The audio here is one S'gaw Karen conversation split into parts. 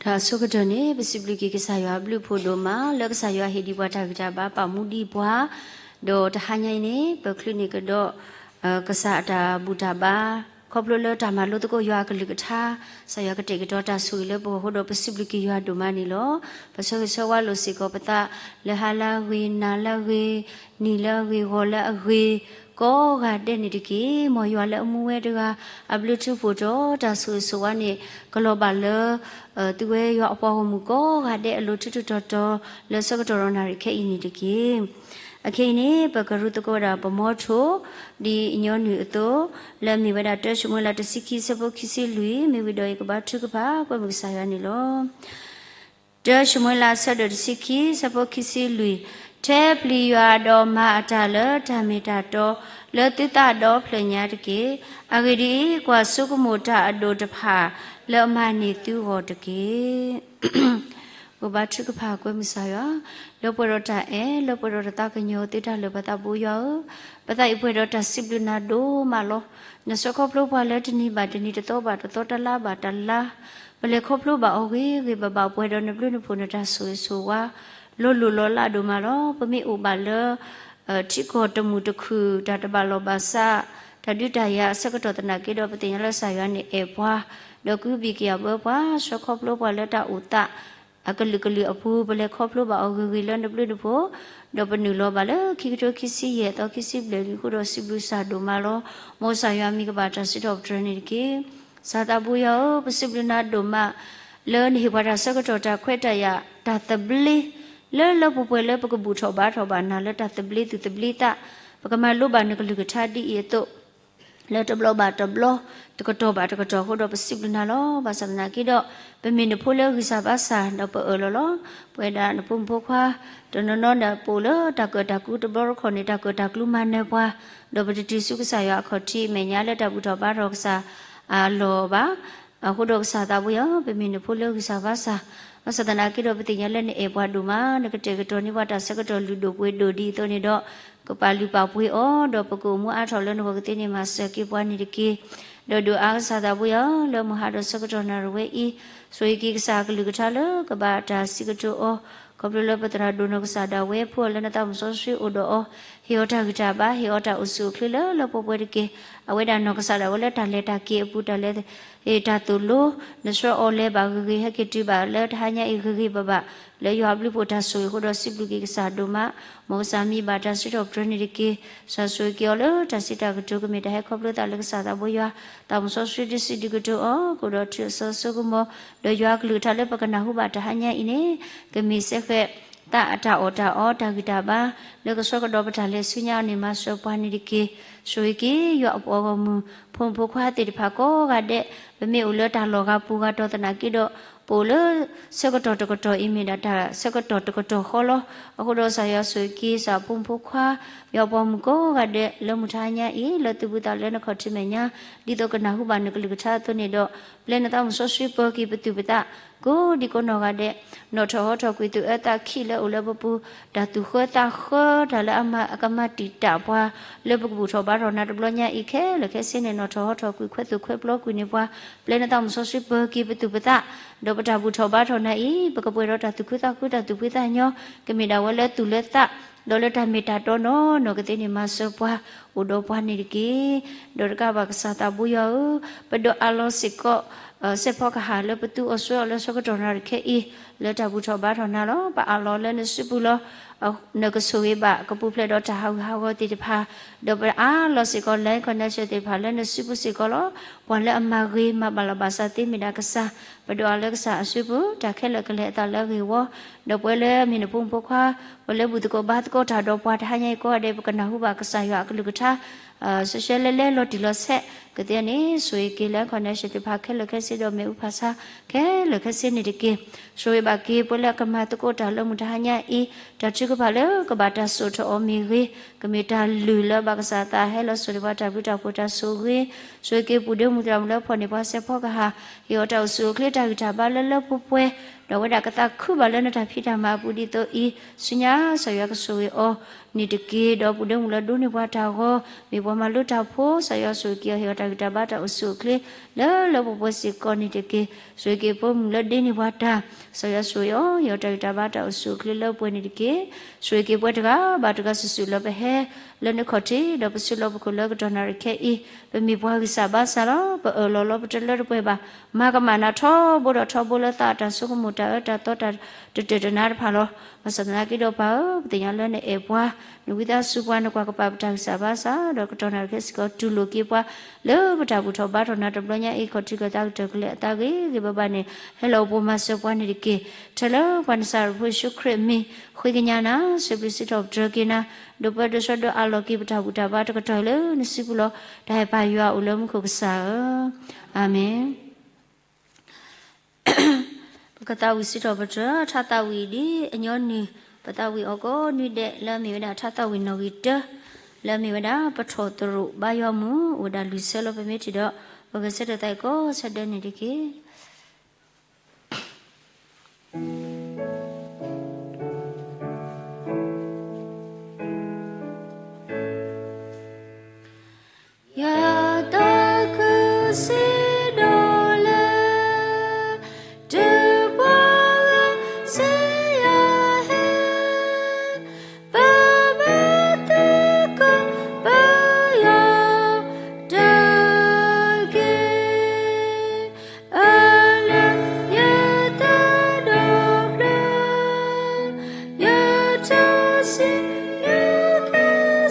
တၢ်အဆိကတၢၢ်န့ၣ် ပစံးဘျုးက့ၤကစၢ်ယွၤအဘျုးအဖှိၣ်ဒိၣ်မး လၢကစၢ်ယွၤဟ့ၣ်ဒံးပှၤတၢ်ဂံၢ်တၢ်ဘါ ပာ်မူဒံးပှၤ, ဒီးတဟါညါအံၤန့ၣ် ပချုးန့ၢ်ကဒီး ကစၢ်အတၢ်ဘူၣ်တၢ်ဘါ, ခီဖျိလၢတၢ်မၤလိသကိးယွၤအကလုၢ်ကထါ, ကစၢ်ယွၤကတဲာ်ကတီၤတၢ်ဆိၣ်ဂ့ၤလၢပဂီၢ်အဃိဒီး ပစံးဘျုးက့ၤယွၤဒိၣ်မးန့ၣ်လီၤ. ပဆၢဂ့ၤဆၢဝါလိာ်စ့ၢ်ကီးပသး လၢဟါလၢအဂ့ၤ နၤလၢအဂ့ၤ, နံၤလၢအဂ့ၤ, ဂီၤလၢအဂ့ၤ, ကိးဂၤဒဲးန့ၣ်တက့ၢ်. မ်ယွၤလၢအမူဝဲတဂၤ အဘျုးထူဖှိၣ်ဒီးတၢ်ဆိၣ်ဂ့ၤဆိၣ်ဝါန့ၣ် ကလီၤဘၣ်လၢ သုဝဲယွၤအပှၤဂီၢ်မုၢ်ကိးဂၤဒဲးအလိၤ ထူးထူးတီၤတီၤ လၢဆၢကတီၢ်ဒီးနၣ်ရံၣ်ခဲအံၤန့ၣ်တက့ၢ်. အခဲအံၤန့ၣ် ပကရူသကိးဝဲဒၣ်ပမီထိၣ် ဒ်အညီနုၢ်အသိး လၢအမ့ၢ်ဝဲဒၣ် တၢၡမူၤအ့လး တဆံခံ ဆၢဖိခံဆံလွံၢ်, မ့ၢ်ဝံၤဒီးယကဘါထုကဖၣ်ကွဲမုာ်ကစၢ်ယွၤန့ၣ်လီၤ. တၢၡမူၤအ့လး အဆၢဒိၣ်တဆံခံ ဆၢဖိခံဆံလွံၢ်, ထဲပျံၤယွၤဒီးမၤအတၢ်လၢတၢ်မ့ၢ်တၢ်တီ လၢသုသးဒီဖျၢၣ်ညါတက့ၢ်. အဂ့ၢ်ဒ်အံၤ, ကွၢ်ဆိကမိၣ်တၢ်အဒိၣ်တဖၣ် လၢအမၤန့ၢ်သုဂီၢ်တက့ၢ်. ပဘါထုကဖၣ်ကွဲမုာ်ကစၢ်ယွၤ, လၢပှဲၤဒီးတၢ်အဲၣ် လၢပှဲၤဒီးတၢ်သးကညီၤသ့တၢ်လၢာ် ပသးဘိယွၤဧၢ, ပသးအံၤပှဲၤဒီးတၢ်စံးဘျုးနၤဒိၣ်မးလီၤ. နဆှၢခီဖျိပှၤလၢတနံၤဘၣ်တနံၤ တသီဘၣ်တသီ တလါဘၣ်တလါ, ပလဲၤခီဖျိဘၣ်အီၤဂ့ၤဂ့ၤဘၣ်ဘၣ် ပှဲၤဒီးနဘျုးနဖှိၣ် နတၢ်ဆိၣ်ဂ့ၤဆိၣ်ဝါ လီၤလိၢ်လီၤလးဒိၣ်မးလီၤ. ပမ့ၢ်အိၣ်ဘၣ်လၢ ထံကီၢ်တမုာ်တခုၣ် တၢ်တဘၣ်လီၢ်ဘၣ်စး တၢ်ဒုးတၢ်ယၤအဆၢကတီၢ်သနာ်က့ဒီး ပသ့ၣ်ညါလၢကစၢ်ယွၤန့ၣ်အဲၣ်ပှၤ, ဒီးကဟုဘံၣ်ကယာ်ဘၢပှၤ, ဆှၢခီဖျိပှၤလၢတၢ်အိၣ်သး အကလုာ်ကလုာ်အပူၤ ပလဲၤခီဖျိဘၣ်အီၤဂ့ၤဂ့ၤလၢနဘျုးနဖှိၣ်, ဒီးပနုာ်လီၤဘၣ်လၢခံကထိခံဆံယဲၢ်သီခံဆံဘျဲၣ်လံအဃိဒီး စံးဘျုးကစၢ်ဒိၣ်မးလီၤ. မ်ကစၢ်ယွၤမံၤကဘၣ်တၢ်စံးထီၣ်ပတြၢၤန့ၣ်တက့ၢ်. ကစၢ်သးဘိယွၤဧၢ, ပစံးဘျုးနၤဒိၣ်မး လၢနဟ့ၣ်ပှၤတၢ်ဆၢကတီၢ် တၢ်ခွဲးတၢ်ယာ် တၢ်သဘျ့ လၢလၢပှဲၤပှဲၤလၢပကဘူၣ်ထီၣ်ဘါထီၣ်ဘၣ်နၤ လၢတၢ်သဘျ့သူၣ်သဘျ့သး ပကမၤလိဘၣ်နကလုၢ်ကထါဒ်အံၤအသိး လၢတဘျီဘၣ်တဘျီ တကတီၢ်ဘၣ်တကတီၢ်အဃိဒီး ပစံးဘျုးနၤလီၤ. ဘၣ်ဆၣ်သနာ်က့ဒီး ပမ့ၢ်နဖိလၢဂံၢ်စၢ်ဘါစၢ်ဒီးပအၢၣ်လီၤလီၤ. ပဝဲဒၣ်နဖိမုၣ်ဖိခွါ တနီၤနီၤဒီး ပအိၣ်လၢတၢ်ကၢၣ်တၢ်ကျူတဘျီတခီၣ်န့ၣ် တၢ်ကၢၣ်တၢ်ကျူမၤနၢၤပှၤ, ဒီးပတတုၤဆူကစၢ်ယွၤအခီၣ်ထံးအမဲာ်ညါလၢတၢ်ဘူၣ်ထီၣ်ဘါထီၣ်ကစၢ်အလီၢ်ဘၣ်. အဃိဒီးကစၢ်သးဘိယွၤ ပမ့ၢ်နဖိလၢဂံၢ်စၢ်ဘါစၢ်, ဘၣ်ဆၣ်သနာ်က့ဒီး ပသ့ၣ်ညါလၢနအဲၣ်ပှၤဒိၣ်မး, နကတဲာ်ကတီၤန့ၢ်ပှၤတၢ်ဆၢကတီၢ်လုၢ်ဒိၣ်ပှ့ၤဒိၣ်ဒ်အသိးန့ၣ်ဒီး ကပာ်လုၢ်ပာ်ပှ့ၤအီၤ, ဒီးပကအိၣ်မူအါထီၣ်လၢနဂီၢ်ကသ့န့ၣ် မၤစၢၤက့ၤပှၤန့ၣ်တက့ၢ်. ဒီးဒုးအါကစၢ်သးဘိယွၤ လၢမုၢ်ဟါဒီးဆၢကတီၢ်နၣ်ရံၣ်ဝဲအံၤ, ဆိၣ်ဂ့ၤက့ၤကစၢ်အကလုၢ်ကထါလၢကဘၣ်တၢ်စံးကတိၤအီၤ, ခီဖျိလၢပသရၣ်ဒိၣ်နီၢ်ကစၢ်ဒၣ်ဝဲ ဖှူအီၤလၢနသးမုၢ်စီဆှံအိၣ်ဒီးအီၤ, ဟ့ၣ်အီၤတၢ်ဂံၢ်တၢ်ဘါ, ဟ့ၣ်အီၤတၢ်အိၣ်ဆူၣ်အိၣ်ချ့လၢလၢပှဲၤပှဲၤတက့ၢ်. အဝဲဒၣ်နီၢ်ကစၢ်ဒၣ်ဝဲလၢတၢ်လဲၤတၢ်က့ၤအပူၤ တၢ်လဲၤ တၢ်သိၣ်လိ, နဆှၢအီၤလဲၤဘၣ်ဂ့ၤဂ့ၤ ဟဲက့ၤတုၤဘၣ်လၢတဟါညါအံၤဂ့ၤဂ့ၤဘၣ်ဘၣ်, လၢယွၤအဘျုးအဖှိၣ်တၢ်ဆိၣ်ဂ့ၤအဃိဒီး စံးဘျုးက့ၤကစၢ်ဒိၣ်မး, မ်ကစၢ်မံၤဘၣ်တၢ်စံးထီၣ်ပတြၢၤန့ၣ်တက့ၢ်. ကစၢ်ဆိၣ်ဂ့ၤက့ၤအီၤလၢတၢ်စံးတၢ်ကတိၤ ကမ့ၢ်တၢ်ဟဲခီဖျိသးလၢကစၢ်သးဘိယွၤ သးမုၢ်စီဆှံဒုးစံးဒုးကတိၤအီၤ, ကအိၣ်ဒီးထံၣ်အစီဆိကမိၣ်, ဒီးယွၤအကလုၢ်ကထါလၢပကနၢ်ဟူဘၣ်တဟါညါအံၤန့ၣ် ကမ့ၢ်စဲဃဲး သးအတၢ်အီၣ်တၢ်အီ တၢ်ဂံၢ်တၢ်ဘါ လၢကဆှၢကဒီးပတၢ်လဲၤဆူညါအီၤန့ၣ် မၤစၢၤပှၤန့ၣ်တက့ၢ်. ဆိၣ်ဂ့ၤက့ၤယွၤအပှၤဂီၢ်မုၢ် ဖိမုၣ်ဖိခွါသ့ၣ်တဖၣ်ကိးဂၤဒဲး, ပမ့ၢ်အိၣ်လၢတၢ်လီၢ်ဂၤပူၤဂၤတီၤသနာ်က့ဒီး, ပအိၣ်လၢဆၢကတီၢ်တကတီၢ်အံၤ မ့ၢ်ဒၣ်တၢ်ဆၢကတီၢ်တကတီၢ်ဃီလီၤ. အဃိဒီးကစၢ်ယွၤဆိၣ်ဂ့ၤက့ၤ ကစၢ်ဖိမုၣ်ဖိခွါ ယွၤအပှၤမုၢ်ကိးဂၤဒဲး လၢမုၢ်တဟါညါအံၤ လၢသုဘူးသးလၢနခီၣ်ထံးမဲာ်ညါ ဒ်သိးကနၢ်ဟူဘၣ်နကလုၢ်ကထါအသိးန့ၣ်ဒီး, ပျဲနသးမုၢ်စီဆှံပၢၤက့ၤပသူၣ်ပသး ကိးဒံကိးနီၢ်ဂၤဒဲး, နီၣ်ထီၣ်ဟီထီၣ်ကွံာ်သူၣ်အၢသးခံလၢအိၣ်လၢပပူၤ, တၢ်သူၣ်ဃၢသးဃၢ တၢ်လၢအမၤအကမၤတံာ်တာ်ပှၤ လၢပကဘူၣ်ထီၣ်ဘါထီၣ်နၤတဘျီညါအံၤ ခဲလၢာ်ခဲဆ့န့ၣ် နီၣ်ထီၣ်ဟီထီၣ်ကွံာ်ခွဲးသူၣ်ခွဲးပျီကွံာ်န့ၢ်ပှၤ, ပျဲနသးမုၢ်စီဆှံပၢၤက့ၤပသူၣ်ပသး, ဒီးပတၢ်ဘူၣ်ထီၣ်ဘါထီၣ်နၤအံၤ ပကပှဲၤဒီးတၢ်သူၣ်ခုသးခု တၢ်သူၣ်ဖှံသးညီ, ကမ့ၢ်ဒၣ်ဝဲလၢသူၣ်လၢသး ဒီးလၢတၢ်မ့ၢ်တၢ်တီနီၢ်နီၢ်ကသ့န့ၣ် မၤစၢၤပှၤ အိၣ်ဒီးပှၤန့ၣ်တက့ၢ်. ဒီးတကးဘၣ်ကစၢ်သးဘိယွၤဧၢ, ပဒိးအးလီၤစ့ၢ်ကီး စဲးဖီကဟၣ်လၢပသူအီၤဆှၢအီၤလၢဆၢကတီၢ်နၣ်ရံၣ်ခဲအံၤ လၢတၢ်ဘူၣ်ထီၣ်ဘါထီၣ်နၤလီၤ. ပအးလီၤလၢနစုပူၤလီၤ. နကဆိၣ်ဂ့ၤဘၣ် ကပူၤဖျဲးဒီးတၢ်ဟးဂူာ်ဟးဂီၤသ့ၣ်တဖၣ်, ဒီးပအးလီၤစ့ၢ်ကီး line connection သ့ၣ်တဖၣ်လၢနစုပူၤစ့ၢ်ကီးလီၤ. ပှၤလၢအမၤဂ့ၤမၤဘၣ်လီၤဘၣ်စးသ့မ့ၢ်ဒၣ်ကစၢ်, ပဒိးအးလၢကစၢ်အစုပူၤ တၢ်ခဲလၢာ်ကလဲၤအသးလၢအဂ့ၢ်အဝီ, ဒီးပဝဲလၢမ့ၢ်နဖိမုၣ်ဖိခွါ ပှၤလၢဘူၣ်သကိးဘါသကိးတၢ်ဒီးပှၤတဟါညါအံၤကိးဂၤဒဲး ပကနၢ်ဟူဘၣ်ကစၢ်ယွၤအကလုၢ်ကထါ စဲးစဲးလဲလဲ လီၤတံၢ်လီၤဆဲးကသ့န့ၣ် ဆိၣ်ဂ့ၤက့ၤလၢ connection သ့ၣ်တဖၣ်ခဲလၢာ်ခဲဆ့ ဒီးမ့ၣ်အူဖးဆါ ခဲလၢာ်ခဲဆ့န့ၣ်တက့ၢ်. ဆိၣ်ဂ့ၤဘၣ်က့ၤပှၤလၢအကမၤသကိးတၢ်လၢမုၢ်တဟါညါအံၤ, တၢ်ထုကဖၣ်လၢကဘၣ်တၢ်စိာ်ထီၣ်အီၤမ့ၢ်ဂ့ၤ, ကမ့ၢ်တၢ်လုၢ်လၢဘၣ်ကစၢ်သးဟဲလီၤစိၤဒံးပှၤတၢ်ဘျုးတၢ်ဖှိၣ်တၢ်ဆိၣ်ဂ့ၤ, ဆိၣ်ဂ့ၤက့ၤပူၤဒ့မုၢ်သရၣ်မုၣ်လၢဖီၣ်န့ၢ်ပှၤစဲးဖီကဟၣ်, ဟ့ၣ်အီၤတၢ်အိၣ်ဆူၣ်အိၣ်ချ့တၢ်ဂံၢ်တၢ်ဘါလၢလၢပှဲၤပှဲၤ, ဒီးဝဲဒၣ်ကသးခုဘၣ်လၢနတၢ်ဖံးတၢ်မၤအပူၤဒ်သိးအံၤ, ဆူညါကစၢ်ယွၤကဆိၣ်ဂ့ၤအီၤ န့ၣ်တက့ၢ်. ဒီပုၢ်ဒီဝဲၢ်လၢဒိးန့ၢ်ပှၤတၢ်ဂီၤ, မ့ၢ်ပှၤမၤလိတၢ်ဖိ, ကစၢ်ယွၤဆိၣ်ဂ့ၤက့ၤအီၤ ဟ့ၣ်အီၤတၢ်ဂံၢ်တၢ်ဘါတၢ်အိၣ်ဆူၣ်အိၣ်ချ့ လၢလၢပှဲၤပှဲၤစ့ၢ်ကီးန့ၣ်တက့ၢ်. ဆိၣ်ဂ့ၤက့ၤပှၤမုၣ်လၢဒ့န့ၢ်ပှၤတၢ်, ကစၢ်ယွၤဆိၣ်ဂ့ၤအီၤ ဟ့ၣ်အီၤတၢ်ဂံၢ်တၢ်ဘါတၢ်အိၣ်ဆူၣ်အိၣ်ချ့လၢပှဲၤန့ၣ်တက့ၢ်. ဆိၣ်ဂ့ၤက့ၤပှၤတဂၤဘၣ်တဂၤစုာ်စုာ်လၢပဟဲလၢနခီၣ်ထံး ဒီးပစုလီၢ်ပခိၣ်လၢကတီၢ်နၣ်ရံၣ်ခဲအံၤ, ပမ့ၢ်ပှၤဂံၢ်စၢ်ဘါစၢ်လီၤ. ပအၢၣ်လီၤလီၤပတလၢတပှဲၤဘၣ်. မၤကမၣ်နၤထီဘိဒီးထီဘိလၢသးအတၢ်ဆိကမိၣ်တၢ်အၢတၢ်သီတၢ်တတၢၢ်တနါတဖၣ်လီၤ. ဘၣ်ဆၣ်သနာ်က့ဒီးပၢ်ဧၢ, ပသ့ၣ်ညါလၢနအဲၣ်ပှၤ, နဝံသးစူၤပှၤ, နကွၢ်ကပာ်ပတၢ်ဂံၢ်စၢ်ဘါစၢ်, ဒီးကတီၢ်နၣ်ရံၣ်ခဲစ့ၢ်ကီး တူၢ်လိာ်က့ၤပှၤ လၢပတၢ်ဘူၣ်ထီၣ်ဘါထီၣ်နၤတဘျီညါအံၤ ခီၣ်ထံးကီၢ်သးကတၢၢ်ကလဲာ်အသးဂ့ၤဂ့ၤဘၣ်ဘၣ်န့ၣ် ဟဲလီၤအိၣ်ပိာ်မၤစၢၤပှၤန့ၣ်တက့ၢ်. ထဲလၢပှၤနစၤရ့းဖိယ့ၣ်ၡူးခရံာ်အမံၤ ဃ့ကညးနၤ, စံးဘျုးစံးထီၣ်ပတြၢၤက့ၤနၤ, ဒိးပၢဒိးဆှၢဒိးအးလီၤက့ၤပတၢ်ဘူၣ်တၢ်ဘါတကတီၢ်လၢနစုပူၤလီၤ. တၢ်ဟဲပာ်ယွၤအိၣ်လၢမူခိၣ်ကစၢ်ဧၢ, အၤမ့ၣ်. ပကသးဝံၣ်စံးထီၣ်ပတြၢၤ ထါသးဝံၣ်ဒ်အညီနုၢ်, ပသးဝံၣ်အီၤကိးနွံဒဲးလၢအမ့ၢ်ဝဲဒၣ် ထါသးဝံၣ်နီၣ်ဂံၢ်တၢ, လၢအမ့ၢ်ဝဲဒၣ် ပထီၣ်သရူးဘါယွၤမုၢ် အိၣ်ဝဲဒၣ်လွံၢ်ဆၢလီၤ. ပမ့ၢ်ထံၣ်ဒီး ပဂဲၤဆၢထၢၣ်သးအံၤကိးဆၢဒဲးန့ၣ်တက့ၢ်. ယသးခုစံးဒီးလဲၣ်, တုၤပှၤဂၤစံးယၤဟဲ, ပဘၣ်သကိးပယီၤတက့ၢ်. အၢၣ်လၢယသးဒီဖျၢၣ်, ယထီၣ်စံးယက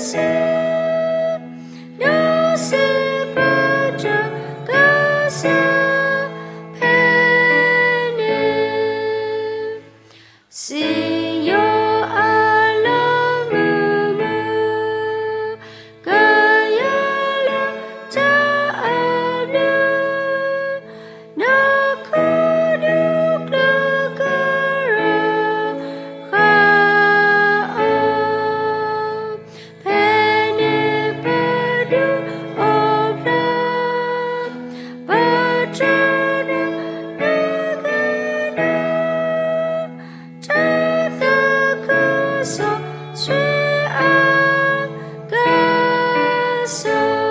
စၢ်, ဒီးစံးပတြၢၤကစၢ်ဖဲန့ၣ်, စံယိၤအၤလၢမုာ်မုာ်, ကယဲၢ်လၢတၢ်အဘျုး, နခိၣ်ဒူကျၢၤကရၢဃာ်အီၤ, ဖဲန့ၣ်ပဒုးအိၣ်ဖျါ, ပတြၢၤနၤနကနၣ်, တၢ်သးခုစီဆှံအကစၢ်.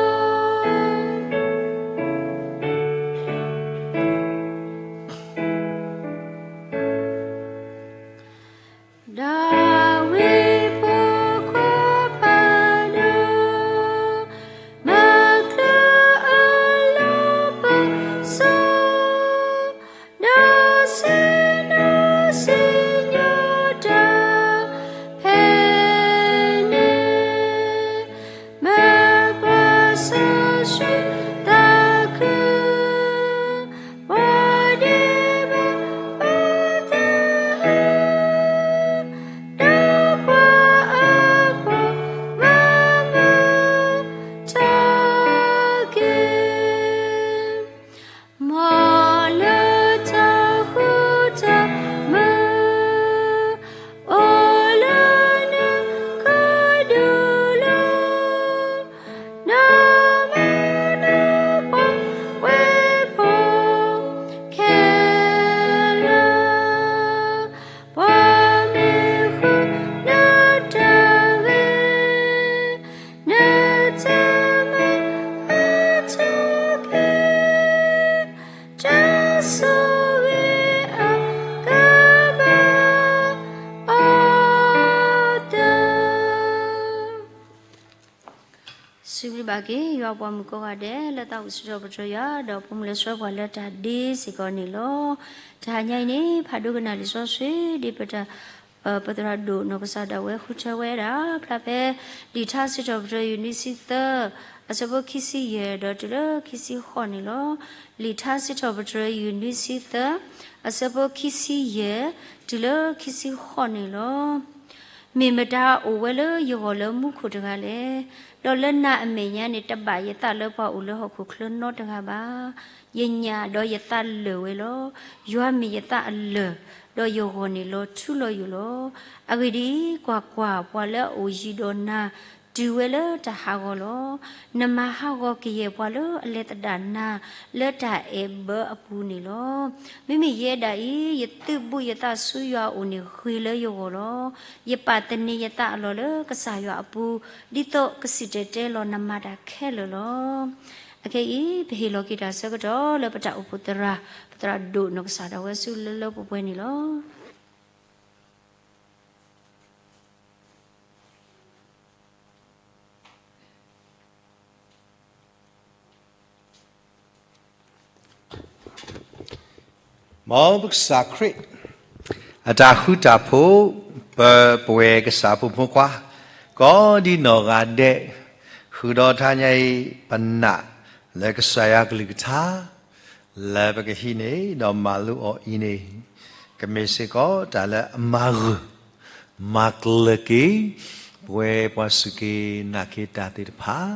ဒၤဝံးဖိခွါဖးဒိၣ်, မၤချုးအလီၢ်ပစီ, ဒီးစံးနီၢ်စံးညိတၢ်ဖဲန့ၣ်, မ့ၢ်ပှၤစီဆှံသးခု, ပှၤဒဲးဘးပှၤသးအၢ, ဒီးပှၤအဖှီၣ်မၤမုာ်ထီၣ်က့ၤ, မ်လၢတၢ်ဃူတၢ်မုာ်, အိၣ်လၢနခိၣ်ဒူလီၤ. နီၢ်မ့ၢ်နပှၤဝဲၢ်ဖိခဲလၢာ်, ပှၤမ့ၢ်ဃုနတၢ်ဂ့ၤ, နတမၤအါထီၣ်က့ၤ, တၢ်ဆိၣ်ဂ့ၤအကဘၣ်အီၤသၢ. စံးဘျုးဘၣ်က့ၤ ယွၤပှၤမုၣ်ကိးဂၤဒဲး လၢသးဝံၣ်စံးထီၣ်ပတြၢၤယွၤ ဒီးပမုၢ်လၢဆှၢပှၤလၢတၢ်ဒ့စ့ၢ်ကီးန့ၣ်လီၤ. တဟါညါအံၤန့ၣ် ဖးဒိကနၣ်လံာ်စီဆှံ ဒ်ပတၢ် ပသရၣ်ဒိၣ်နီၢ်ကစၢ်ဒၣ်ဝဲဃုထၢဝဲဒၣ် ဖျါဖဲ လံာ်ထါစံးထီၣ်ပတြၢၤ ယူၢ်နွံဆံသၢ အဆၢဖိခံဆံယဲၢ် ဒီးတုၤလၢခံဆံဃိးန့ၣ်လီၤ. လံာ်ထါစံးထီၣ်ပတြၢၤ ယူၢ်နွံဆံသၢ အဆၢဖိခံဆံယဲၢ် တုၤလၢခံဆံဃိးန့ၣ်လီၤ. မ့ၢ်မတၤအိၣ်ဝဲလၢယဂီၢ်လၢမူခိၣ်တဂၤလဲၣ်. ဒီးလၢနၤအမဲာ်ညါန့ၣ် တဘၣ်ယသးလၢပှၤအိၣ်လၢဟီၣ်ခိၣ်ချၢနီတဂၤဘၣ်. ယညၣ်ဒီးယသးလၢာ်ဝဲလီၤ. ယွၤမ့ၢ်ယသးအလၢာ်, ဒီးယဂီၢ်န့ၣ်လီၤထူလီၤယိာ်လီၤ. အဂ့ၢ်ဒ်အံၤ, ကွၢ်ကွၢ်, ပှၤလၢအအိၣ်ယံၤဒီးနၤ တုၤဝဲလၢတၢ်ဟးဂီၤလီၤ. နမၤဟးဂီၤကယဲၢ်ပှၤလၢအလဲၤသဒၣ်နၤလၢတၢ်အဲၣ်ဘၢအပူၤန့ၣ်လီၤ. မ့မ့ၢ်ယဲဒၣ်အံၤ, ယသုးဘူးယသးဆူယွၤအအိၣ်န့ၣ်ဂ့ၤလၢယဂီၢ်လီၤ. ယပာ်သန့ၤယသးအလီၢ်လၢကစၢ်ယွၤအပူၤ, ဒ်သိးကစံၣ်တဲၤတဲလီၤနမၤတၢ်ခဲလၢာ်လီၤ. အခဲအံၤ ပဟ့ၣ်လီၤက့ၤတၢ်ဆၢကတီၢ်လၢပတၢ်အိၣ်ဖှိၣ်သရၣ်, ပသရၣ်ဒိၣ်နီၢ်ကစၢ်ဒၣ်ဝဲဆူလၢလၢပှဲၤပှဲၤန့ၣ်လီၤ. မ်ပကစၢ်ခရံာ် အတၢ်ဃူတၢ်ဖိး, ပပှဲၤကစၢ်ဖိမုၣ်ဖိခွါ ကိးဒံနီၢ်ဂၤဒဲး, ဃုာ်ဒီးတဟါညါအံၤ ပနာ်လၢကစၢ်ယွၤကလုၢ်ကထါ လၢပကဟံးန့ၢ်ဒီးမၤလိအီၤအံၤန့ၣ်, ကမ့ၢ်စ့ၢ်ကီးတၢ်လၢအမၤဂၢၢ် မၤကျၢၤက့ၤ ပဝဲပှၤစူၢ်က့ၤနာ်က့ၤတၢ်သ့ၣ်တဖၣ်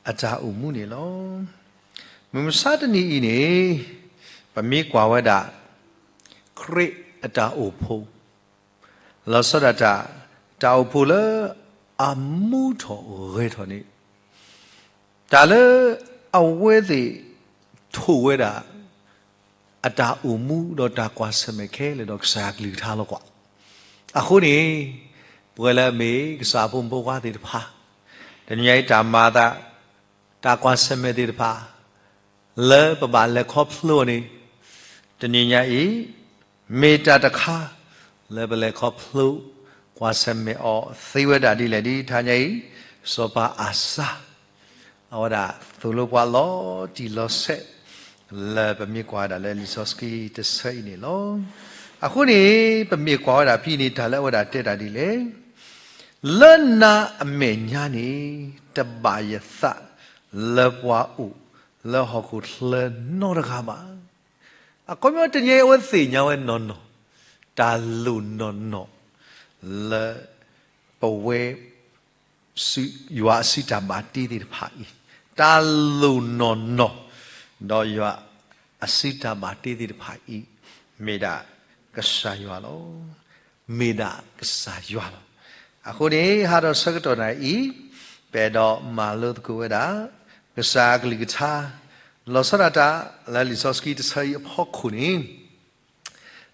အတၢ်အိၣ်မူန့ၣ်လီၤ. မုၢ်မဆါတနံၤအံၤန့ၣ် ပမ့ၢ်ကွၢ်ဝဲဒၣ် ခရံာ်အတၢ်အိၣ်ဖှိၣ် လီၤဆီဒၣ်တၢ်, တၢ်အိၣ်ဖှိၣ်လၢအမူထီၣ်ဂဲၤထီၣ်န့ၣ်, တၢ်လၢအဝဲသ့ၣ်ထိၣ်ဝဲဒၣ် အတၢ်အိၣ်မူဒီးတၢ်ကွၢ်ဆၢၣ်မဲာ်ခဲလၢာ်ဒီးကစၢ်ယွၤကလုၢ်ကထါလီၤကွၢ်. အဃိန့ၣ် ပဝဲလၢအမ့ၢ်ကစၢ်ဖိမုၣ်ဖိခွါသ့ၣ်တဖၣ်, တနံၤညါအံၤတၢ်မၤအသး တၢ်ကွၢ်ဆၢၣ်မဲာ်သ့ၣ်တဖၣ် လၢပဘၣ်လဲၤခီဖျိအီၤန့ၣ်, တနံၤညါအံၤ မ့ၢ်တၢ်တခါ လၢပလဲၤခီဖျိ ကွၢ်ဆၢၣ်မဲာ်အီၤသ့ဝဲဒၣ်ဒ်လဲၣ်ဒ်တဟါညါအံၤ, စီၤပၤအၤစၢ် အဝဲဒၣ်သိၣ်လိပှၤလီၤတံၢ်လီၤဆဲး လၢပမ့ၢ်ကွၢ်ဝဲဒၣ်လၢလံာ်စီဆှံတဆၢအံၤန့ၣ်လီၤ. အဃိန့ၣ် ပမ့ၢ်ကွၢ်ဝဲဒၣ်ဖဲန့ၣ် တၢ်လၢအဝဲဒၣ်တဲတၢ်ဒ်လဲၣ်, လၢနၤအမဲာ်ညါန့ၣ် တဘၣ်ယသးလၢပှၤအိၣ်လၢဟီၣ်ခိၣ်ချၢနီတဂၤဘၣ်. အခီပညီတနံၤအံၤ အဝဲသ့ၣ်ညါဝဲနီၢ်နီၢ် တၢ်လိၣ်နီၢ်နီၢ် လၢပဝဲ ယွၤအစုတၢ်ဘၣ်တ့သ့ၣ်တဖၣ်အံၤ, တၢ်လိၣ်နီၢ်နီၢ် ဒီးယွၤအစုတၢ်ဘၣ်တ့သ့ၣ်တဖၣ်အံၤ မ့ၢ်ဒၣ်ကစၢ်ယွၤလီၤ. မ့ၢ်ဒၣ်ကစၢ်ယွၤလီၤ. အဃိန့ၣ် ဟါဒီးဆၢကတီၢ်နၤအံၤ ပအဲၣ်ဒိးမၤလိသကိးဝဲဒၣ် ကစၢ်အကလုၢ်ကထါ လီၤဆီဒၣ်တၢ် လၢလံာ်စီဆှံတဆၢအံၤအဖီခိၣ်န့ၣ်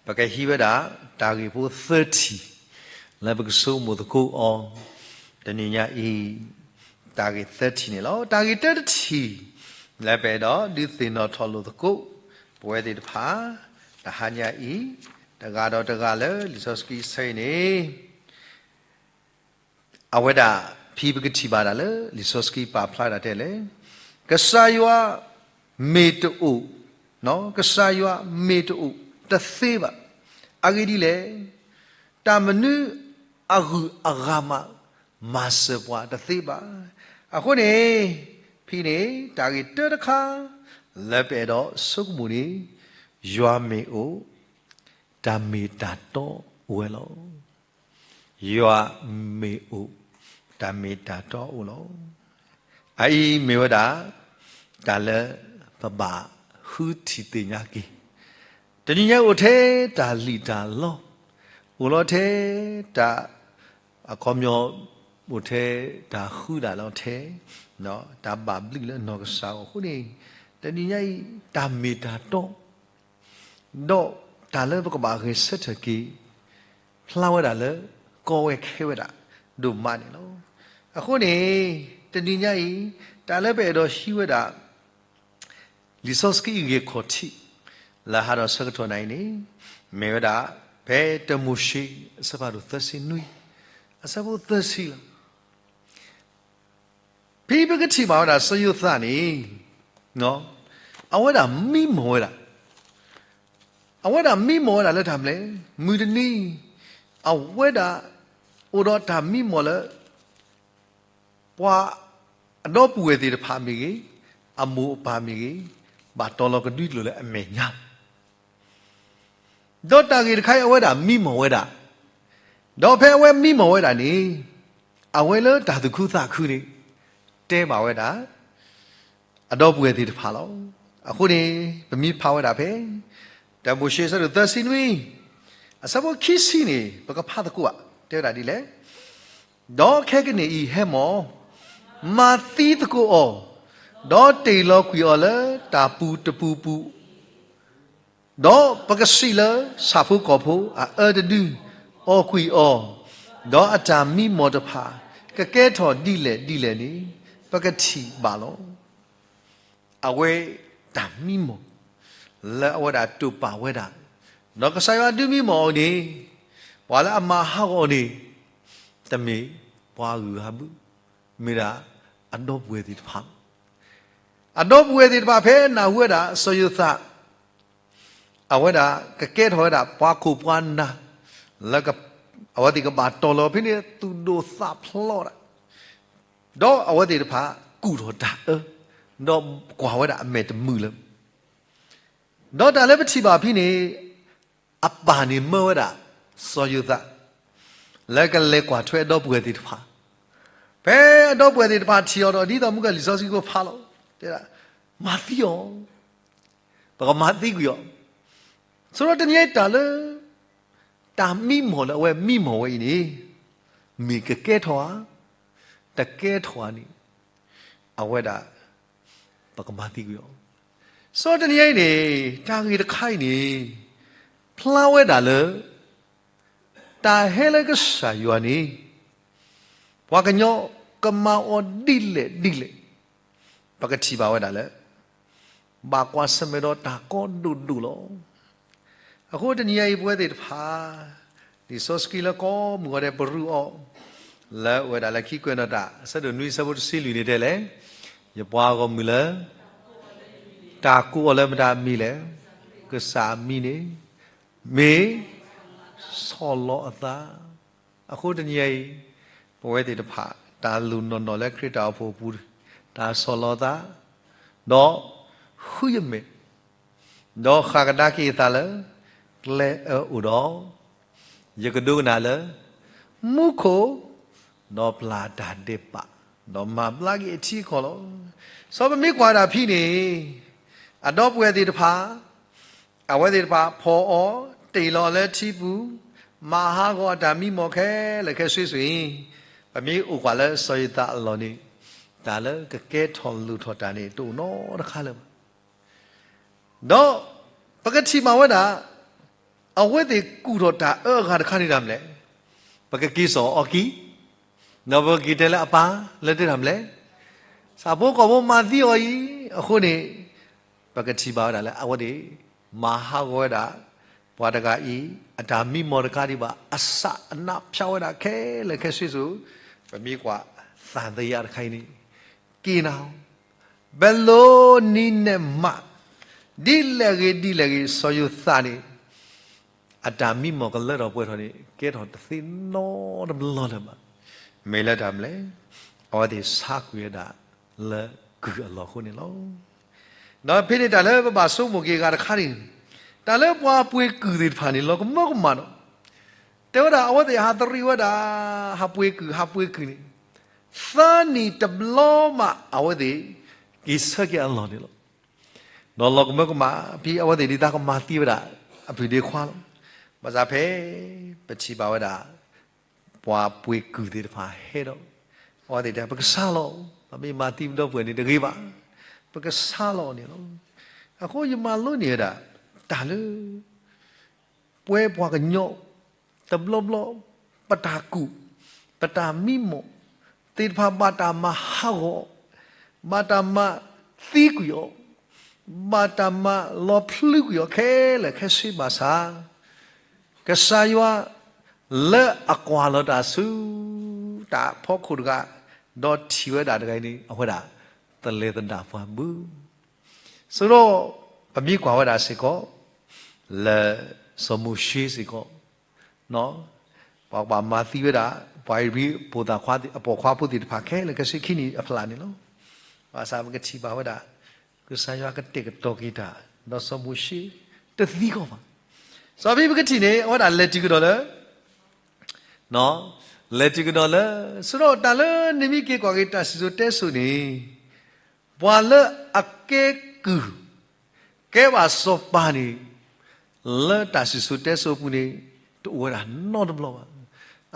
ပကဟံးဝဲဒၣ် တၢ်ဂ့ၢ်ဖိသၢထံၣ် လၢပကဆိကမိၣ်သကိးအီၤ တနံၤညါအံၤ တၢ်ဂ့ၢ်သၢထံၣ်န့ၣ်လီၤ. တၢ်ဂ့ၢ်တၢတထံၣ် လၢပအဲၣ်ဒိးဒုးသ့ၣ်နီၣ်ထီၣ်လိာ်သကိး ပဝဲသ့ၣ်တဖၣ် တဟါညါအံၤ တဂၤဒီးတဂၤလၢလံာ်စီဆှံအဆၢအံၤန့ၣ် အဝဲဒၣ် ဖဲပကထံၣ်ဘၣ်ဒၣ်လၢ လံာ်စီဆှံပာ်ဖျါဒၣ်တဲလဲၣ်, ကစၢ်ယွၤမ့ၢ်တအိၣ်, ကစၢ်ယွၤမ့ၢ်တအိၣ်တသ့ဘၣ်. အဂ့ၢ်ဒ်လဲၣ်, တၢ်မနုၤအဂုၤအဂၤမး မၤစၢၤပှၤတသ့ဘၣ်. အဃိန့ၣ် ဖဲန့ၣ် တၢ်ဂ့ၢ်တၢတခါ လၢပအဲၣ်ဒိးဆိကမိၣ်န့ၣ် ယွၤမ့ၢ်အိၣ် တၢ်မ့ၢ်တၢ်တီအိၣ်ဝဲလီၤ. ယွၤမ့ၢ်အိၣ် တၢ်မ့ၢ်တၢ်တီအိၣ်လီၤ. အအံၤမ့ၢ်ဝဲဒၣ် တၢ်လၢပဘၣ်ဃုထံၣ်သ့ၣ်ညါက့ၤ, တနံၤညါအံၤအိၣ်ထဲတၢ်လံၣ်တၢ်လီ, အိၣ်လီၤထဲတၢ် အခီပညီ အိၣ်ထဲတၢ်ဃုဒၣ်လီၤထဲ တၢ်ဘၣ်ဘျုးလၢနီၢ်ကစၢ်အဂီၢ်အဃိန့ၣ်, တနံၤညါအံၤ တၢ်မ့ၢ်တၢ်တီ ဒီးတၢ်လၢပကဘၣ်ဂဲၤဆၢထၢၣ်က့ၤ ဖျါဝဲဒၣ်လၢ ကီဝဲခဲဝဲဒၣ်ဒိၣ်မးန့ၣ်လီၤ. အဃိန့ၣ် တနံၤညါအံၤ တၢ်လၢပအဲၣ်ဒိးဟံးဝဲဒၣ် လံာ်စီဆှံအဂ့ၢ်ခီၣ်ထံး လၢဟါဒီးဆၢကတီၢ်နၤအံၤန့ၣ် မ့ၢ်ဝဲဒၣ် ဖဲတၢမိၤၡ့ အဆၢဖးဒိၣ်သၢဆံနွံ အဆၢဖိသၢဆံလီၤ. ဖဲပကထံၣ်ဘၣ်ဝဲဒၣ်စီၤယိၤသးန့ၣ် အဝဲဒၣ်မံမီၢ်ဝဲဒၣ်, အဝဲဒၣ်မံမီၢ်ဝဲဒၣ်လၢတၢ်မနုၤလဲၣ်, မုၢ်တနံၤ အဝဲဒၣ်အိၣ်ဒီးတၢ်မံမီၢ်လၢ ပှၤအဒီပုၢ်ဝဲၢ်သ့ၣ်တဖၣ်မ့ၢ်ဂ့ၤ, အမိၢ်အပၢ်မ့ၢ်ဂ့ၤ, ဘၣ်တီၤလီၤကဒွံကျိာ်လၢအမဲာ်ညါ ဒီးတၢ်ဂ့ၢ်တခါအံၤအဝဲဒၣ်မံမီၢ်ဝဲဒၣ်, ဒီးဖဲအဝဲမံမီၢ်ဝဲဒၣ်န့ၣ် အဝဲလၢတၢ်သူၣ်ခုသးခုန့ၣ် တဲဘၣ်ဝဲဒၣ် အဒီပုၢ်ဝဲၢ်သ့ၣ်တဖၣ်လီၤ. အဃိန့ၣ် ပမ့ၢ်ဖးဝဲဒၣ်ဖဲ တၢမိၤၡ့အဆၢဒိၣ်သၢဆံနွံ အဆၢဖိခံဆံန့ၣ် ပကဖးသကိးဧါ, တဲဝဲဒၣ်ဒ်လဲၣ် ဒီးခဲကနံၣ်အံၤဟဲမီၢ်, မၤသံသကိးအီၤ, ဒီးတ့ၢ်လီၤကွံာ်အီၤလၢတၢ်ပူၤတပူၤပူၤ, ဒီးပကစံးလၢဆၣ်ဖိကီၢ်ဖိအအၢတဒု, အီၣ်ကွံာ်အီၤ, ဒီးအတၢ်မံမီၢ်တဖၣ် ကကဲထီၣ်ဒ်လဲၣ်ဒ်လဲၣ်န့ၣ် ပကထံၣ်ဘၣ်လီၤ. အဝဲတၢ်မံမီၢ် လၢအဝဲဒၣ်တိာ်ပာ်ဝဲဒၣ်, ဒီးကစၢ်ယွၤဒုးမံမီၢ်အီၤန့ၣ်, ပှၤလၢအမၤဟးဂီၤအီၤန့ၣ်, တမ့ၢ်ပှၤဂုၤဂၤဘၣ်, မ့ၢ်ဒၣ်အဒီပုၢ်ဝဲၢ်သ့ၣ်တဖၣ်လီၤ. အဒီပုၢ်ဝဲၢ်သ့ၣ်တဖၣ်ဖဲနၢ်ဟူဝဲဒၣ်စီၤယိၤသး အဝဲဒၣ်ကကဲထီၣ်ဝဲဒၣ်ပှၤခိၣ်ပှၤနၢ်, လၢအဝဲသ့ၣ်ကဘၣ်တီၤလီၤဖဲန့ၣ် သူၣ်ဒိၣ်သးဖျိးဒၣ်, ဒီးအဝဲသ့ၣ်တဖၣ်ကူၣ်ထီၣ်တၢ်အၢ, ဒီးကွၢ်ဝဲဒၣ်အမဲာ်တမုာ်လၢၤ. ဒီးတၢ်လၢပထံၣ်ဘၣ်ဖဲန့ၣ်, အပၢ်န့ၣ်မၢဝဲဒၣ်စီၤယိၤသး လၢကလဲၤကွၢ်ထွဲအဒီပုၢ်ဝဲၢ်သ့ၣ်တဖၣ်, ဖဲအဒီပုၢ်ဝဲၢ်သ့ၣ်တဖၣ်ထံၣ်အီၤဒီး ဒ်သိးမုၢ်ကလံာ်စီဆှံဖိဖးလီၤ, တဲဒၣ်, မၤသံအီၤ, ပကမၤသံကွံာ်အီၤ, ဆိဒီးတနံၤအံၤတၢ်လၢ တၢ်မံမီၢ်လၢအဝဲမံမီၢ်ဝဲအံၤန့ၣ်, မ့ၢ်ကကဲထီၣ်ဧါ, တကဲထီၣ်ဧါန့ၣ်, အဝဲဒၣ် ပကမၤသံကွံာ်အီၤ. ဆိဒီးတနံၤအံၤန့ၣ်, တၢ်ဂ့ၢ်တခါအံၤန့ၣ်, ဖျါဝဲဒၣ်လၢ တၢ်ဟဲလၢကစၢ်ယွၤန့ၣ်, ပှၤကညီကမၤအီၤဒ်လဲၣ်ဒ်လဲၣ်, ပကထံၣ်ဘၣ်ဝဲဒၣ်လၢ ဘၣ်ကွၢ်ဆၢၣ်မဲာ်ဒီးတၢ်ကီဒိၣ်ဒိၣ်လီၤ. အဃိတနံၤအံၤပဝဲသ့ၣ်တဖၣ်, လံာ်စီဆှံလၢကီၢ်မုၢ်ဂီၤဒဲးပရူးအီၤ, လၢအဝဲဒၣ်လၢခံကွဲးနီၣ်တၢ် အဆၢဒိၣ်နွံအဆၢဖိတဆံလွံၢ်န့ၣ်တဲလဲၣ်, ယပှၤဂီၢ်မုၢ်လၢ တၢ်ကိးအီၤလၢမတၤအမံၤလဲၣ်, ကစၢ်အမံၤန့ၣ် မ့ၢ် ဆီၣ်လီၤအသး. အဃိတနံၤအံၤ, ပဝဲသ့ၣ်တဖၣ် တၢ်လူၤနီၢ်နီၢ်လၢခရံာ်တၢ်အိၣ်ဖှိၣ်အပူၤ, တၢ်ဆီၣ်လီၤသး, ဒီး ဃုယမဲာ်, ဒီးဃၣ်ကဒါက့ၤအသးလၢ ကျဲအၢအိၣ်ဒီး ယကဒိကနၣ်လၢ မူခိၣ်, ဒီးပျၢ်တၢ်ဒဲးဘး, ဒီးမၤဘျါက့ၤအထံအကီၢ်လီၤ. စီၤပမ့ၢ်ကွၢ်ဒၣ်ဖဲန့ၣ်, အဒီပုၢ်ဝဲၢ်သ့ၣ်တဖၣ် အဝဲသ့ၣ်တဖၣ်ဖီၣ်အီၤ, တ့ၢ်လီၤအီၤလၢထံပူၤ, မၤဟးဂီၤအတၢ်မံမီၢ်ခဲလၢာ်ခဲဆ့ဆိအံၤ, ပမ့ၢ်အိၣ်ကွၢ်လၢစီၤယိၤသးအလီၢ်န့ၣ်, တၢ်လၢကကဲထီၣ်လိၣ်ထီၣ်တၢ်န့ၣ် တအိၣ်နီတခါလၢၤဘၣ်. ဒီးပကထံၣ်ဘၣ်ဝဲဒၣ်, အဝဲသ့ၣ်ကူၣ်ထီၣ်တၢ်အၢအဂၤတခါန့ၣ်တၢ်မနုၤလဲၣ်, ပကက့ၤစိာ်အီၤအီကံ, ဒီးပကက့ၤတဲလၢအပၢ်လၢတဲတၢ်မနုၤလဲၣ်, ဆၣ်ဖိကီၢ်ဖိမၤသံအီၤအံၤ, အဃိန့ၣ် ပကထံၣ်ဘၣ်ဝဲဒၣ်လၢအဝဲသ့ၣ် မၤဟးဂီၤဝဲဒၣ် ပှၤတဂၤအံၤ အတၢ်မံမီၢ်တခါဒံးဘၣ်, အစၢ်အနးဖျါဝဲဒၣ်ခဲလၢာ်ခဲဆ့ဆိ, ပမ့ၢ်ကွၢ်သံသယတခါအံၤန့ၣ်, က့ၤနၤ, ဘဲလိနံနဲၣ်မး, ဒ်လဲၣ်ဂ့ၤဒ်လဲၣ်ဂ့ၤ စီၤယိၤသးန့ၣ် အတၢ်မံမီၢ်ကလၢထီၣ်ပှဲၤထီၣ်န့ၣ် ကဲထီၣ်တသ့နီတဘျီလၢၤဘၣ်. မ့ၢ်လၢတၢ်မနုၤလဲၣ်, အဝဲသ့ၣ်ဆါကွံာ်ဝဲဒၣ်လၢကုၢ်အလီၢ်အဃိန့ၣ်လီၤ. ဒီးဖဲန့ၣ်တၢ်လၢပဘၣ်ဆိကမိၣ်က့ၤအဂၤတခါန့ၣ်, တၢ်လၢပှၤပှ့ၤကုၢ်သ့ၣ်တဖၣ်န့ၣ် လီၤကမၢကမၣ်ဒီး, တဲဝဲဒၣ်အဝဲသ့ၣ်ဟးသရံးဝဲဒၣ်, ဟးပှ့ၤကုၢ် ဟးပှ့ၤကုၢ်န့ၣ်, သၢနံၣ်တဘျီမးအဝဲသ့ၣ် က့ၤဆၢက့ၤအလီၢ်န့ၣ်လီၤ. ဒီးလီၤကမၢကမၣ် ဖဲအဝဲသ့ၣ်ဒုးသးကမၤသံဝဲဒၣ် အပုၢ်ဒ့ခွါလီၤ. ဘၣ်ဆၣ်ဖဲ ပထံၣ်ဘၣ်ဝဲဒၣ် ပှၤပှ့ၤကုၢ်သ့ၣ်တဖၣ်ဟဲဒီး, အဝဲသ့ၣ်တဲ ပကဆါလီၤ, ပမ့ၢ်မၤသံပဒီပုၢ်ဝဲၢ်န့ၣ်တဂ့ၤဘၣ်, ပကဆါလီၤန့ၣ်လီၤ. အဃိယမၤလိန့ၢ်ဝဲဒၣ် တၢ်လၢ ပဝဲပှၤကညီ တဘျီဘျီ ပတၢ်ကူၣ်, ပတၢ်မံမီၢ် သ့ၣ်တဖၣ်ဘၣ်တၢ်မၤဟးဂီၤအီၤ, ဘၣ်တၢ်မၤသံကွံာ်အီၤ, ဘၣ်တၢ်မၤလီၤဖျုကွံာ်အီၤခဲလၢာ်ခဲဆ့ဘၣ်ဆၣ်, ကစၢ်ယွၤ လၢအကွၢ်လီၤတၢ်ဆူ တၢ်ဖီခိၣ်တဂၤ, ဒီးထံၣ်ဝဲဒၣ်တဂၤအံၤန့ၣ် အဝဲဒၣ်သလဲၤသဒၣ်ပှၤဘၣ်. ဆိဒီး ပမ့ၢ်ကွၢ်ဝဲဒၣ်စ့ၢ်ကီး လၢစီၤမိၤၡ့စ့ၢ်ကီး, ပှၤကဘၣ်မၤသံဝဲဒၣ် ပှၤဧ့ၤဘြံၤဖိသၣ်ခွါ အပိာ်ခွါဖိသ့ၣ်တဖၣ်ခဲလၢာ်ခဲဆ့ခံနံၣ်အဖျၢၣ်န့ၣ်လီၤ. ဘၣ်ဆၣ်ပကထံၣ်ဘၣ်ဝဲဒၣ် ကစၢ်ယွၤကတဲာ်ကတီၤက့ၤတၢ် ဒီးစီၤမိၤၡ့တသံကီးဘၣ်. စီၤဖံပကထံၣ်န့ၣ် အဝဲဒၣ်လဲၤတုၤကဒီးလၢ လဲၤတုၤကဒီးလၢ ဆိဒီးတၢ်လၢနမ့ၢ်က့ၤကွၢ်က့ၤတၢ်စံၣ်စိၤတဲစိၤန့ၣ် ပှၤလၢအကဲကုၢ် ကဲဘၣ်စီၤပၤန့ၣ် လၢတၢ်စံၣ်စိၤတဲစိၤအပူၤန့ၣ် တအိၣ်ဝဲဒၣ်နီတဘျီဘၣ်.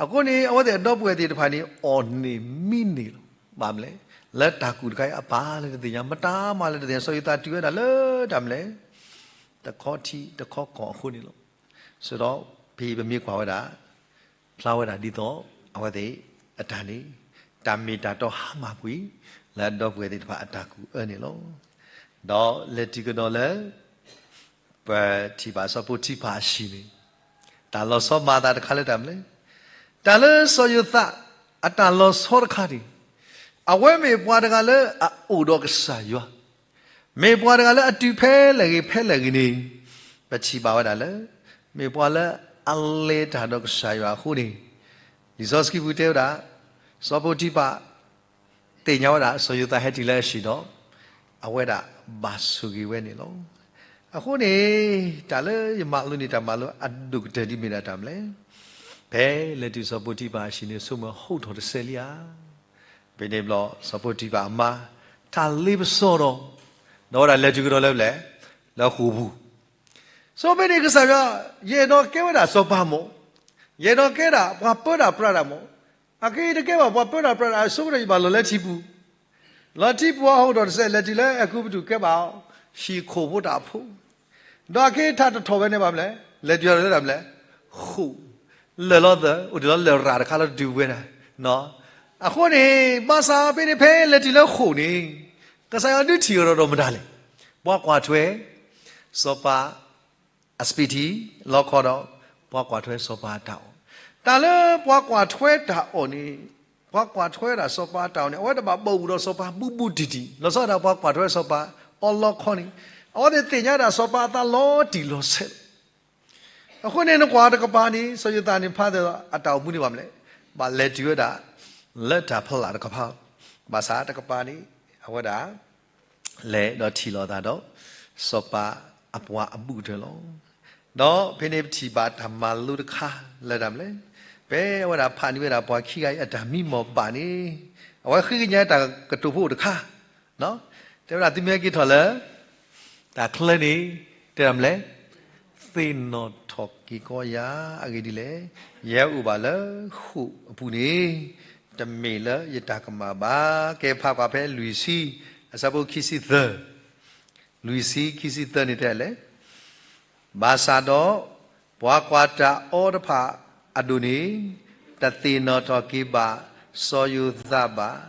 အဃိန့ၣ် အဝဲသ့ၣ်အဒီပုၢ်ဝဲၢ်သ့ၣ်တဖၣ်န့ၣ် အီၣ်န့ၢ်မံန့ၢ်လီၤ. ဘၣ်မနုၤလဲၣ်, လၢတၢ်ကူၣ်တခါအံၤအပၢ်လၢတသ့ၣ်ညါ, မတၤမၤလၢတသ့ၣ်ညါ, စီၤယိၤသးတုၤဝဲဒၣ်လၢတၢ်မနုၤလဲၣ်, တခီထံတခီကီၢ်အဃိန့ၣ်လီၤ. ဆိုတော့ ဖဲအံၤပမ့ၢ်ကွၢ်ဝဲဒၣ် ဖျါဝဲဒၣ်ဒ်သိး အဝဲသ့ၣ်အတၢ်န့ၣ် တၢ်မ့ၢ်တၢ်တီဟါမၢ်ကွံာ် လၢအဒီပုၢ်ဝဲၢ်သ့ၣ်တဖၣ်အတၢ်ကူၣ်အၢန့ၣ်လီၤ. ဒီးလဲၤတုၤကဒီးလၢ ပထံၣ်ဘၣ်စီၤပိၤတံဖၤအဟံၣ်န့ၣ် တၢ်လီၤဆီမၤအသးတခါလၢတၢ်မနုၤလဲၣ်, တၢ်လၢစီၤယိၤသးအတၢ်လီၤဆီတခါန့ၣ် အဝဲမ့ၢ်ပှၤတဂၤလၢအအိၣ်ဒီးကစၢ်ယွၤ မ့ၢ်ပှၤတဂၤလၢအတုၤဖဲလဲၣ်ဂ့ၤဖဲလဲၣ်ဂ့ၤန့ၣ် ပထံၣ်ဘၣ်ဝဲဒၣ်လၢ မ့ၢ်ပှၤလၢအလဲၤတၢ်ဒီးကစၢ်ယွၤအဃိန့ၣ် လံာ်စီဆှံပူၤတဲဝဲဒၣ် စီၤပိၤတံဖၤ သ့ၣ်ညါဝဲဒၣ် စီၤယိၤသးဟဲတုၤလၢအဟံၣ်ဒီး အဝဲဒၣ်ဘၣ်ဆိၣ်ဂ့ၤဝဲန့ၣ်လီၤ. အဃိန့ၣ် တၢ်လၢယမၤလိန့ၣ် တၢ်မၤလိအဒိၣ်ကတၢၢ်ဒ်မ့ၢ်ဒၣ်တၢ်မနုၤလဲၣ်, ဖဲလဲၤတုၤစီၤပိၤတံဖၤအဟံၣ်န့ၣ် ဆိကမိၣ်ဟီၣ်ထီၣ်တစဲးလံဧါ. ဖဲန့ၣ်ဘျီ စီၤပိၤတံဖၤအမါ ထးလ့ပစီဒီး ဒီးဝဲဒၣ်လဲၤတုၤကဒီးလၢပျဲၢ် လၢဃိာ်ပူၤ စီၤပိၤတံဖၤန့ၣ် ကစၢ်ယွၤ ယအဲၣ်ဒိးကဲဝဲဒၣ်စီၤပၤမး, ယအဲၣ်ဒိးကဲဒၣ်ပှၤပၢတၢ်ပြးတၢ်မး, အခဲအံၤတကဲဘၣ်ပှၤပၢတၢ်ပြးတၢ် အဆိကတၢၢ်ယဘၣ်လီၤလၢထံပူၤ, လီၤထံပူၤအဟီၣ်ဒီးတစဲးလဲၤတုၤလၢအဲၤကူပတူးကဲဘၣ်အီၤ, ဟံၣ်ခိၣ်ဖိတၢ်ဖိ ဒီးအခဲအံၤထးတထီၣ်ဝဲန့ၣ်ဘၣ်မနုၤလဲၣ်, လဲၤတုၤလၢတၢ်မနုၤလဲၣ်, ဃိာ်, လၢၢ်လီၤသၢ, အိၣ်ဒံးလီၤလၢၢ်ရၣ်တခါလၢတတုၤဝဲဒၣ်, အဃိန့ၣ် ဘၣ်ဆၣ်ဖဲန့ၣ်ဖဲလဲၤတုၤလၢဃိာ်န့ၣ် ကစၢ်ယွၤဒုးထံၣ်ကဒီးဒီးမတၤလဲၣ်, ပှၤကွၢ်ထွဲ စီၤပၤ အစပံးထံ လီခီဒီး ပှၤကွၢ်ထွဲစီၤပၤအတၢ်အီၣ်, တၢ်လၢပှၤကွၢ်ထွဲတၢ်အီၣ်န့ၣ်, ပှၤကွၢ်ထွဲဒၣ်စီၤပၤအတၢ်အီၣ်န့ၣ် အဝဲတဘၣ်ဘီၣ်ဘူးဒီးစီၤပၤဘူးဘူးတံၢ်တံၢ်, လီၤဆီဒၣ်ပှၤကွၢ်ထွဲစီၤပၤအီၣ်လီခီန့ၣ်, အဝဲသ့ၣ်သ့ၣ်ညါဒၣ်စီၤပၤအသးလီၤတံၢ်လီၤဆဲးလီၤ. အဃိန့ၣ် နကွၢ်တကပၤန့ၣ် စီၤယိၤသးန့ၣ် ဖါသဲအတၢ်အိၣ်မူန့ၣ်ဘၣ်မနုၤလဲၣ်, ဘၣ်လဲၤတုၤဝဲဒၣ် လၢတၢ်ဖီလာ်တကပၤ, ဘၣ်ဆၣ်တကပၤန့ၣ် အဝဲဒၣ် လဲၤဒီးထံၣ်လိာ်သးဒီး စီၤပၤအပူၤကတၢၢ်လီၤ. ဒီးဖဲန့ၣ်ပထံၣ်ဘၣ်တၢ်မၤလိတခါလၢတၢ်မနုၤလဲၣ်, ဖဲအဝဲဒၣ်ဖးန့ၢ်ဝဲဒၣ်ပှၤခံဂၤအံၤအတၢ်မံမီၢ်ဘၣ်န့ၣ်, အဝဲဃ့ကညးတၢ်ကတိၤဖိတခါ, တဲဝဲဒၣ်သုမ့ၢ်ဟဲက့ၤထီၣ်လၢ တၢ်ချၢန့ၣ် တဲဒၣ်မနုၤလဲၣ်, သ့ၣ်နီၣ်ထီၣ်က့ၤကီယၤအဂ့ၢ်ဒ်လဲၣ်, ယဟဲအိၣ်ဘၣ်လၢဃိာ်အပူၤန့ၣ် တမ့ၢ်လၢယတၢ်ကမၣ်ဘၣ်. ကဲဖးကွၢ်ဖဲလွံၢ်ဆံ အဆၢဖိခံဆံသၢ, လွံၢ်ဆံခံဆံသၢန့ၣ်တဲလဲၣ်, ဘၣ်ဆၣ်ဒီး ပှၤကွၢ်တၢ်အီတဖၣ်အဒိၣ်န့ၣ် တသ့ၣ်နီၣ်ထီၣ်က့ၤဘၣ်စီၤယိၤသးဘၣ်,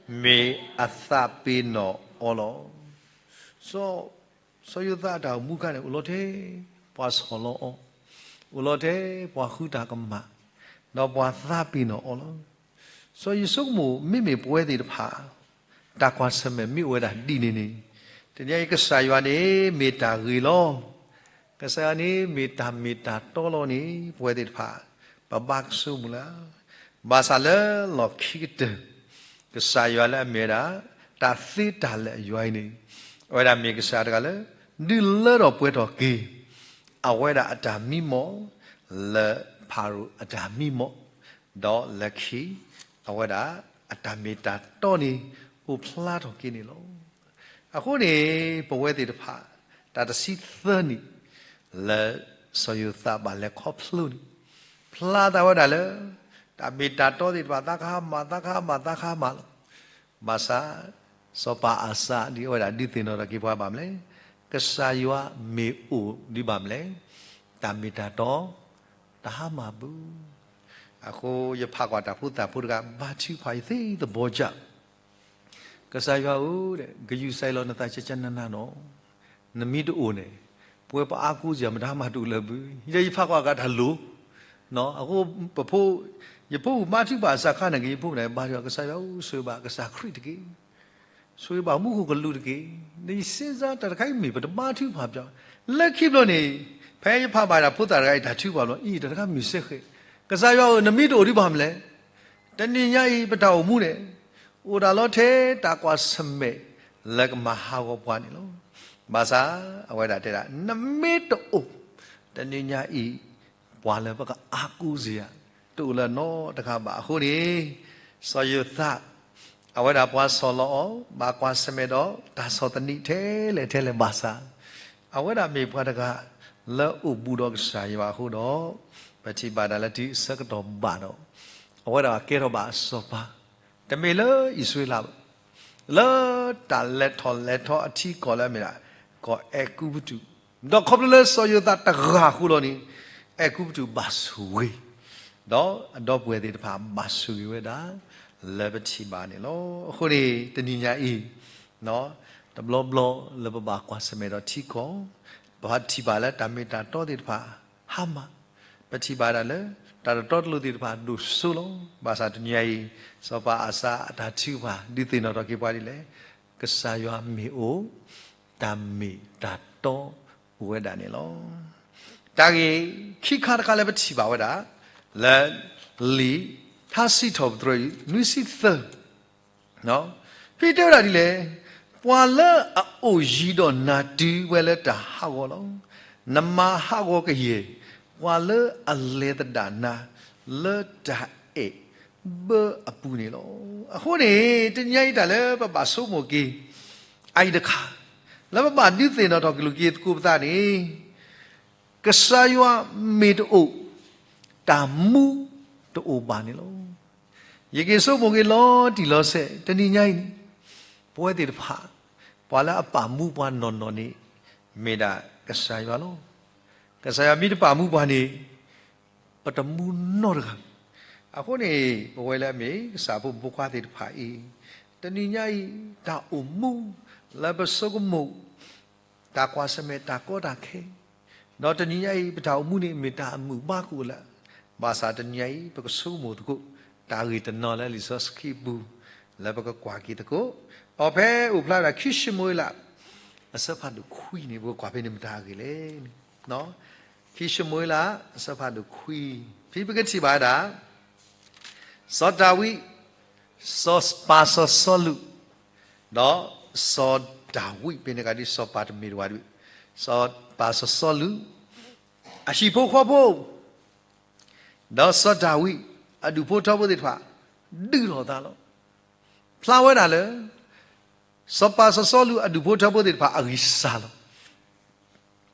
မ့ၢ်အသးပ့ၤနီၣ်အီၤလီၤ. စီၤ စီၤယိၤသးအတၢ်အိၣ်မူအခါန့ၣ် အိၣ်လီၤထဲပှၤဆီၣ်လီၤအီၤ, အိၣ်လီၤထဲပှၤဃုတၢ်ကမၣ်, ဒီးပှၤသးပ့ၤနီၣ်အီၤလီၤ. စီၤယိၤဆိကမိၣ် မ့မ့ၢ်ပဝဲသ့ၣ်တဖၣ် တၢ်ကွၢ်ဆၢၣ်မဲာ်မ့ၢ်အိၣ်ဝဲဒၣ်ဒ်န့ၣ်န့ၣ်, တနံၤအံၤကစၢ်ယွၤန့ၣ်မ့ၢ်တၢ်ဂ့ၤလီၤ. ကစၢ်ယွၤန့ၣ်မ့ၢ်တၢ်မ့ၢ်တၢ်တီလီၤန့ၣ် ပဝဲသ့ၣ်တဖၣ် ပဘၣ်ကဆိကမိၣ်လၢ ဘၣ်ဆၣ်လၢလီၢ်ခံကတၢၢ် ကစၢ်ယွၤလၢအမ့ၢ်ဝဲဒၣ် တၢ်သ့တၢ်လၢာ်အယွၤအံၤန့ၣ် အဝဲဒၣ်မ့ၢ်ကစၢ်တဂၤလၢ ဒုးလၢထီၣ်ပှဲၤထီၣ်က့ၤ အဝဲဒၣ်အတၢ်မံမီၢ် လၢဖၤရိၤအတၢ်မံမီၢ်, ဒီးလၢခံ အဝဲဒၣ်အတၢ်မ့ၢ်တၢ်တီန့ၣ် အိၣ်ဖျါထီၣ်က့ၤန့ၣ်လီၤ. အဃိန့ၣ် ပဝဲသ့ၣ်တဖၣ် တၢ်တဆံသၢနံၣ် လၢစီၤယိၤသးဘၣ်လဲၤခီဖျိန့ၣ် ဖျါသးဝဲဒၣ်လၢ တၢ်မ့ၢ်တၢ်တီသ့ၣ်တဖၣ် သးကဟါမၢ် သးကဟါမၢ် သးကဟါမၢ်လီၤ. ဘၣ်ဆၣ် စီၤပၤအၤစၤ ဒ်အဝဲဒၣ်ဒုးသ့ၣ်နီၣ်ထီၣ်က့ၤပှၤဘၣ်မနုၤလဲၣ်, ကစၢ်ယွၤမ့ၢ်အိၣ်ဒံးဘၣ်မနုၤလဲၣ်, တၢ်မ့ၢ်တၢ်တီ တဟါမၢ်ဘၣ်. အဃိယဖးကွၢ်တၢ်ဖိသၣ်ဖိတဂၤ ဘါထုကဖၣ် ယသ့သဘီကၢ် ကစၢ်ယွၤဧၢ, ဂုာ်ကျဲးစၢးလီၤနသးကၠၢကၠၢနးနးနီၤ, နမ့ၢ်တအိၣ်န့ၣ် ပဝဲပအါကိးစ့ၢ်မတၤမးတအိၣ်လၢၤဘၣ်. ယဲယဖးကွၢ်ကးတၢ်လိၤ, အဃိ ပဖိ, ယဖိမုၣ်ဘါထုကဖၣ်အစၢခါန့ၣ်က့ၤ ယဖိမုၣ်န့ၣ် ဘါထုကဖၣ် ကစၢ်ယွၤဧၢ, ဆိၣ်ဂ့ၤဘၣ်ကစၢ်ခရံာ်တက့ၢ်. ဆိၣ်ဂ့ၤဘၣ်မူခိၣ်ကလူးတက့ၢ်. နစ့စါတၢ်တခါအံၤမ့ၢ်ပတဘါထုကဖၣ်ပျီ, လၢခံဘျီန့ၣ် ဖဲယဖးဘၣ်တၢ်ဖိသၣ်တဂၤအံၤတၢ်ထုကဖၣ်ဘျီ အံၤတၢ်တခါမုၢ်စ့ၢ်ကီး, ကစၢ်ယွၤဧၢ, နမ့ၢ်တအိၣ်ဒံးဘၣ်မနုၤလဲၣ် တနံၤညါအံၤ ပတၢ်အိၣ်မူန့ၣ် အိၣ်ဒၣ်လီၤထဲတၢ်ကွၢ်ဆၢၣ်မဲာ်လၢကမၤဟးဂီၤပှၤန့ၣ်လီၤ. ဘၣ်ဆၣ် အဝဲဒၣ်တဲဒၣ် နမ့ၢ်တအိၣ် တနံၤညါအံၤ ပှၤလၢပကအါကိးစ့ၢ်ဧါ တအိၣ်လၢၤနီတဂၤဘၣ်. အဃိန့ၣ် စီၤယိၤသး အဝဲဒၣ်ပှၤဆီၣ်လီၤအီၤ ဘၣ်ကွၢ်ဆၢၣ်မဲာ်ဒီးတၢ်ဆီၣ်သနံးထဲလဲၣ်ထဲလဲၣ်ဘၣ်ဆၣ် အဝဲဒၣ်မ့ၢ်ပှၤတဂၤလၢအိၣ်ဘူးဒီးကစၢ်ယွၤအဃိဒီး ပထံၣ်ဘၣ်ဒၣ်လၢတုၤဆၢကတီၢ်ဘၣ်ဒီး အဝဲဒၣ်ကဲထီၣ်ဘၣ်စီၤပၤ, တမ့ၢ်လၢအံၣ်စရ့လးဘၣ်, လၢတၢ်လဲၤထီၣ်လဲၤထီအထံကီၢ်လၢအမ့ၢ်ဒၣ် ကီၢ်အဲၤကူပတူး, ဒီးခီဖျိလၢစီၤယိၤသးတဂၤအဃိလီၤန့ၣ် အဲၤကူပတူးဘၣ်ဆိၣ်ဂ့ၤ, ဒီးအဒီပုၢ်ဝဲၢ်သ့ၣ်တဖၣ်ဘၣ်ဆိၣ်ဂ့ၤဝဲဒၣ် လၢပထံၣ်ဘၣ်န့ၣ်လီၤ. အဃိန့ၣ် တနံၤညါအံၤ တဘျီဘျီလၢပဘၣ်ကွၢ်ဆၢၣ်မဲာ်ဒီးထံကီၢ်, ပထံၣ်ဘၣ်လၢတၢ်မ့ၢ်တၢ်တီသ့ၣ်တဖၣ် ဟါမၢ်, ပထံၣ်ဘၣ်ဒၣ်လၢ တၢ်တတီတလိၤသ့ၣ်တဖၣ်ဒိၣ်စိလီၤ. ဘၣ်ဆၣ်တနံၤညါအံၤ စီၤပၤအၤစါအတၢ်ထုကဖၣ် ဒုးသ့ၣ်နီၣ်ထီၣ်က့ၤပှၤဒ်လဲၣ်, ကစၢ်ယွၤမ့ၢ်အိၣ် တၢ်မ့ၢ်တၢ်တီအိၣ်ဝဲဒၣ်န့ၣ်လီၤ. တၢ်ဂ့ၢ်ခံခါတခါလၢပထံၣ်ဘၣ်ဝဲဒၣ် လၢလံာ်ထါစံးထီၣ်ပတြၢၤ နွံဆံသၢ ဖဲတဲဝဲဒၣ်ဒ်လဲၣ်, ပှၤလၢအအိၣ်ယံၤဒီးနၤတုၤဝဲလၢတၢ်ဟးဂီၤလီၤ. နမၤဟးဂီၤကယဲၢ် ပှၤလၢအလဲၤသဒၣ်နၤ လၢတၢ်အဲၣ်ဘၢအပူၤန့ၣ်လီၤ. အဃိန့ၣ် တနံၤညါအံၤတၢ်လၢပဘၣ်ဆိကမိၣ်က့ၤ အအံၤတခါ လၢပဘၣ်ဒုးသ့ၣ်နီၣ်ထီၣ်က့ၤလိာ်က့ၤသကိးပသးန့ၣ် ကစၢ်ယွၤမ့ၢ်တအိၣ် တၢ်မူတအိၣ်ဘၣ်န့ၣ်လီၤ. ယက့ၤဆိကမိၣ်က့ၤလီၤတံၢ်လီၤဆဲး တနံၤညါအံၤန့ၣ် ပဝဲသ့ၣ်တဖၣ် ပှၤလၢအပာ်မူပှၤနီၢ်နီၢ်န့ၣ် မ့ၢ်ဒၣ်ကစၢ်ယွၤလီၤ. ကစၢ်ယွၤမ့ၢ်တပာ်မူပှၤန့ၣ် ပတမူနီတဂၤ. အဃိန့ၣ် ပဝဲလၢအမ့ၢ်ကစၢ်ဖိမုၣ်ဖိခွါသ့ၣ်တဖၣ်အံၤ တနံၤညါအံၤ တၢ်အိၣ်မူလၢပဆိကမိၣ် တၢ်ကွၢ်ဆၢၣ်မဲာ်တၢ်ကီတၢ်ခဲ, ဒီးတနံၤညါအံၤ ပတၢ်အိၣ်မူန့ၣ် မ့ၢ်တၢ်အမုာ်ဘၣ်ကအိၣ်လၢ, ဘၣ်ဆၣ်တနံၤညါအံၤ ပကဆိကမိၣ်သကိး တၢ်ဂ့ၢ်တနီၤလၢလံာ်စီဆှံပူၤ လၢပကကွၢ်က့ၤသကိး, အဖဲအိၣ်ဖျါဒၣ်ခံၡမူၤအ့လး အဆၢဖးဒိၣ်ခွံန့ၣ် ပကကွၢ်ဖဲန့ၣ်မတၤအဂ့ၢ်လဲၣ်န့ၣ်, ခံၡမူၤအ့လး အဆၢဖးဒိၣ်ခွံ, ဖဲပကထံၣ်ဘၣ်ဝဲဒၣ် စီၤဒၤဝံး, စီၤပၤစီၤစီလူး, ဒီးစီၤဒၤဝံး ဖဲန့ၣ်ကဒီး စီၤပၤတမ့ၢ်တဝၤတဘ့ၣ်, စီၤပၤစီၤစီလူး အဟံၣ်ဖိဃီဖိ, ဒီးစီၤဒၤဝံး အဒူၣ်ဖိထၢဖိသ့ၣ်တဖၣ် ဒုးလိာ်သးလီၤ. ဖျါဝဲဒၣ်လၢ စီၤပၤစီၤစီလူး အဒူၣ်ဖိထၢဖိသ့ၣ်တဖၣ် အဂံၢ်စၢ်လီၤ.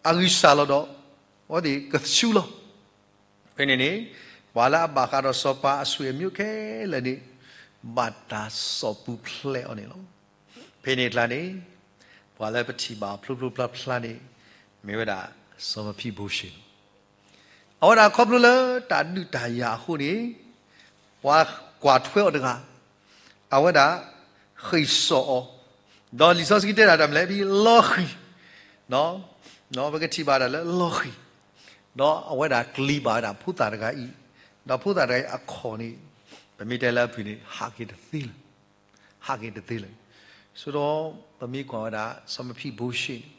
အဂံၢ်စၢ်လီၤဒီး အဝဲသ့ၣ်ကဆူလီၤ. ဖဲန့ၣ်န့ၣ် ပှၤလၢအဘၣ်ဃးဒီးစီၤပၤအဆွေအမျိုးခဲလၢာ်န့ၣ် ဘၣ်တၢ်စိာ်ပူၤဖျဲးအီၤန့ၣ်လီၤ. ဖဲန့ၣ်အကျါန့ၣ် ပှၤလၢပထံၣ်ဘၣ်ဖျိဖျိဖျါဖျါန့ၣ် မ့ၢ်ဝဲဒၣ် စီၤမဖံဘိရှ့ အဝဲဒၣ်ခီဖျိလၢတၢ်ဒုးတၢ်ယၤအဃိန့ၣ် ပှၤကွၢ်ထွဲအီၤတဂၤ, အဝဲဒၣ်ဃ့ၢ်စိာ်အီၤ, ဒီးလံာ်စီဆှံတဲဒၣ်တၢ်မနုၤလဲၣ် ဖဲလီၤဃံၤ, ပကထံၣ်ဘၣ်ဒၣ်လၢလီၤဃံၤ, ဒီးအဝဲဒၣ်ကျံၤဘၣ်ဝဲဒၣ်ဖိသၣ်တဂၤအံၤ, ဒီးဖိသၣ်တဂၤအံၤအခီၣ်န့ၣ် ပမ့ၢ်တဲလၢအဖုၣ်န့ၣ် ဟးက့ၤတသ့လၢၤ ဟးက့ၤတသ့လၢၤ. ဆိဒီး ပမ့ၢ်ကွၢ်ဝဲဒၣ် စီၤမဖံဘိရှ့န့ၣ်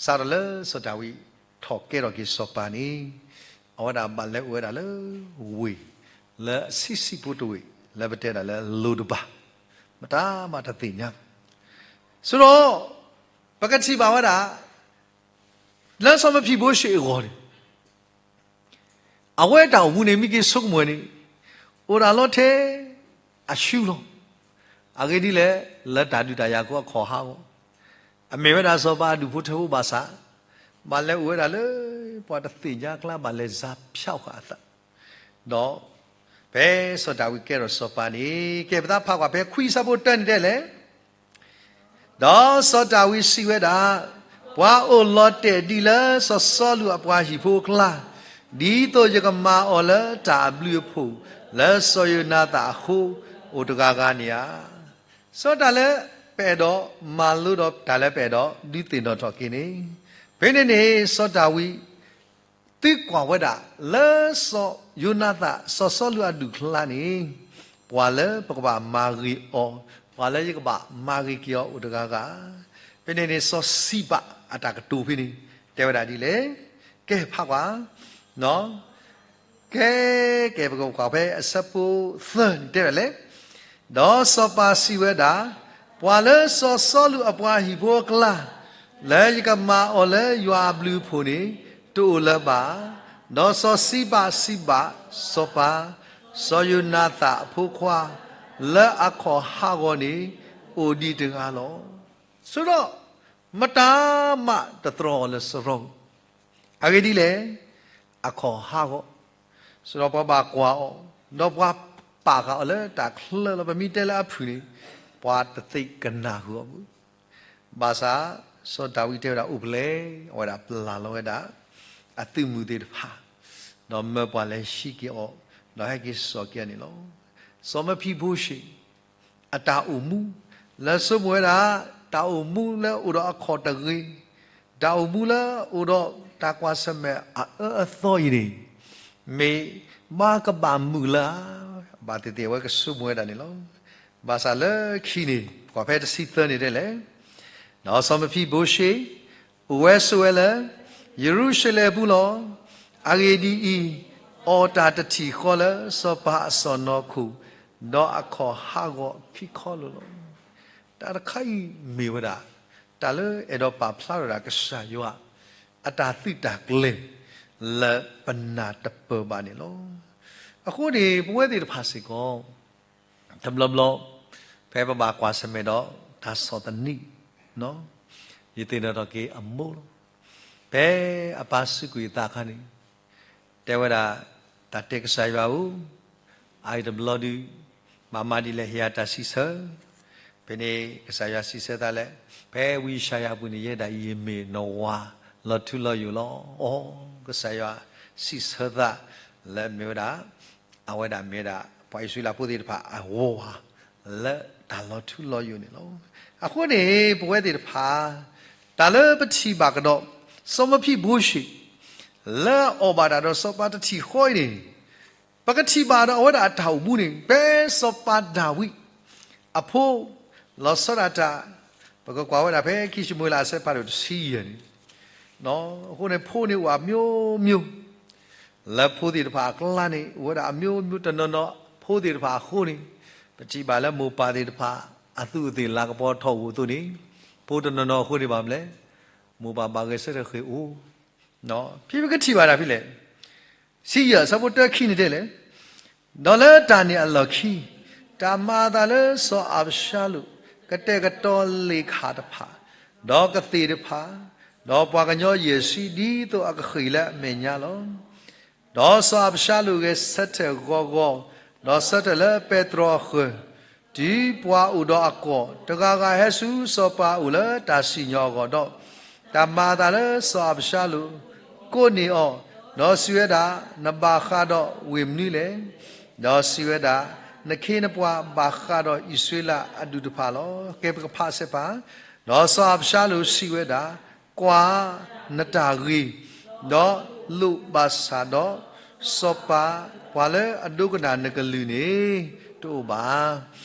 စးထီၣ်လၢစီၤဒၤဝံးထီၣ်ကဲထီၣ်က့ၤစီၤပၤန့ၣ် အဝဲဒၣ်ဘၣ်လဲၤအိၣ်ဝဲဒၣ်လၢဝ့ၢ် လၢအဆံးဆံးဖိတဝ့ၢ် လၢပတဲဒၣ်လၢလိၤတဘ့ၣ်, မတၤမၤတသ့ၣ်ညါဘၣ်. ဆိဒီး ပကထံၣ်ဘၣ်ဝဲဒၣ် လၢစီၤမဖံဘိရှ့အဂီၢ်န့ၣ် အဝဲတၢ်အိၣ်မူန့ၣ် မ့ၢ်က့ၤဆိကမိၣ်န့ၣ် အိၣ်ဒၣ်လီၤထဲအဆူလီၤ. အဂ့ၢ်ဒ်လဲၣ်, လၢတၢ်ဒုးတၢ်ယၤအဃိအခီၣ်ဟးဂီၤ, အမ့ၢ်ဝဲဒၣ်စီၤပၤအဒူၣ်ဖိထၢဖိဘၣ်ဆၣ်, ဘၣ်လဲၤအိၣ်ဝဲဒၣ်လၢ ပှၤတသ့ၣ်ညါအကျါ ဘၣ်လဲၤစၢဖၠးဃာ်အသး, ဒီး ဖဲစီၤဒၤဝံးကဲထီၣ်စီၤပၤန့ၣ် ကဲပသးဖးကွၢ်ဖဲခွံဆၢဖိတၢန့ၣ်တဲလဲၣ် ဒီးစီၤဒၤဝံးစံးဝဲဒၣ်, ပှၤအိၣ်လီၤတဲာ်ဒံးလၢစီၤစီလူးအပှၤဟံၣ်ဖိအကျါ, ဒ်သိးယကမၤအီၤလၢတၢ်အဘျုးအဖှိၣ် လၢစီၤယိၤနၤသၣ်အဃိ အိၣ်တဂၤဂၤန့ၣ်ဧါ. စီၤတၢ်လၢပအဲၣ်ဒိးမၤလိဒီးတၢ်လၢပအဲၣ်ဒိး ဒုးသ့ၣ်နီၣ်ထီၣ်က့ၤန့ၣ်, ဖဲန့ၣ်န့ၣ် စီၤဒၤဝံး သံကွၢ်ဝဲဒၣ် လၢစီၤယိၤနၤသၣ် စီၤစီလူးအဒူၣ်အကျါန့ၣ် ပှၤလၢပကဘၣ်မၤဂ့ၤအီၤ, ပှၤလၢယကဘၣ်မၤဂ့ၤက့ၤအီၤအိၣ်တဂၤဂၤ. ဖဲန့ၣ်န့ၣ် စီၤစံးဘၣ်အတၢ်ကတိၤဖဲန့ၣ် တဲဝဲဒၣ်ဒ်လဲၣ်. ကဲဖးကွၢ်, ကဲ, ကဲ ပကကွၢ်ဖဲအဆၢဖိသၢန့ၣ်တဲဒၣ်လဲၣ်. ဒီးစီၤပၤစံးဝဲဒၣ်, ပှၤလၢစီၤစီလူးအပှၤဟံၣ်ဖိအကျါ, လၢယကမၤအီၤလၢယွၤအဘျုးအဖှိၣ်န့ၣ် တအိၣ်လၢၤဘၣ်. ဒီးစီၤစံးဘၣ်စံးဘၣ်စီၤပၤ, စီၤယိၤနၤသၣ်အဖိခွါ လၢအခီၣ်ဟးဂီၤန့ၣ် အိၣ်ဒံးတဂၤလီၤ. ဆိဒီး မတၤမးတတြီအီၤလၢစရီ, အဂ့ၢ်ဒ်လဲၣ်, အခီၣ်ဟးဂီၤ, ဒီးပှၤဘၣ်ကွၢ်အီၤ, ဒီးပှၤပာ်ဃာ်အီၤလၢတၢ်ချၢလီၤ. ပမ့ၢ်တဲလၢအဖုၣ်န့ၣ်, ပှၤတသ့ၣ်ကနၢ်ဃုာ်အီၤဘၣ်. ဘၣ်ဆၣ်, စီၤဒၤဝံးတဲဝဲဒၣ်အိၣ်ဖျဲၣ်, အဝဲဒၣ်ပျၢ်လီၤဝဲဒၣ် အသုးမုၢ်သ့ၣ်တဖၣ်, ဒီးမၢပှၤလဲၤဟံးက့ၤအီၤ, ဒီးဟဲက့ၤစိာ်က့ၤအီၤန့ၣ်လီၤ. စီၤမၢဖံဘိရှ့ၣ် အတၢ်အိၣ်မူ, လၢဆိကမိၣ်ဝဲဒၣ်, တၢ်အိၣ်မူလၢအိၣ်ဒီးအခီၣ်တဂ့ၤ, တၢ်အိၣ်မူလၢအိၣ်ဒီးတၢ်ကွၢ်ဆၢၣ်မဲာ်အအၢအသီအံၤန့ၣ်, မ့ၢ်ဘၣ်ကဘၣ်မုာ်လၢၤဧါ, ဘၣ်သ့ၣ်သ့ၣ်အဝဲကဆိကမိၣ်ဝဲဒၣ်န့ၣ်လီၤ. ဘၣ်ဆၣ်လၢခံန့ၣ် ကွၢ်ဖဲတဆံသၢန့ၣ်တဲလဲၣ်, ဒီးစီၤမၢဖံဘိရှ့ၣ် အိၣ်ဝဲဆိးဝဲလၢ ယရူၤၡလ့ၣ်အပူၤလီၤ. အဂ့ၢ်ဒ်အံၤ, အီၣ်တၢ်တထံၣ်ဃီလၢစီၤပၤအစီၣ်နီၤခိၣ်, ဒီးအခီၣ်ဟးဂီၤခံခီလိာ်လီၤ. တၢ်တခါအံၤမ့ၢ်ဝဲဒၣ် တၢ်လၢအဲၣ်ဒိးပာ်ဖျါထီၣ်ဒၣ်ကစၢ်ယွၤ အတၢ်သုးတၢ်ကျဲၤ လၢပနၢ်တပၢၢ်ဘၣ်န့ၣ်လီၤ. အဃိန့ၣ် ပဝဲသ့ၣ်တဖၣ်စ့ၢ်ကီး တဘျီဘျီ ဖဲပဘၣ်ကွၢ်ဆၢၣ်မဲာ်ဒီးတၢ်ဆီၣ်သနံး, ယသ့ၣ်နီၣ်ထီၣ်က့ၤအမိၢ်လီၤ. ဖဲအပၢ်စူးကွံာ်အသးအခါန့ၣ် တဲဝဲဒၣ်, တၢ်တဲကစၢ်ယွၤဧၢ, အအံၤတဘျီဒုး ဘၣ်မၤဒ်လဲၣ်ဟ့ၣ်ယၤတၢ်စံးဆၢ, ဖဲန့ၣ်ကစၢ်ယွၤစံးဆၢသးလၢ, ဖဲဝံယၡါယၤအပူၤန့ၣ် ယဲဒၣ်အံၤမ့ၢ်နဝၤလီၤထူလီၤယိာ်လီၤ. အိ, ကစၢ်ယွၤစံးဆၢသးလၢမ့ၢ်ဝဲဒၣ် အဝဲဒၣ်မ့ၢ်ဝဲဒၣ် ပှၤအံၣ်စရ့လးဖိသ့ၣ်တဖၣ်အဝၤ လၢတၢ်လီၤထူလီၤယိာ်န့ၣ်လီၤ. အဃိန့ၣ် ပဝဲသ့ၣ်တဖၣ် တၢ်လၢပထံၣ်ဘၣ်ကဒီး စီၤမၢဖံဘိရှ့ၣ် လၢအအီၣ်ဘၣ်တၢ်ဒီးစီၤပၤတထံၣ်ဃီအံၤန့ၣ်, ပကထံၣ်ဘၣ်ဒီးအဝဲဒၣ်အတၢ်အိၣ်မူန့ၣ် ဖဲစီၤပၤဒၤဝံးအဖိ လီၤဆီဒၣ်တၢ်, ပကကွၢ်ဝဲဒၣ်ဖဲခံၡမူၤအ့လးအဆၢဖးဒိၣ်တဆံယဲၢ်န့ၣ်, အဃိန့ၣ်ဖိန့ၣ်အိၣ်အမျိုးမျိုး လၢဖိသ့ၣ်တဖၣ်အကျါန့ၣ် အိၣ်ဝဲဒၣ်အမျိုးမျိုးတနီၤနီၤ ဖိသ့ၣ်တဖၣ်အဃိန့ၣ်, ပထံၣ်ဘၣ်လၢမိၢ်ပၢ်သ့ၣ်တဖၣ် အသူးအသ့ၣ်လၤကပီၤထီၣ်အိၣ်အသိးန့ၣ်, ဖိတနီၤနီၤအဃိန့ၣ်ဘၣ်မနုၤလဲၣ်, မိၢ်ပၢ်ဘၣ်ဂဲၤဆၢထၢၣ်ဃ့ၢ်အိၣ်, ဖဲပကထံၣ်ဘၣ်တၢ်ဖဲလဲၣ်, ဆံယဲၢ်အဆၢဖိတၢခံန့ၣ်တဲလဲၣ်, ဒီးလၢတၢ်န့ၣ်အလီၢ်ခံ, တၢ်မၤအသးလၢစီၤအၤဘၡါလိၣ် ကတဲာ်ကတီၤလ့ၣ်ခၣ်တဖၣ်, ဒီးကသ့ၣ်တဖၣ်, ဒီးပှၤကညီယဲၢ်ဆံ ဒ်သိးအကဃ့ၢ်လၢအမဲာ်ညါလီၤ. ဒီးစီၤအၤဘၡါလိၣ်ဂဲၤဆၢထၢၣ်ဂီၤဂီၤ, ဒီးဆၢထၢၣ်လၢပဲတြီအဃၢၤ, တုၤပှၤအိၣ်ဒီးအကွီၢ်တဂၤဂၤဟဲဆူစီၤပၤအအိၣ်လၢတၢ်စံၣ်ညီၣ်အဂီၢ်ဒီး, တၢ်မၤအသးလၢစီၤအၤဘၡါလိၣ် ကိးန့ၢ်အီၤ, ဒီးစံးဝဲဒၣ်, နဘၣ်ဃးဒီးဝ့ၢ်မနုၤလဲၣ်. ဒီးစံးဝဲဒၣ်, နခ့နပှၤဘၣ်ဃးဒီးအံၣ်စရ့လးအဒူၣ်တဖၣ်လီၤ. ကဲပကဖးစဲးပာ်, ဒီးစီၤအၤဘၡါလိၣ်စံးဝဲဒၣ်, ကွၢ်, နတၢ်ဂ့ၤ, ဒီးလိၣ်ဘၣ်ဆၣ်ဒီး, စီၤပၤ, ပှၤလၢအဒိကနၣ်နကလုၢ်န့ၣ် တအိၣ်ဘၣ်.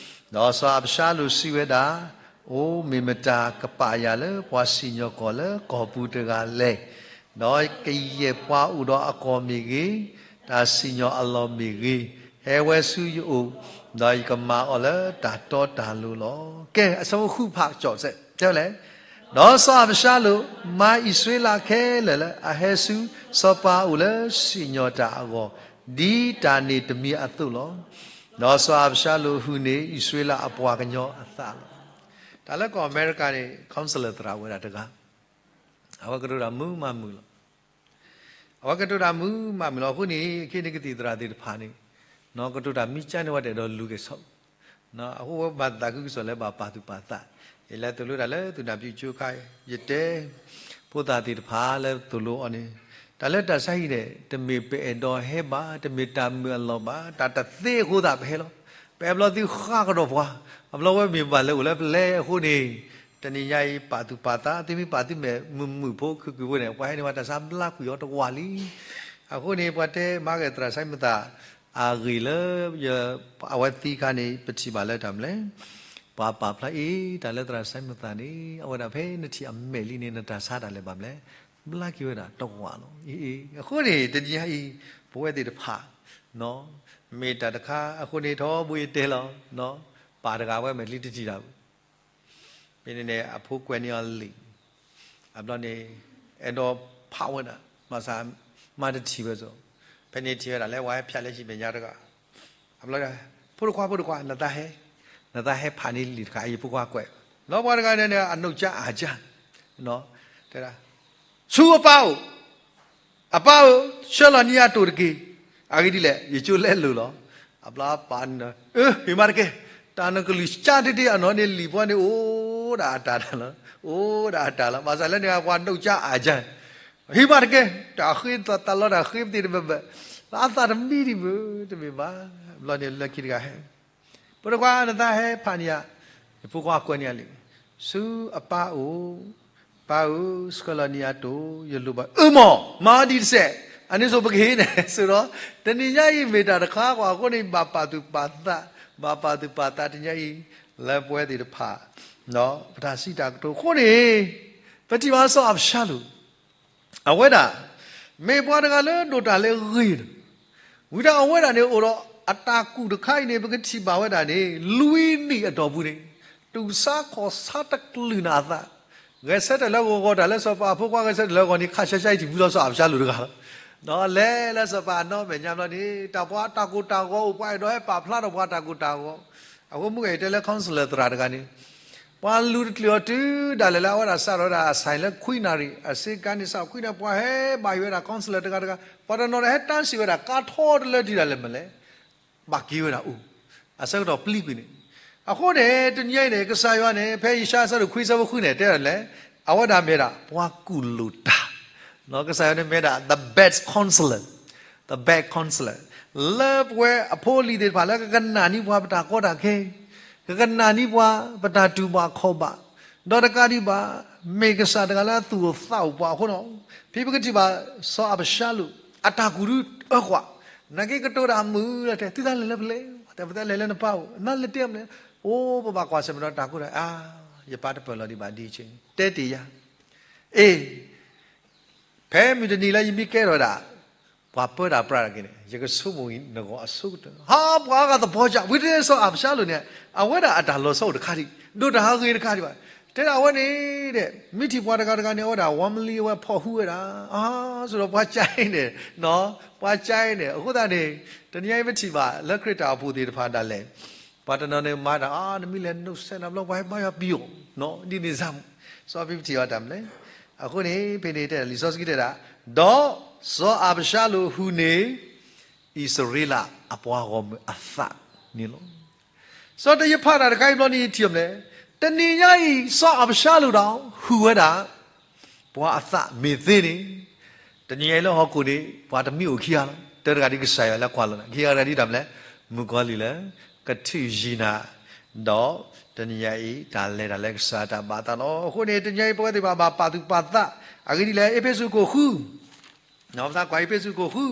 ဒီးစီၤအၤဘၡါလိၣ်စံးဝဲဒၣ်, အိ, မ့ၢ်မတၤကပာ်ယၤလၢပှၤစံၣ်ညီၣ်ကွီၢ်လၢကီၢ်ပူၤတဂၤလဲၣ်. ဒီးကယဲၢ်ပှၤအိၣ်ဒီးအကွီၢ်မ့ၢ်ဂ့ၤ, တၢ်စံၣ်ညီၣ်အလီၢ်မ့ၢ်ဂ့ၤ, ဟဲဝဲဆူယအိၣ်, ဒီးယကမၤအီၤလၢတၢ်တီတၢ်လိၤလီၤ. ကဲ, အဆၢဖိဃုဖးကၠီၣ်စဲး, တဲလဲၣ်, ဒီးစီၤအၤဘၡါလိၣ်မၤအံၣ်စရ့လးခဲလၢာ်လၢအဟဲဆူစီၤပၤအအိၣ်လၢစံၣ်ညီၣ်တၢ်အဂီၢ်, ဒ်တၢ်န့ၣ်တမံၤအသိးလီၤ. ဒီးစီၤအၤဘၡါလိၣ်ဟုၣ်န့ၢ်အံၣ်စရ့လးအပှၤကညီအသးလီၤ. တၢ်လၢကီၢ်အမဲရကၤန့ၣ် counselor သရၣ်ဝဲဒၣ်တဂၤ, အဝဲကတိၤတၢ်မုာ်မးမုာ်လီၤ. အဝဲကတိၤတၢ်မုာ်မးမုာ်လီၤ. အဃိန့ၣ် အခ့န့ၣ်ကသံၣ်သရၣ်သ့ၣ်တဖၣ်န့ၣ်, ကတိၤတၢ်မ့ၢ်ကၠါန့ၣ် ဝဲတအဲၣ်ဒိးလူၤက့ၤဆီ, အဃိဝဲဘၣ်သးခုကစီၣ်လၢဘၣ်ပာ်သူၣ်ပာ်သး, ယလဲၤသိၣ်လိတၢ်လၢသုးနၢ်ပံကၠိခါ, ယတဲ ဖိသၣ်သ့ၣ်တဖၣ်လၢသိၣ်လိအီၤန့ၣ်, တၢ်လၢတၢ်ဆါဟံၣ်န့ၣ် တမ့ၢ်ပအဲၣ်ဒိးဟဲဘၣ်, တမ့ၢ်တၢ်မုာ်အလီၢ်ဘၣ်, တၢ်တသ့အဃိသတးပဟဲလီၤ. ပအဲၣ်ဘျီသုဃါကဒီးပှၤ, အဘျီဝဲမ့ၢ်ဘၣ်လဲၤအိၣ်လၢပျဲၤအဃိန့ၣ်, တနံၤညါအံၤပာ်သူၣ်ပာ်သး, သုမ့ၢ်ပာ်သုမဲာ်မုာ်မုာ်ဖိ ခုၣ်ခုၣ်ဖိန့ၣ် ပှၤဟဲန့ၣ်ဝဲတၢ်ဆါဘျါကွံာ်အီၤတဝာ်လံ. အဃိန့ၣ် ပှၤတဲမၤဂ့ၤသရၣ်ဆၢမုၢ်သး အဂ့ၢ်လၢ အဝဲသံခါန့ၣ် ပထံၣ်ဘၣ်လၢတၢ်မနုၤလဲၣ်, ပှၤပာ်ဖျါအံၤ တၢ်လၢသရၣ်ဆၢမုၢ်သးန့ၣ် အဝဲဒၣ်ဖဲနထံၣ်အမဲာ်လံန့ၣ် နတၢ်ဆါတၢ်လဲၤဘၣ်မနုၤလဲၣ်, ဘျါက့ၤဝဲဒၣ်တဝာ်လီၤ. အဃိန့ၣ် တနံၤညါအံၤ ပဝဲသ့ၣ်တဖၣ် မ့ၢ်တၢ်တခါအဃိန့ၣ် ထီဘိယတဲလီၤ, ပၢ်တဂၤဝဲမဲာ်ချံတထံၣ်တၢ်ဘၣ် ဖဲန့ၣ်န့ၣ် အဖိကွဲးန့ၢ်အီၤလံာ်, အဘျီန့ၣ် အဲၣ်ဒိးဖးဝဲဒၣ်, ဘၣ်ဆၣ် မါတထံၣ်ဝဲစ့ၢ်, ဖဲန့ၣ်ထံၣ်ဝဲဒၣ်လၢပှၤဟဲဖၠးလၢဟံၣ်မဲာ်ညါတဂၤ, အဘျီ ဖိတခွါ ဖိတခွါ နသးဟဲ, နသးဟဲဖးန့ၢ်လံာ်တခါအံၤ ဖိခွါကွဲး, ဒီးပှၤတဂၤန့ၣ် အနိၣ်ကၠါအၢ်ကၠါ, တဲဒၣ်, ဆူအပၢ်အိၣ်, အပၢ်ဧၢ, ဆှၢလီၤန့ၢ်ယၤတိၢ်တက့ၢ်. အဂ့ၢ်ဒ်လဲၣ် ယကၠိလဲလိာ်လီၤ. အဘျီပၢ်န့ၣ် အၢ ဟ့ၣ်မးတက့ၢ်, တၢ်နကလုၢ်ကၠါတ့ၢ်တ့ၢ်အနီၢ်န့ၣ် လံာ်ပှၤန့ၣ် အိၣ်ဒၣ်အတၢ်တၢ်လီၤ, အိၣ်ဒၣ်အတၢ်လီၤ. ဘၣ်ဆၣ်လၢန့ၣ် ပှၤဒိၣ်ကၠါအါကၠါ ဟ့ၣ်မးတက့ၢ်, တၢ်ဃ့တၢ်လီတၢ်ဃ့ပသ့ၣ်တဘၢဘၢ, လၢအသးတမံဒံးဘၣ် တမ့ၢ်ဘၣ်. ဘျီန့ၣ်လၢခံတဂၤဟဲ ပတခွါနသးဟဲဖးန့ၢ်ဧါ, ယဖိခွါကွဲးန့ၢ်ဧါလံ, ဆူအပၢ်အိၣ်, ပၢ်ဧၢ, ဆှၢလီၤန့ၢ်အတိၢ်, ယလိၣ်ဘၣ်, အၢမး, မၤဒံးတစဲး, အန့ၣ်ဆိပကဟ့ၣ်န့ၣ် ဆိဒီး တနံၤညါအံၤမ့ၢ်တၢ်တခါကွၢ်အဃိန့ၣ် ဘၣ်ပာ်သူၣ်ပာ်သး, ဘၣ်ပာ်သူၣ်ပာ်သးတနံၤညါအံၤ လၢပဝဲသ့ၣ်တဖၣ် ပတၢ်စံးတၢ်ကတိၤအဃိန့ၣ် ပထံၣ်ဘၣ်စီၤအၤဘၡါလိၣ် အဝဲဒၣ် မ့ၢ်ပှၤတဂၤလၢဒိၣ်တၢ်လၢအဂ့ၤန့ၣ်, ဝံၤတၢ်အဝဲဒၣ်န့ၣ်အိၣ်ဒီးအတၢ်ကူၣ်တခါအံၤန့ၣ် ပကထံၣ်ဘၣ်ဝဲဒၣ်န့ၣ် လွံၢ်နံၣ်အတီၢ်ပူၤန့ၣ် တူၢ်ဆါခီၣ်ဆါတကလုာ်နၤအသး, ဂဲၤဆၢထၢၣ်လၢဂီၤဂီၤတၢ်လၢစီၤပၤအဖိခွါဂဲၤဆၢထၢၣ်လၢဂီၤန့ၣ် ခးဆါဆါအံၤထံၣ်ဘုလီၤစီၤအၤဘၡါလိၣ်တဂၤလီၤ. ဒီးလဲၤလၢစီၤပၤအနီၢ်မဲာ်ညါဘျီန့ၣ် တၢ်ပှၤတၢ်ကိၢ်တၢ်ဂီၤအိၣ် ပှၤအဲၣ်ဒိးဟဲပာ်ဖျါထီၣ်ပှၤတၢ်ကိၢ်တၢ်ဂီၤ, အဃိမုၢ်ဂဲၤအံၤတဲလၢ counselor သရၣ်တဂၤန့ၣ် ပှၤလူၤတချုးအီၤတုၤဒၣ်လဲာ်လၢအဝဲဒၣ်စးထီၣ်ဝဲဒၣ်အ sign လၢ ခွံနၣ်ရံၣ် အစ့ကၤန့ၣ် စးခွံနၣ်ရံၣ် ပှၤဟဲဘၣ်ဟ့ၣ်ဝဲဒၣ် counselor တဂၤတဂၤ, ပှၤတနီၤနီၤဟဲတၢ်စံးဝဲဒၣ် ကါထီတလၢတုၤဒၣ်လဲာ်မးလဲၣ်, ဘၣ်က့ၤဝဲဒၣ်အိၣ်, အဆၢကတီၢ်ပျံၤကွံာ်န့ၣ်, အဃိန့ၣ် တနံၤအံၤန့ၣ် ကစၢ်ယွၤန့ၣ် ဖဲယၡါယၤအဆၢဒိၣ်ခွံဆၢဖိဃုန့ၣ် တဲဒၣ်လဲၣ်, အဝဲဒၣ်မ့ၢ်ဒၣ် ပှၤကူၣ်လိာ်တၢ် ကစၢ်ယွၤန့ၣ်မ့ၢ်ဒၣ် the best counselor, the best counselor လၢပဝဲအဖိအလံၤသ့ၣ်တဖၣ်လၢကကနၣ်န့ၢ်ပှၤပတၢ်ကီတၢ်ခဲ, ကကနၣ်န့ၢ်ပှၤပတၢ်တူၢ်ဘၣ်ခီၣ်ဘၣ်, ဒီးတကးဒံးဘၣ် မ့ၢ်ကစၢ်တဂၤလၢအသူၣ်အိၣ်သးအိၣ်ပှၤအဃိန့ၣ်, ဖဲပကထံၣ်ဘၣ် စီၤအၤဘၡါလိၣ် အတၢ်ကူၣ်ဒုအၢကွၢ်, နာ်က့ကတိၤတၢ်မုာ်လီၤတဲာ် သုသးလဲၤလၢပလဲၤ, တၢ်ပသးလဲၤလၢနပၢ်အိၣ် နလဲၤတဲမနုၤလဲၣ်, အိၣ် ပဘၣ်ကွၢ်ဆၢၣ်မဲာ်ဒီးတၢ်ကိၢ်တၢ်, အါ ယပၢ်တပၢၢ်လီၤဒံးဘၣ်ဒ်အံၤ, တဲတ့ၢ်ယၤ, အ့ ဖဲမုၢ်တနံၤလၢယမ့ၢ်ကဲထီၣ်ဝဲဒၣ် ပှၤပၢတၢ်ပြးတၢ်က့ၤန့ၣ် ယကဆိကမိၣ်နဂီၢ်အဆိကတၢၢ်, ဟါ ပှၤအါဂၤသပှၢ်ကၢ် ဝံၤတ့ၢ်စီၤအၤဘၡါလိၣ်န့ၣ် အဝဲဒၣ်အတၢ်လီၤဆီအိၣ်တခါဒံး, ဒိၣ်တၢ်ဟးဂ့ၤတခါဒံးဘၣ်, တဲဒၣ်အဝဲန့ၣ်ဒီး မ့ၢ်ထံၣ်ပှၤတဂၤတဂၤန့ၣ် အဝဲဒၣ် ဝါမလံ အဝဲဖီၣ်ဟူဝဲဒၣ်, အါ ဆိဒီးပှၤကၠါအံၤန့ၣ်, ပှၤကၠါအံၤန့ၣ် အဃိသတးန့ၣ် တနံၤအံၤပထံၣ်ဘၣ်လၢခရံာ်တၢ်အိၣ်ဖှိၣ်သ့ၣ်တဖၣ်ဒၣ်လဲာ် ပှၤတနီၤန့ၣ်မၤတၢ် အါ နမ့ၢ်လဲၤနုာ်ဆဲးနၤဘျီ ပှၤဟဲဘါယွၤပံၤအီၤ, ဒ်န့ၣ်စၢ်မး, စီၤပ့းတံၢ်အီၤတၢ်မနုၤလဲၣ်, အဃိန့ၣ် ဖဲန့ၣ်တဲဒၣ် လံာ်စီဆှံတဲဒၣ်, ဒီးစီၤအၤဘၡါလိၣ်ဟူးန့ၢ် အံၣ်စရ့လးအပှၤဂီၢ်မုၢ်အသးန့ၣ်လီၤ. စီၤတယဖးတၢ်တခါအံၤဘျီန့ၣ်ထံၣ်အီၤမနုၤလဲၣ်, တနံၤညါအံၤ စီၤအၤဘၡါလိၣ်ဒီး ဟူးဝဲဒၣ် ပှၤအသးမ့ၢ်သ့န့ၣ်, တနံၤညါအံၤလၢဟီၣ်ခိၣ်န့ၣ် ပှၤတမံအိၣ်ခံဂၤလီၤ. တၢတဂၤဒ်ကစၢ်ယွၤလၢကွၢ်လီၤနၤ, ခံဂၤတဂၤဒ်တၢ်မနုၤလဲၣ်, မုၣ်ကီၤလံၢ်လၢ ကထုးယံၤနၤ, ဒီးတနံၤညါအံၤ တၢ်လဲၤတၢ်လၢကစၢ်တၢ်ဘၣ်အသးလီၤ. အဃိန့ၣ် တနံၤညါအံၤပဝဲသ့ၣ်တဖၣ်ဘၣ်ပာ်သူၣ်ပာ်သး, အဂ့ၢ်ဒ်လဲၣ်, အ့းဖ့းစူးခိၣ်ဃု, ပသးကွၢ်အ့းဖ့းစူးခိၣ်ဃု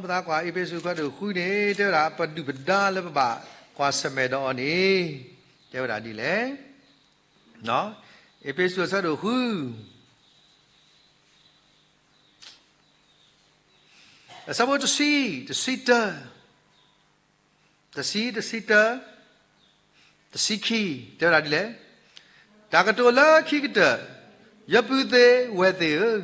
ပသးကွၢ်အ့းဖ့းစူးအဆၢဒိၣ်ဃုန့ၣ် တဲဝဲဒၣ် ပဒုၣ်ပဒါလၢပဘၣ်ကွၢ်ဆၢၣ်မဲာ်ဒီးအီၤန့ၣ် တဲဝဲဒၣ်ဒ်လဲၣ်, အ့းဖ့းစူးအဆၢဒိၣ်ဃု အဆၢဖိတဆံ, တဆံတၢ, တဆံ, တဆံတၢ, တဆံခံ, တဲဝဲဒၣ်ဒ်လဲၣ်, တၢ်ကတိၤလၢခံကတၢၢ်, ယပုၢ်သ့ၣ်ဝဲၢ်သ့ၣ်ဧၢ,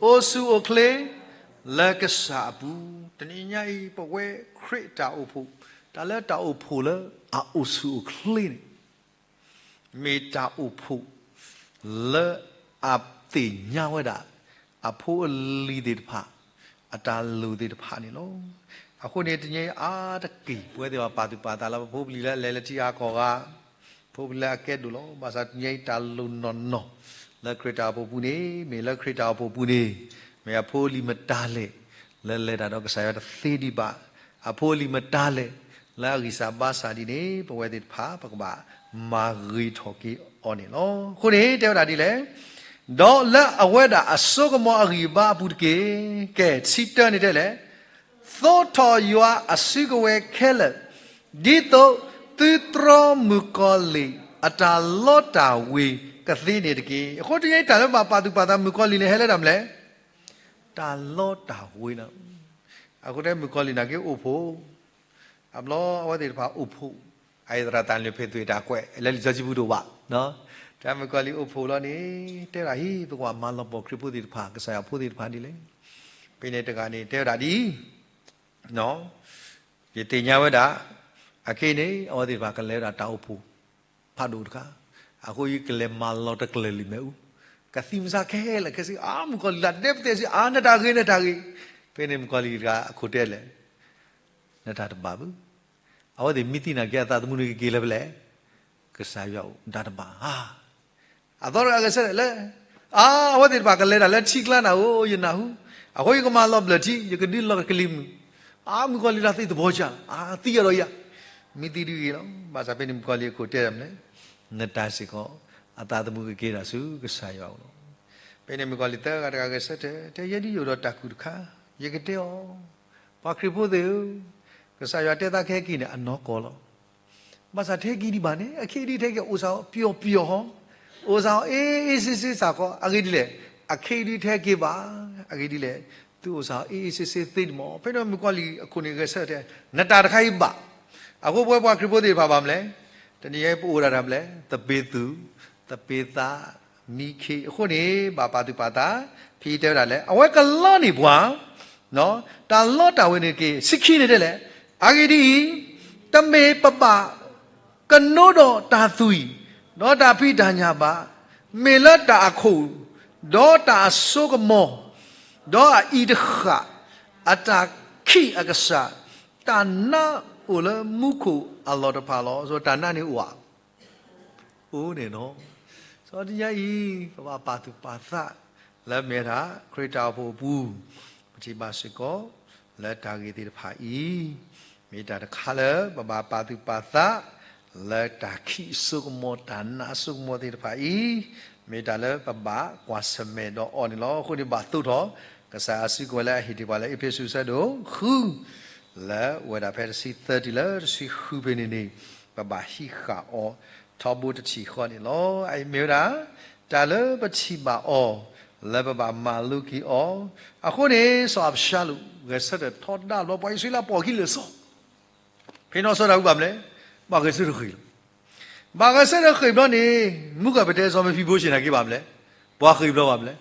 အိၣ်ဆူၣ်အိၣ်ချ့လၢကစၢ်အပူၤ, တနံၤညါအံၤ ပဝဲခရံာ်တၢ်အိၣ်ဖှိၣ်, တၢ်လၢတၢ်အိၣ်ဖှိၣ်လၢအအိၣ်ဆူၣ်အိၣ်ချ့န့ၣ် မ့ၢ်တၢ်အိၣ်ဖှိၣ်လၢအသ့ၣ်ညါဝဲဒၣ် အဖိအလံၤသ့ၣ်တဖၣ် အတၢ်လိၣ်သ့ၣ်တဖၣ်န့ၣ်လီၤ. အဃိန့ၣ် တနံၤအါတက့ၢ် ပဝဲသ့ၣ်တဖၣ်ပာ်သူၣ်ပာ်သးလၢ ပဖိပလံၤလၢအလဲၤလၢထံဂၤကီၢ်ဂၤ, ဖိပလံၤလၢအကဲဒိၣ်လီၤ. ဘၣ်ဆၣ်တနံၤအံၤတၢ်လိၣ်နီၢ်နီၢ် လၢခရံာ်တၢ်အိၣ်ဖှိၣ်ပူၤန့ၣ် မ့ၢ်လၢခရံာ်တၢ်အိၣ်ဖှိၣ်ပူၤန့ၣ် မ့ၢ်အဖိအလံၤမတၤလဲၣ် လၢလဲၤတၢ်ဒီးကစၢ်ယွၤတသ့ဒံးဘၣ်, အဖိအလံၤမတၤလဲၣ် လၢအဂံၢ်စၢ်ဘါစၢ်ဒ်န့ၣ် ပဝဲသ့ၣ်တဖၣ် ပကဘၣ်မၤဂ့ၤထီၣ်က့ၤအီၤန့ၣ်လီၤ. အဃိန့ၣ် တဲဝဲဒၣ်ဒ်လဲၣ်, ဒီးလၢအဝဲဒၣ်အစိကမီၤအဂံၢ်အဘါအပူၤတက့ၢ်. ကဲ တဆံတၢန့ၣ်တဲလဲၣ်, သိးထီၣ်ယွၤအစုကဝဲၤခဲလၢာ်, ဒ်သိးသုတြီမုၣ်ကီၤလံၢ်အတၢ်လီတၢ်ဝ့ၤကသ့န့ၣ်တက့ၢ်. အဃိတနံၤအံၤတၢ်လၢဘၣ်ပာ်သူၣ်ပာ်သးမုၣ်ကီၤလံၢ်န့ၣ် ဟဲလၢတၢ်မနုၤလဲၣ်, တၢ်လီတၢ်ဝ့ၤလီၤ. အဃိတဲမုၣ်ကီၤလံၢ်နာ်က့အိၣ်ဖှိၣ်, အဘျီအဝဲသ့ၣ်တဖၣ်အိၣ်ဖှိၣ်, အအံၤသရၣ်သးန့ၣ်ဖဲသွံၣ်တၢ်ကွဲး လၢလံာ်စီဆှံပူၤတအိၣ်ဘၣ်, တၢ်မုၣ်ကီၤလံၢ်အိၣ်ဖှိၣ်လီၤန့ၣ် တဲဝဲဒၣ်ဟံး ပကဘၣ်မၤလီၤပှီၢ်ခရံာ်ဖိသ့ၣ်တဖၣ် ကစၢ်ယွၤဖိသ့ၣ်တဖၣ်ဒ်လဲၣ်. ဖဲန့ၣ်တဂၤန့ၣ် တဲဝဲဒၣ်ဒ် ယသ့ၣ်ညါဝဲဒၣ်, အခဲအံၤန့ၣ် အဝဲသ့ၣ်တဖၣ်ကလဲၤဝဲဒၣ်တၢ်အိၣ်ဖှိၣ်ဖးဒိၣ်တခါ, အဃိယကလဲၤမၤလီၤတကျၢၤလံာ်မ့ၣ်အူ, ကသံမုၢ်ဆါခဲလၢာ်ခဲဆ့, အါ မုၣ်ကီၤလံၢ်လၢဒဲပသဲးစ့ၢ် အါ နတၢ်ဂ့ၤ နတၢ်ဂ့ၤ ဖဲန့ၣ်မုၣ်ကီၤလံၢ်တဂၤအခိၣ်တဲလဲၣ်, နတၢ်တဘၣ်ဘၣ်. အဝဲသ့ၣ်မ့ၢ်သံနၤက့ၤအသးသမူန့ၣ်ကက့ၤလၢဖဲလဲၣ်, ကစၢ်ယွၤအိၣ်, နတၢ်တဘၣ်ဧါ. အသီတဂၤဂဲၤဆၢထၢၣ်လၢ, အါ, အဝဲသ့ၣ်တဖၣ်ကလဲၤတၢ်လၢထံကျါနၤဧိၤ, ယနၢ်ဟူ, အဃိယကမၤလီၤဘျၢၣ်ထံ, ယကဒုးလီၤကလံၤမုၢ်, အါ, မုၣ်ကီၤလံၢ်တၢ်သံသဘီကၢ်လီၤ, အါ, သံအီၤဒီးယၤ, မ့ၢ်သံဒ်ဂ့ၤလီၤ. ဘၣ်ဆၣ်ဖဲန့ၣ်မုၣ်ကီၤလံၢ်အခိၣ်တဲဒၣ်မနုၤလဲၣ်, နတၢ်စ့ၢ်ကီး, အသးသမူကက့ၤတၢ်ဆူကစၢ်ယွၤအအိၣ်လီၤ. ဖဲန့ၣ်မုၣ်ကီၤလံၢ်သၢဂၤတဂၤဂဲၤဆၢထၢၣ်, တဲယဲဒ်ယအိၣ်ဒီးတၢ်ကူၣ်တခါ, ယကတဲအီၤ, ပှၤခရံာ်ဖိသ့ၣ်ဧၢ, ကစၢ်ယွၤတဲသးကဟဲက့ၤန့ၣ် အနီၢ်ကီၢ်လီၤ. ဘၣ်ဆၣ်ထဲက့ၤဒံးဘၣ်န့ၣ် အခဲအံၤဒ်ထဲက့ၤအိၣ်စ့ၢ်ကီးပျီပျီဟီ, အိၣ်စ့ၢ်ကီးအ့ၣ်အ့ၣ်ဆ့ဆ့စ့ၢ်ကီး, အဂ့ၢ်ဒ်လဲၣ်, အခဲအံၤဒ်ထဲက့ၤဘၣ်, အဂ့ၢ်ဒ်လဲၣ်, သုအိၣ်စ့ၢ်ကီးအ့ၣ်အ့ၣ်ဆ့ဆ့သ့ဒံးမး. ဖဲန့ၣ်မုၣ်ကီၤလံၢ်အခိၣ်န့ၣ်ဂဲၤဆၢထၢၣ်, နတၢ်တခါအံၤဘၣ်. အဃိပဝဲပှၤခရံာ်ဖိသ့ၣ်တဖၣ်ဘၣ်မနုၤလဲၣ်, တနံၤအံၤပအိၣ်ဒၣ်တၢ်မနုၤလဲၣ်, သပ့ၤသူၣ်, သပ့ၤသး, မံခ့, အဃိန့ၣ် ဘၣ်ပာ်သူၣ်ပာ်သး, ဖဲအံၤတဲဝဲဒၣ်လဲၣ်, အဝဲကလီန့ၢ်ပှၤ တၢ်လီတၢ်ဝ့ၤန့ၣ်တက့ၢ်. ဆံခံန့ၣ်တဲလဲၣ်, အဂ့ၢ်ဒ်အံၤ, တမ့ၢ်ပဘၣ်ကနိဒီးတၢ်သွံၣ်, ဒီးတၢ်ဖံးတၢ်ညၣ်ဘၣ်, မ့ၢ်လၢတၢ်အခိၣ်, ဒီးတၢ်အစိကမီၤ, ဒီးအအံၤတဃၣ်, အတၢ်ခံးအကစၢ်, တၢ်နါအိၣ်လၢမူခိၣ်အလီၢ်တဖၣ်လီၤ. စီၤတၢ်နါန့ၣ်အိၣ်ဧါ အိၣ်န့ၣ်လီၤ. စီၤတနံၤညါအံၤ ပဘၣ်ပာ်သူၣ်ပာ်သး လၢမ့ၢ်တၢ်ခရံာ်တၢ်အိၣ်ဖှိၣ်အပူၤ, ပထံၣ်ဘၣ်စ့ၢ်ကီး လၢတၢ်ဂ့ၢ်သ့ၣ်တဖၣ်အံၤ, မ့ၢ်တၢ်တခါလၢပဘၣ်ပာ်သူၣ်ပာ်သး လၢတၢ်ခံးအစိကမီၤ တၢ်နါအစိကမီၤသ့ၣ်တဖၣ်အံၤ, မ့ၢ်တၢ်လၢပဘၣ်ကွၢ်ဆၢၣ်မဲာ်ဒီးအီၤန့ၣ်လီၤ. အဃိန့ၣ်ဘၣ်သိးထီၣ် ကစၢ်အစုကဝဲၤလၢအဟ့ၣ်တ့ၢ်ပှၤလၢအ့းဖ့းစူးအဆၢဒိၣ်ဃု လၢအိၣ်ဝဲဒၣ်ဖဲတဆံသၢတုၤလၢတဆံဃုဖဲန့ၣ်န့ၣ်, ပဘၣ်ဟံးဃာ်အီၤ ထီဘိတထံၣ်ဃီန့ၣ်လီၤ. အအံၤမ့ၢ်ဝဲဒၣ် တၢ်လၢပထံၣ်ဘၣ်အီၤ လၢပဘၣ်မၤလိက့ၤအီၤ, အဃိန့ၣ် စီၤအၤဘၡါလိၣ် ဂဲၤဆၢထၢၣ်ထီဒါဘျီ ပှၤအံၣ်စရ့လးပိာ်အခံလၢာ်စီ, ဖဲန့ၣ်စီၤဒၤဝံးဘၣ်မနုၤလဲၣ်, ဘၣ်ဂဲၤဆၢထၢၣ်ဃ့ၢ်လီၤ. ဘၣ်ဂဲၤဆၢထၢၣ်ဃ့ၢ်ဘျီန့ၣ် မူကၣ်ပတဲစီၤမ့ၤဖံဘိရှ့ၣ်န့ၣ်က့ၤဘၣ်မနုၤလဲၣ်, ပှၤဃ့ၢ်ဘျီဘၣ်မနုၤလဲၣ်,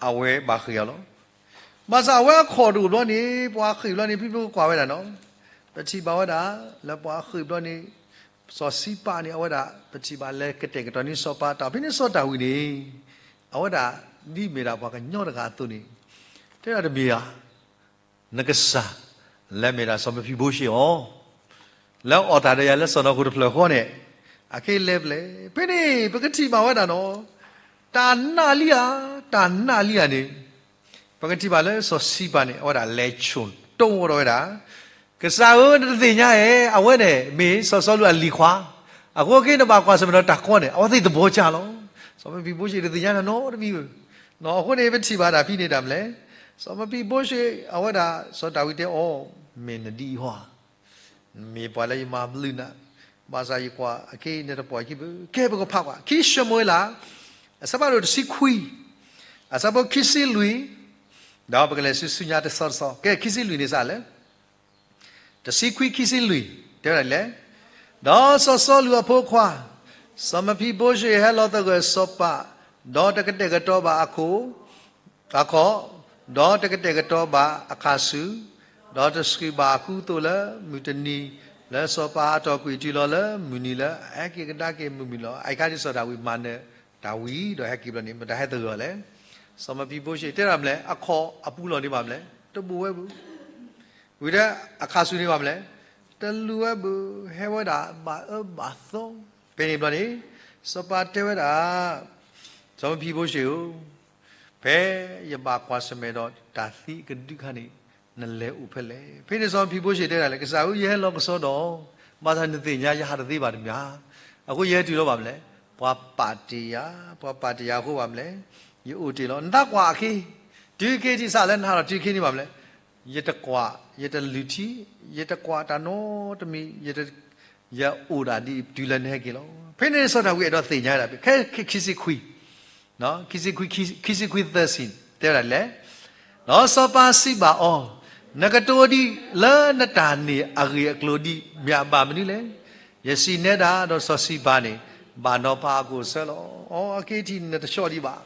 အဝဲဘၣ်ဃ့ၢ်အီၤလီၤ. ဘၣ်ဆၣ်အဝဲအခီၣ်တအိၣ်ဘျီန့ၣ် ပှၤဃ့ၢ်ဘျီန့ၣ် ဖံဖုကွၢ်ဝဲဒၣ်နီၤ, ပထံၣ်ဘၣ်ဝဲဒၣ် လၢပှၤဃ့ၢ်ဘျီန့ၣ် စီၤစံးပာ်န့ၣ် အဝဲဒၣ် ပထံၣ်ဘၣ်လၢကတဲာ်ကတီၤန့ၢ်စီၤပၤတၢ် ဖဲန့ၣ်စီၤဒၤဝံးန့ၣ် အဝဲဒၣ် ဒ်မ့ၢ်ဒၣ်ပှၤကညီတဂၤအသိးန့ၣ် တဲဒၣ်တမ့ၢ်ဧါ, နကစၢ် လၢမ့ၢ်ဒၣ်စီၤမ့ၤဖံဘိရှ့ၣ်အီၤ လၢအီၣ်တၢ်ဒီးယၤလၢစီၢ်နီၤခိၣ်တဖျၢၣ်ဃီန့ၣ် အခဲအံၤလဲၤဖဲလဲၣ်. ဖဲန့ၣ် ပကထံၣ်ဘၣ်ဝဲဒၣ်နီၤ, တၢ်နးလံဧါ, တၢ်နးလံဧါန့ၣ် ပကထံၣ်ဘၣ်လၢစီၤစံးပာ်န့ၣ် အဝဲဒၣ်လဲၤဆိၣ်တိဝဲဒီးဝဲဒၣ်, ကစၢ်ဧၢ, နတသ့ၣ်ညါဧါ, အဝဲန့ၣ် မ့ၢ်စီၤစီလူးအလံၤခွါ, အဃိက့ နဘၣ်ကွၢ်ဆၢၣ်မဲာ်ဒီးတၢ်ကီန့ၣ် အဝဲသ့ၣ်သဘီကၢ်လီၤ. စီၤမ့ၤဖံဘိရှ့ၣ်တသ့ၣ်ညါနီတမံၤဧၢ. အဃိန့ၣ် ပထံၣ်ဘၣ်တၢ်ဖဲန့ၣ်တၢ်မနုၤလဲၣ်, စီၤမ့ၤဖံဘိရှ့ၣ် အဝဲဒၣ် စီၤဒၤဝံးတဲအီၤ, မ့ၢ်နဒ်အံၤဧါ မ့ၢ်ပှၤလၢယမၤဘျုးနၤ, ဘၣ်ဆၣ်ယကွၢ်အခဲအံၤနတပိာ်အခံဘၣ်. ကဲ ပကဖးကွၢ် ခံၡမူၤအ့လး အဆၢဖးဒိၣ်တဆံခွံ, အဆၢဖိခံဆံလွံၢ်, ဒီးပကလဲၤဆူညါတဆီတဆီ, ကဲ ခံဆံလွံၢ်န့ၣ်စးလဲၣ်, တဆံခွံ ခံဆံလွံၢ် တဲဝဲဒၣ်ဒ်လဲၣ်, ဒီးစီၤစီလူးအဖိခွါ စီၤမဖံဘိရှ့ဟဲလီၤသဂၢၢ်စီၤပၤ, ဒီးတကတဲာ်ကတီၤဘၣ်အခိၣ် အခီၣ်, ဒီးတကတဲာ်ကတီၤဘၣ်အခးဆူၣ်, ဒီးတဆှုၣ်ဘၣ်အကူအသိးလၢမုၢ်တနံၤ, လၢစီၤပၤအတီၢ်ကွံာ်တုၤလီၤလၢမုၢ်နံၤလၢအဟဲက့ၤကဒါက့ၤမုၢ်မုၢ်လီၤ. အအံၤခါဒ်စီၤဒၤဝံးမၤနၢၤတၢ်ဝံၤဒီးဟဲက့ၤဘျီန့ၣ် မတၤဟဲသဂၢၢ်အီၤလဲၣ်. စီၤမဖံဘိရှ့တဲဒၣ်မနုၤလဲၣ်, အခီၣ်အပူၤလီၢ်န့ၣ်ဘၣ်မနုၤလဲၣ်, တဘူးဝဲဘၣ်. ဝံၤဒီးအခးဆူၣ်န့ၣ်ဘၣ်မနုၤလဲၣ်, တလူၤဝဲဘၣ်. ဟဲဝဲဒၣ်ဘၣ်အၢဘၣ်သီ. ဖဲန့ၣ်ဘျီန့ၣ် စီၤပၤတဲဝဲဒၣ်, စီၤမဖံဘိရှ့ဧၢ, ဖဲယဘၣ်ကွၢ်ဆၢၣ်မဲာ်ဒီးတၢ်သံကဒုခါန့ၣ် နလဲၤအိၣ်ဖဲလဲၣ်. ဖဲန့ၣ်စီၤမဖံဘိရှ့တဲဒၣ်လဲၣ်, ကစၢ်ဧၢ, ယဟဲလီၤကစီဒီး, ဘၣ်ဆၣ်နသ့ၣ်ညါယဟးတသ့ဘၣ်တမံၤဧါ. အဃိယဟဲတုၤလီၤဘၣ်မနုၤလဲၣ်, ပှၤပာ်တ့ၢ်ယၤ, ပှၤပာ်တ့ၢ်ယၤအဃိဘၣ်မနုၤလဲၣ်, ယအိၣ်တ့ၢ်လီၤ. နသးကွၢ်အခံ, တုၤခဲအံၤစးလၢနဟးထီၣ်တုၤခဲအံၤန့ၣ်ဘၣ်မနုၤလဲၣ်, ယတကွၢ်, ယတလုၢ်ထံ, ယတကွၢ်တၢ်နီတမံၤ, ယအိၣ်ဒၣ်ဒ်အံၤတုၤလၢနဟဲက့ၤလီၤ. ဖဲန့ၣ်စီၤဒၤဝံးအဲၣ်ဒိးသ့ၣ်ညါဝဲဒၣ်, ဖဲခံဆံခွံ ခံဆံခွံ သၢဆံ တဲဝဲဒၣ်လဲၣ်, ဒီးစီၤပၤစံးဘၣ်အီၤ, နကတိၤဒ်လၢနတၢ်န့ၢ်အဂ့ၢ်အကျိၤဒ်မ့ၢ်အဘၣ်မနုၤလဲၣ်. ယစံးနဲဒၣ်ဒီးစီၤစံးပာ်န့ၣ်, ဘၣ်နီၤဖးအကအိၣ်အဆၢလီၤ. အီ အခဲအံၤထံၣ်နတဆီၣ်ဒံးဘၣ်.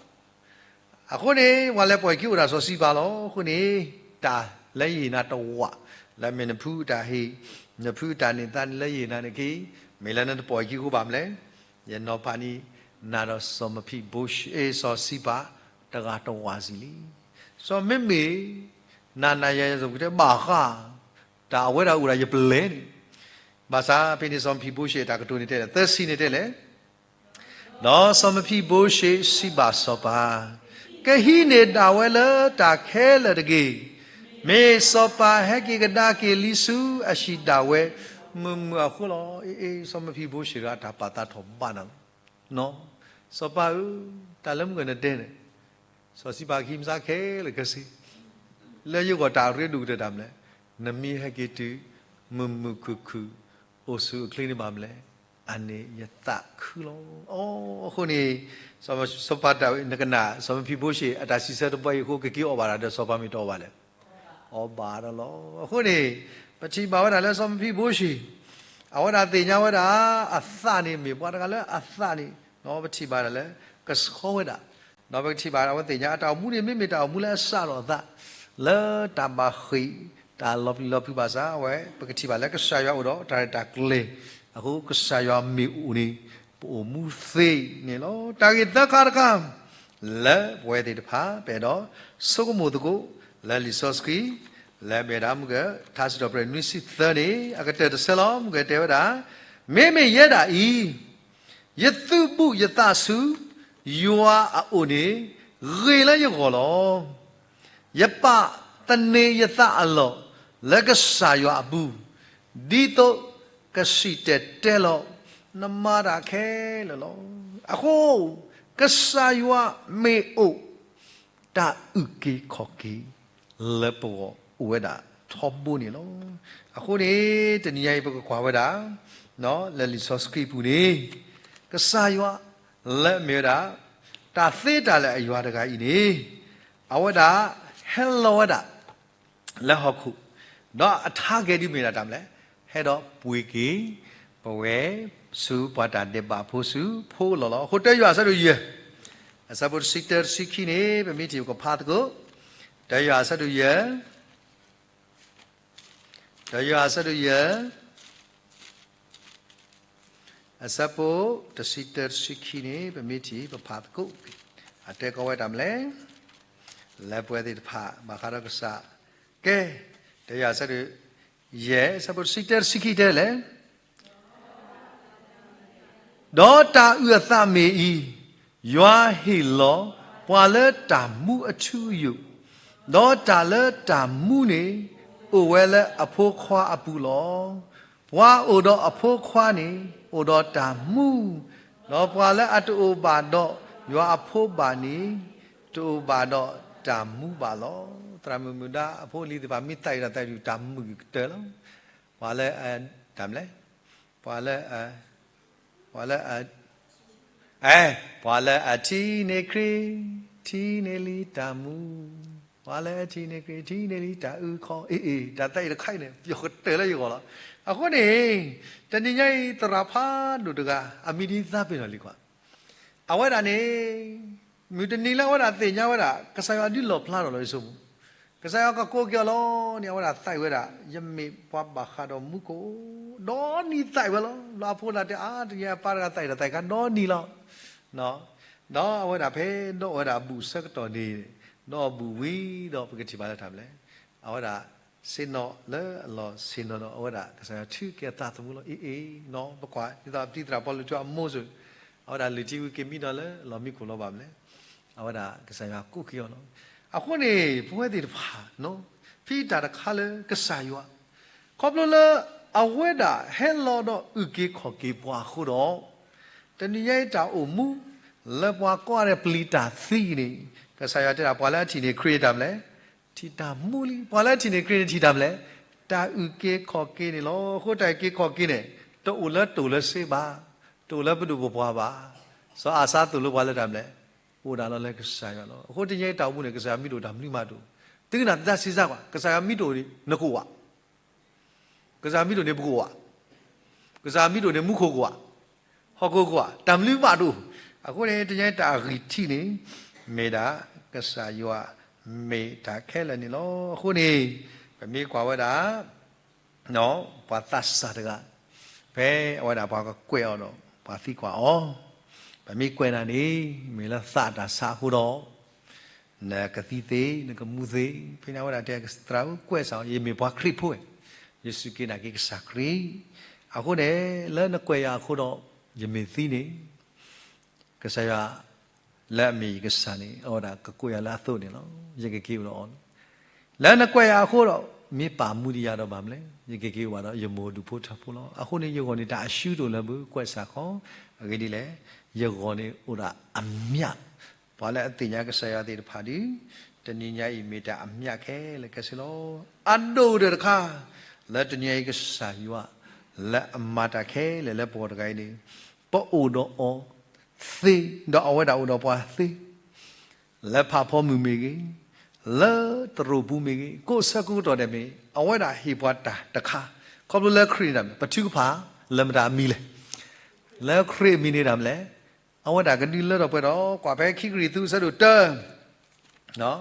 အဃိန့ၣ် ပှၤလဲၤပိာ်အခံအိၣ်ဒၣ်စီၤစံးပာ်လီၤ. အဃိန့ၣ် တၢ်လၢယဟ့ၣ်နၤတဝာ်, လၢမ့ၢ်နဖုတၢ်ဟ့ၣ်, နဖုတၢ်န့ၢ်သါန့ၣ်လၢယဟ့ၣ်နၤန့ၣ်က့, မ့ၢ်လၢနတပိာ်အခံအဃိဘၣ်မနုၤလဲၣ်, ယနီၤဖးန့ၢ်နၤဒီးစီၤမဖံဘိရှ့, စီၤစံးပာ် တဂၤတဝာ်စံးလံ. စီၤမ့မ့ၢ် နၤနၤယၤယၤ စီၤပၤကတဲဘၣ်ဃး, တၢ်အဝဲဒၣ်အိၣ်ဒၣ်ယပလဲၣ်န့ၣ်, ဘၣ်ဆၣ်ဖဲန့ၣ်စီၤမဖံဘိၡ့အတၢ်ကတိၤန့ၣ်တဲလဲၣ်, သၢဆံန့ၣ်တဲလဲၣ်, ဒီးစီၤမဖံဘိၡ့စံးဘၣ်စီၤပၤ, ကဟံးန့ၢ်ဒၣ်ဝဲလၢတၢ်ခဲလၢာ်တဂ့ၤ, မ့ၢ်စီၤပၤဟဲက့ၤကဒါက့ၤလံဆူအဟံၣ်ဒၣ်ဝဲ မုာ်မုာ်အဃိလီၤ. အ့ အ့ စီၤမဖံဘိၡ့တဂၤအတၢ်ပာ်သးထီၣ်ဘးနၤလီၤ. စီၤပၤဧၢ, တၢ်လၢမုၢ်ဂီၤနတဲန့ၣ်, စီၤစံးပာ်ကဟံးမစါခဲလၢာ်ခဲဆ့, လၢယဂီၢ်တၢ်အရ့ဒိၣ်ကတၢၢ်တၢ်မနုၤလဲၣ်, နမ့ၢ်ဟဲက့ၤတုၤ မုာ်မုာ်ခုၣ်ခုၣ် အိၣ်ဆူၣ်အိၣ်ချ့န့ၣ်ဘၣ်မနုၤလဲၣ်, အန့ၣ်ယသးခုလီၤ. အဃိန့ၣ် စီၤပၤတၢ်နကနၣ် စီၤမဖံဘိၡ့အတၢ်စံးဆၢတဘီအံၤအဃိ ကက့ၤအီၣ်ဘၣ်တၢ်ဒီးစီၤပၤမ့ၢ်တအီၣ်ဘၣ်လဲၣ် အီၣ်ဘၣ်ဒီးလီၤ. အဃိန့ၣ် ပထံၣ်ဘၣ်ဝဲဒၣ်လၢစီၤမဖံဘိၡ့ အဝဲဒၣ်သ့ၣ်ညါဝဲဒၣ် အသးန့ၣ်မ့ၢ်ပှၤတဂၤလၢအသးန့ၣ် ပထံၣ်ဘၣ်ဒၣ်လၢ ကဆှီဝဲဒၣ်, ဒီးပကထံၣ်ဘၣ်အဝဲသ့ၣ်ညါအတၢ်အိၣ်မူန့ၣ် မ့မ့ၢ်တၢ်အိၣ်မူလၢအစးထီၣ်အသး လၢတၢ်ဘၣ်ဃ့ၢ် တၢ်လီၤပျံၤလီၤဖုးဘၣ်ဆၣ် အဝဲပကထံၣ်ဘၣ်လၢကစၢ်ယွၤအိၣ်ဒီးတၢ်ရဲၣ်တၢ်ကျဲၤ, အဃိကစၢ်ယွၤမ့ၢ်အိၣ်န့ၣ် ပအိၣ်မူသ့န့ၣ်လီၤ. တၢ်ဂ့ၢ်သၢခါတခါ လၢပဝဲသ့ၣ်တဖၣ် ပအဲၣ်ဒိးဆိကမိၣ်သကိး လၢလံာ်စီဆှံ လၢမ့ၢ်ဒၣ်မုၢ်က ထါစံးထီၣ်ပတြၢၤနွံဆံသၢန့ၣ် အကတၢၢ်တဆၢလီၤ. မုၢ်ကတဲဝဲဒၣ်, မ့မ့ၢ်ယဲဒၣ်အံၤ ယသူၣ်ဘူၣ်ယသးဆူ ယွၤအအိၣ်န့ၣ် ဂ့ၤလၢယဂီၢ်လီၤ. ယပာ်သန့ၤယသးအလီၢ် လၢကစၢ်ယွၤအပူၤ, ဒ်သိးကစံၣ်တဲၤတဲလီၤ နမၤတၢ်ခဲလၢာ်လီၤ. အဃိ ကစၢ်ယွၤမ့ၢ်အိၣ် တၢ်အုၣ်က့ၤခီၣ်က့ၤ လၢပဂီၢ်အိၣ်ဝဲဒၣ်ထီဘိန့ၣ်လီၤ. အဃိန့ၣ် တနံၤညါအံၤ ပကကွၢ်ဝဲဒၣ် လၢလံာ်စီဆှံပူၤန့ၣ် ကစၢ်ယွၤလၢအမ့ၢ်ဝဲဒၣ် တၢ်သ့တၢ်လၢာ်အယွၤတဂၤအံၤန့ၣ် အဝဲဒၣ်ဟဲလီၤဝဲဒၣ် လၢဟီၣ်ခိၣ်, ဒီးအထါကဲဒ်မ့ၢ်ဒၣ်တၢ်မနုၤလဲၣ်, ဟဲဒီးပှ့ၤက့ၤ ပဝဲဆူပှၤတၢ်ဒဲးဘးဖိဆူဖိလီၢ်လီၤ. အဃိ တၢယွၤအဆၢဒိၣ်ယဲၢ် အဆၢဖိတဆံတၢတဆံခံန့ၣ် ပမ့ၢ်ထံၣ်ပကဖးသကိး, တၢယွၤအဆၢဒိၣ်ယဲၢ် တၢယွၤအဆၢဒိၣ်ယဲၢ် အဆၢဖိတဆံတၢတဆံခံန့ၣ် ပမ့ၢ်ထံၣ်ပဖးသကိး, အတဲကီးဝဲတၢ်မနုၤလဲၣ်, လၢပဝဲသ့ၣ်တဖၣ် ဘၣ်ဃးဒီးကစၢ်, ကဲ, တၢယွၤအဆၢဒိၣ်ယဲၢ် အဆၢဖိတဆံတၢတဆံခံတဲလဲၣ် ဒီးတၢ်အုၣ်အသးမ့ၢ်အံၤ, ယွၤဟ့ၣ်လီၤပှၤလၢတၢ်မူအထူအယိာ်, ဒီးတၢ်လၢတၢ်မူန့ၣ် အိၣ်ဝဲလၢအဖိခွါအပူၤလီၤ. ပှၤအိၣ်ဒီးအဖိခွါန့ၣ် အိၣ်ဒီးတၢ်မူ, ဒီးပှၤလၢအတအိၣ်ဘၣ်ဒီးယွၤအဖိဘၣ်န့ၣ် တအိၣ်ဘၣ်ဒီးတၢ်မူဘၣ်လီၤ. သရၣ်မုၣ်မုၣ်ဒါအဖိအလံၤသ့ၣ်တဖၣ် မ့ၢ်သးအုၣ်တၢ်သးအုၣ်တၢ်မုာ်ကတၢၢ်လီၤ. ပှၤလၢအ, တၢ်မနုၤလဲၣ်, ပှၤလၢအ, ပှၤလၢအ, အဲ, ပှၤလၢအထံၣ်န့ၢ်ခရံာ်, ထံၣ်န့ၢ်လံတၢ်မူ, ပှၤလၢအထံၣ်န့ၢ်ခရံာ် ထံၣ်န့ၢ်လံတၢ်အုၣ်ခီၣ်, အ့ အ့ တၢ်သးအုၣ်တခါအံၤန့ၣ် ပျီၣ်ကတၢၢ်လၢယဂီၢ်လီၤ. အဃိန့ၣ် တနံၤညါအံၤ သရၣ်ဖးဒိၣ်တဂၤ အမံၤဒ်သးပ့ၤနီၣ်လံကွၢ် အဝဲဒၣ်န့ၣ် မုၢ်တနံၤလၢအဝဲဒၣ်သ့ၣ်ညါဝဲဒၣ် ကစၢ်ယွၤဒုးလီၣ်ဖျါထီၣ်လီၤအံၤဆိမိၣ်, ကစၢ်ယွၤကကိးက့ၤအီၤလီၤန့ၣ် အဝဲဒၣ်သးအုၣ်ဝဲဒၣ် ယမ့ၢ်ပှၤဘၣ်ဃးဒီးမူခိၣ်, ဒီနံၤသးအုၣ်ဝဲလီၤ. လၢအဖိဒၣ်တဲအါ တနံၤအပၢ်တဂၤသးအုၣ်တၢ်သးအုၣ်ခါဒီနံၤလီၤ. ဒီးအဝဲဒၣ်ဖဲဒီးအဝဲဒၣ်အဘူးအဆၢကတီၢ်န့ၣ်, ဒီးအဘူးဝံၤဒီးပကထံၣ်ဘၣ်လၢတၢ်မနုၤလဲၣ်, အဝဲဒၣ် ဆ့ၣ်နီၤလၢအလီၢ်ဆ့ၣ်နီၤဒီး အဝဲဒၣ်ကစၢ်ယွၤထုက့ၤအသးသမူလီၤ. အ့ အ့ ပကွၢ်ဒ်သိးပတံၤသရၣ်ပီလူးတဲအမိၢ်စ့ၢ်, အဝဲဒၣ်လုၢ်ထံဝံၤက့ၤမံနီၤလၢအလီၢ်မံခိၣ်လီၤဘၣ်မနုၤလဲၣ်, အဝဲဒၣ်ကစၢ်ယွၤကိးက့ၤအီၤလီၤ. အဃိန့ၣ် ပဝဲသ့ၣ်တဖၣ် ဖဲတၢ်တခါလၢကစၢ်ယွၤ ခီဖျိလၢအဝဲဒၣ်ဟဲလီၤဒီးအုၣ်က့ၤခီၣ်က့ၤပှၤအဃိဒီး, တနံၤညါအံၤတၢ်အိၣ်မူ လၢပှၤကိးဂၤဒဲးပျံၤတၢ်သံန့ၣ်, ကစၢ်ယွၤတဲဒၣ် ပှၤလၢအထံၣ်န့ၢ်ခရံာ်တၢ်မနုၤလဲၣ်, ထံၣ်တၢ်မူလံ. ပှၤလၢအထံၣ်န့ၢ်ခရံာ်န့ၣ်ထံၣ်တၢ်မနုၤလဲၣ်, တၢ်အုၣ်က့ၤခီၣ်က့ၤန့ၣ်လီၤ. အဃိတၢ်အုၣ်က့ၤခီၣ်က့ၤန့ၣ် တအိၣ်လၢတိၢ်လၢစ့ဘၣ်, တအိၣ်လၢပဒိၣ်ပပှၢ်ဘၣ်, စီၤအၤစါသိၣ်လိပှၤလၢတၢ်မနုၤလဲၣ်, အိၣ်ဒၣ်လီၤလၢကစၢ်ယွၤလီၤ. အဃိတနံၤညါအံၤတၢ်အိၣ်မူန့ၣ် ကစၢ်ယွၤမံဒိၣ်တၢ်မနုၤမးတအိၣ်, သုကနၣ်တၢ်စံးစါကွၢ်, ကစၢ်ယွၤမံဒိၣ်န့ၣ်နကအိၣ်ဧါ ကစၢ်မံဒိၣ်န့ၣ်ပကအိၣ်ဧါ, ကစၢ်မံဒိၣ်န့ၣ်မူခိၣ်ကအိၣ်ဧါ, ဟီၣ်ခိၣ်ကအိၣ်ဧါ, တၢ်မနုၤမးတအိၣ်. အဃိန့ၣ် တနံၤညါအံၤတၢ်အဂံၢ်ထံးန့ၣ် မ့ၢ်ဒၣ် ကစၢ်ယွၤမ့ၢ်တၢ်ခဲလၢာ်န့ၣ်လီၤ. အဃိန့ၣ် ပမ့ၢ်ကွၢ်ဝဲဒၣ် ပှၤသးစၢ်တဂၤ ဖဲအဝဲဒၣ်ပှၤကကွဲးအီၤဒီး ပှၤသံကွၢ်အီၤ, ပမ့ၢ်ကွဲးနၤန့ၣ် မ့ၢ်လၢသးတၢ်ဆါအဃိဒီး နကသံသ့, နကမူသ့, ဖဲန့ၣ်အဝဲဒၣ်တဲ သရၣ်ဧၢ ကွဲးစၢ်အီၤ, ယမ့ၢ်ပှၤခရံာ်ဖိဝဲ, ယ့ၣ်ၡူးက့ၤနာ်က့ၤကစၢ်ခရံာ်, အဃိန့ၣ် လၢနကွဲးယၤအဃိဒီး ယမ့ၢ်သံန့ၣ် ကစၢ်ယွၤလၢအမ့ၢ်ယကစၢ်န့ၣ် အဝဲဒၣ်ကကွဲးယၤလၢအသိးန့ၣ်လီၤ. ယကက့ၤအိၣ်ဒီးအီၤလီၤ. လၢနကွဲးယၤအဃိဒီး မ့ၢ်ပာ်မူဒံးယၤဒီးဘၣ်မနုၤလဲၣ်, ယကက့ၤအိၣ်ဘၣ်ဒီးယမိၢ်ဒူၣ်ဖိထၢဖိလီၤ. အဃိန့ၣ် ယဂီၢ်န့ၣ်တၢ်အရှုံးတအိၣ်လၢၤဘၣ်, ကွဲးစၢ်ခီ, အဂ့ၢ်ဒ်လဲၣ်, ယဂီၢ်န့ၣ်အိၣ်ဒၣ်အမျးလီၤ. ပှၤလၢအသ့ၣ်ညါကစၢ်ယွၤသ့ၣ်တဖၣ်ဒီး တနံၤညါအံၤမ့ၢ်တၢ်အမျးခဲလၢာ်ခဲဆ့လီၤ. အဒိၣ်ကတၢၢ်တခါ လၢတနံၤညါအံၤကစၢ်ယွၤ လၢအမၤတၢ်ခဲလၢာ်လၢပဂီၢ်တဂၤအံၤန့ၣ် ပအိၣ်ဒီးအီၤသ့, ဒီးအဝဲဒၣ်အိၣ်ဒီးပှၤသ့, လၢဖးဖီမုၢ်မ့ၢ်ဂ့ၤ, လၢသရိာ်ပူၤမ့ၢ်ဂ့ၤ, ကိးဆၢကိးကတီၢ်ဒဲးမ့ၢ် အဝဲဒၣ်ဟ့ၣ်ပှၤတၢ်တခါ, ခီဖျိလၢခရံာ်န့ၣ်တၢ်မ့ၢ် ပထုကဖၣ်လၢမတၤအမံၤလဲၣ်. လၢခရံာ်အမံၤန့ၣ်တၢ်မနုၤလဲၣ်, အဝဲဒၣ်ကဒုးလၢထီၣ်ပှဲၤထီၣ်, ကွၢ်ဖဲခံကရံၣ်သူးအဆၢဒိၣ်တၢ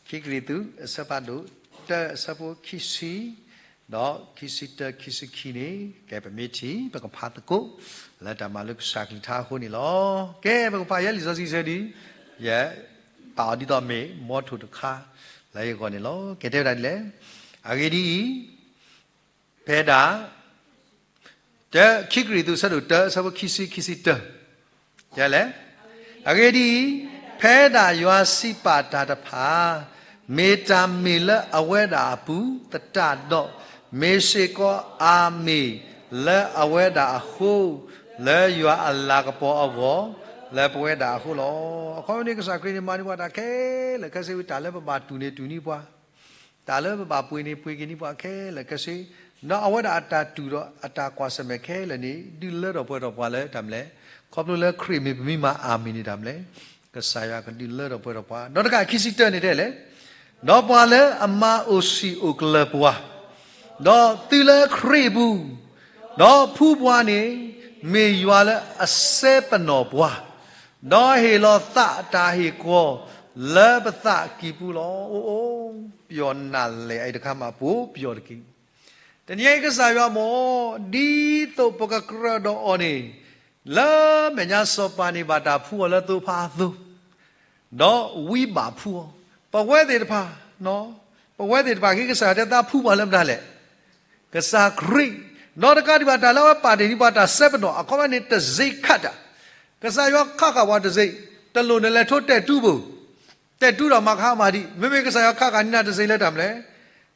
ခံကရံၣ်သူး အဆၢဖးဒိၣ်တၢ အဆၢဖိခံဆံ ဒီးခံဆံတၢ ခံဆံခံန့ၣ် ကဲပမ့ၢ်ထံၣ် ပကဖးသကိး လၢတၢ်မၤလိကစၢ်ကလုၢ်ကထါအဃိန့ၣ်လီၤ. ကဲ ပကဖးယဲလံာ်စီဆှံဆၢဒ်အံၤ, ယပာ်အီၤဒ်သိးမ့ၢ် မီထိၣ်တခါ လၢယဂီၢ်န့ၣ်လီၤ. ကဲ တဲဝဲဒၣ်ဒ်လဲၣ်, အဂ့ၢ်ဒ်အံၤ, ဖဲဒၣ် တၢ ခံကရံၣ်သူး အဆၢဒိၣ်တၢ အဆၢဖိခံဆံ ခံဆံတၢ, ယလဲၣ်, အဂ့ၢ်ဒ်အံၤ, ဖဲဒၣ်ယွၤစံးပာ်တၢ်တဖၣ် မ့ၢ်တၢ်မ့ၢ်လၢအဝဲဒၣ်အပူၤသတးဒီး, မ့ၢ်စ့ၢ်ကီးအမ့ၢ်လၢအဝဲဒၣ်အဃိ, လၢယွၤအလၤကပီၤအဂီၢ်, လၢပဝဲဒၣ်အဃိလီၤ. အခီပညီန့ၣ် ကစၢ်ခရံာ်န့ၣ် မၤန့ၢ်ပှၤတၢ်ခဲလၢာ်ခဲဆ့ဝံၤ တၢ်လၢပဘၣ်တူၢ်န့ၣ်တူၢ်န့ၢ်ပှၤ တၢ်လၢပဘၣ်ပှ့ၤန့ၣ်ပှ့ၤက့ၤန့ၢ်ပှၤခဲလၢာ်ခဲဆ့, ဒီးအဝဲဒၣ်အတၢ်တူၢ်ဒီးအတၢ်ကွၢ်ဆၢၣ်မဲာ်ခဲလၢာ်န့ၣ် ဒုးလၢထီၣ်ပှဲၤထီၣ်ပှၤလၢတၢ်မနုၤလဲၣ်, ခီဖျိလၢခရံာ်မ့ၢ်ပမ့ၢ်မၤအမံၤန့ၣ်တၢ်မနုၤလဲၣ်, ကစၢ်ယွၤကဒုးလၢထီၣ်ပှဲၤထီၣ်ပှၤ, ဒီးတကးခံဆံတၢန့ၣ်တဲလဲၣ်, ဒီးပှၤလၢအမၤအိၣ်စံာ်အိၣ်ကလၢၢ်ပှၤ, ဒီးသုလၢခရံာ်အပူၤ, ဒီးဖှူပှၤန့ၣ် မ့ၢ်ယွၤလၢအစဲပနီၣ်ပှၤ, ဒီးဟ့ၣ်လီၤသးအတၢ်ဟ့ၣ်ကဝီၤ လၢပသးကံၢ်ပူၤလီၤ. အိၣ်အိၣ်, ပျီၢ်နၢ်လဲၣ်အံၤတခါမး ပှိၤပျီၢ်တက့ၢ်. တနံၤအံၤကစၢ်ယွၤမ့ၢ် ဒ်သိးပကကြၢးဒီးအီၤန့ၣ်, လၢမဲာ်ညါစီၤပၤန့ၣ် ဘၣ်တၢ်ဖှူအီၤလၢသိဖါအသိ, ဒီးဝံဘၣ်ဖှူအီၤ, ပဝဲသ့ၣ်တဖၣ်, ပဝဲသ့ၣ်တဖၣ် ကစၢ်ယွၤတဲသးဖှူပှၤလၢမတၤလဲၣ်, ကစၢ်ခရံာ်, ဒီးတကးဒံးဘၣ် တၢ်လၢအဝဲပာ်တ့ၢ်န့ၢ်ပှၤတၢ်စဲပနီၣ် အခီပညီန့ၣ် တစ့ခးတၢ်, ကစၢ်ယွၤခးဃာ်ပှၤတစ့, တလိၣ်နလဲၤထိတဲာ်တူဘၣ် တဲာ်တူဒီးမၤကဟါမၢ်ဒံး, မ့မ့ၢ်ကစၢ်ယွၤခးဃာ်န့ၢ်နၤတစ့လၢတၢ်မနုၤလဲၣ်,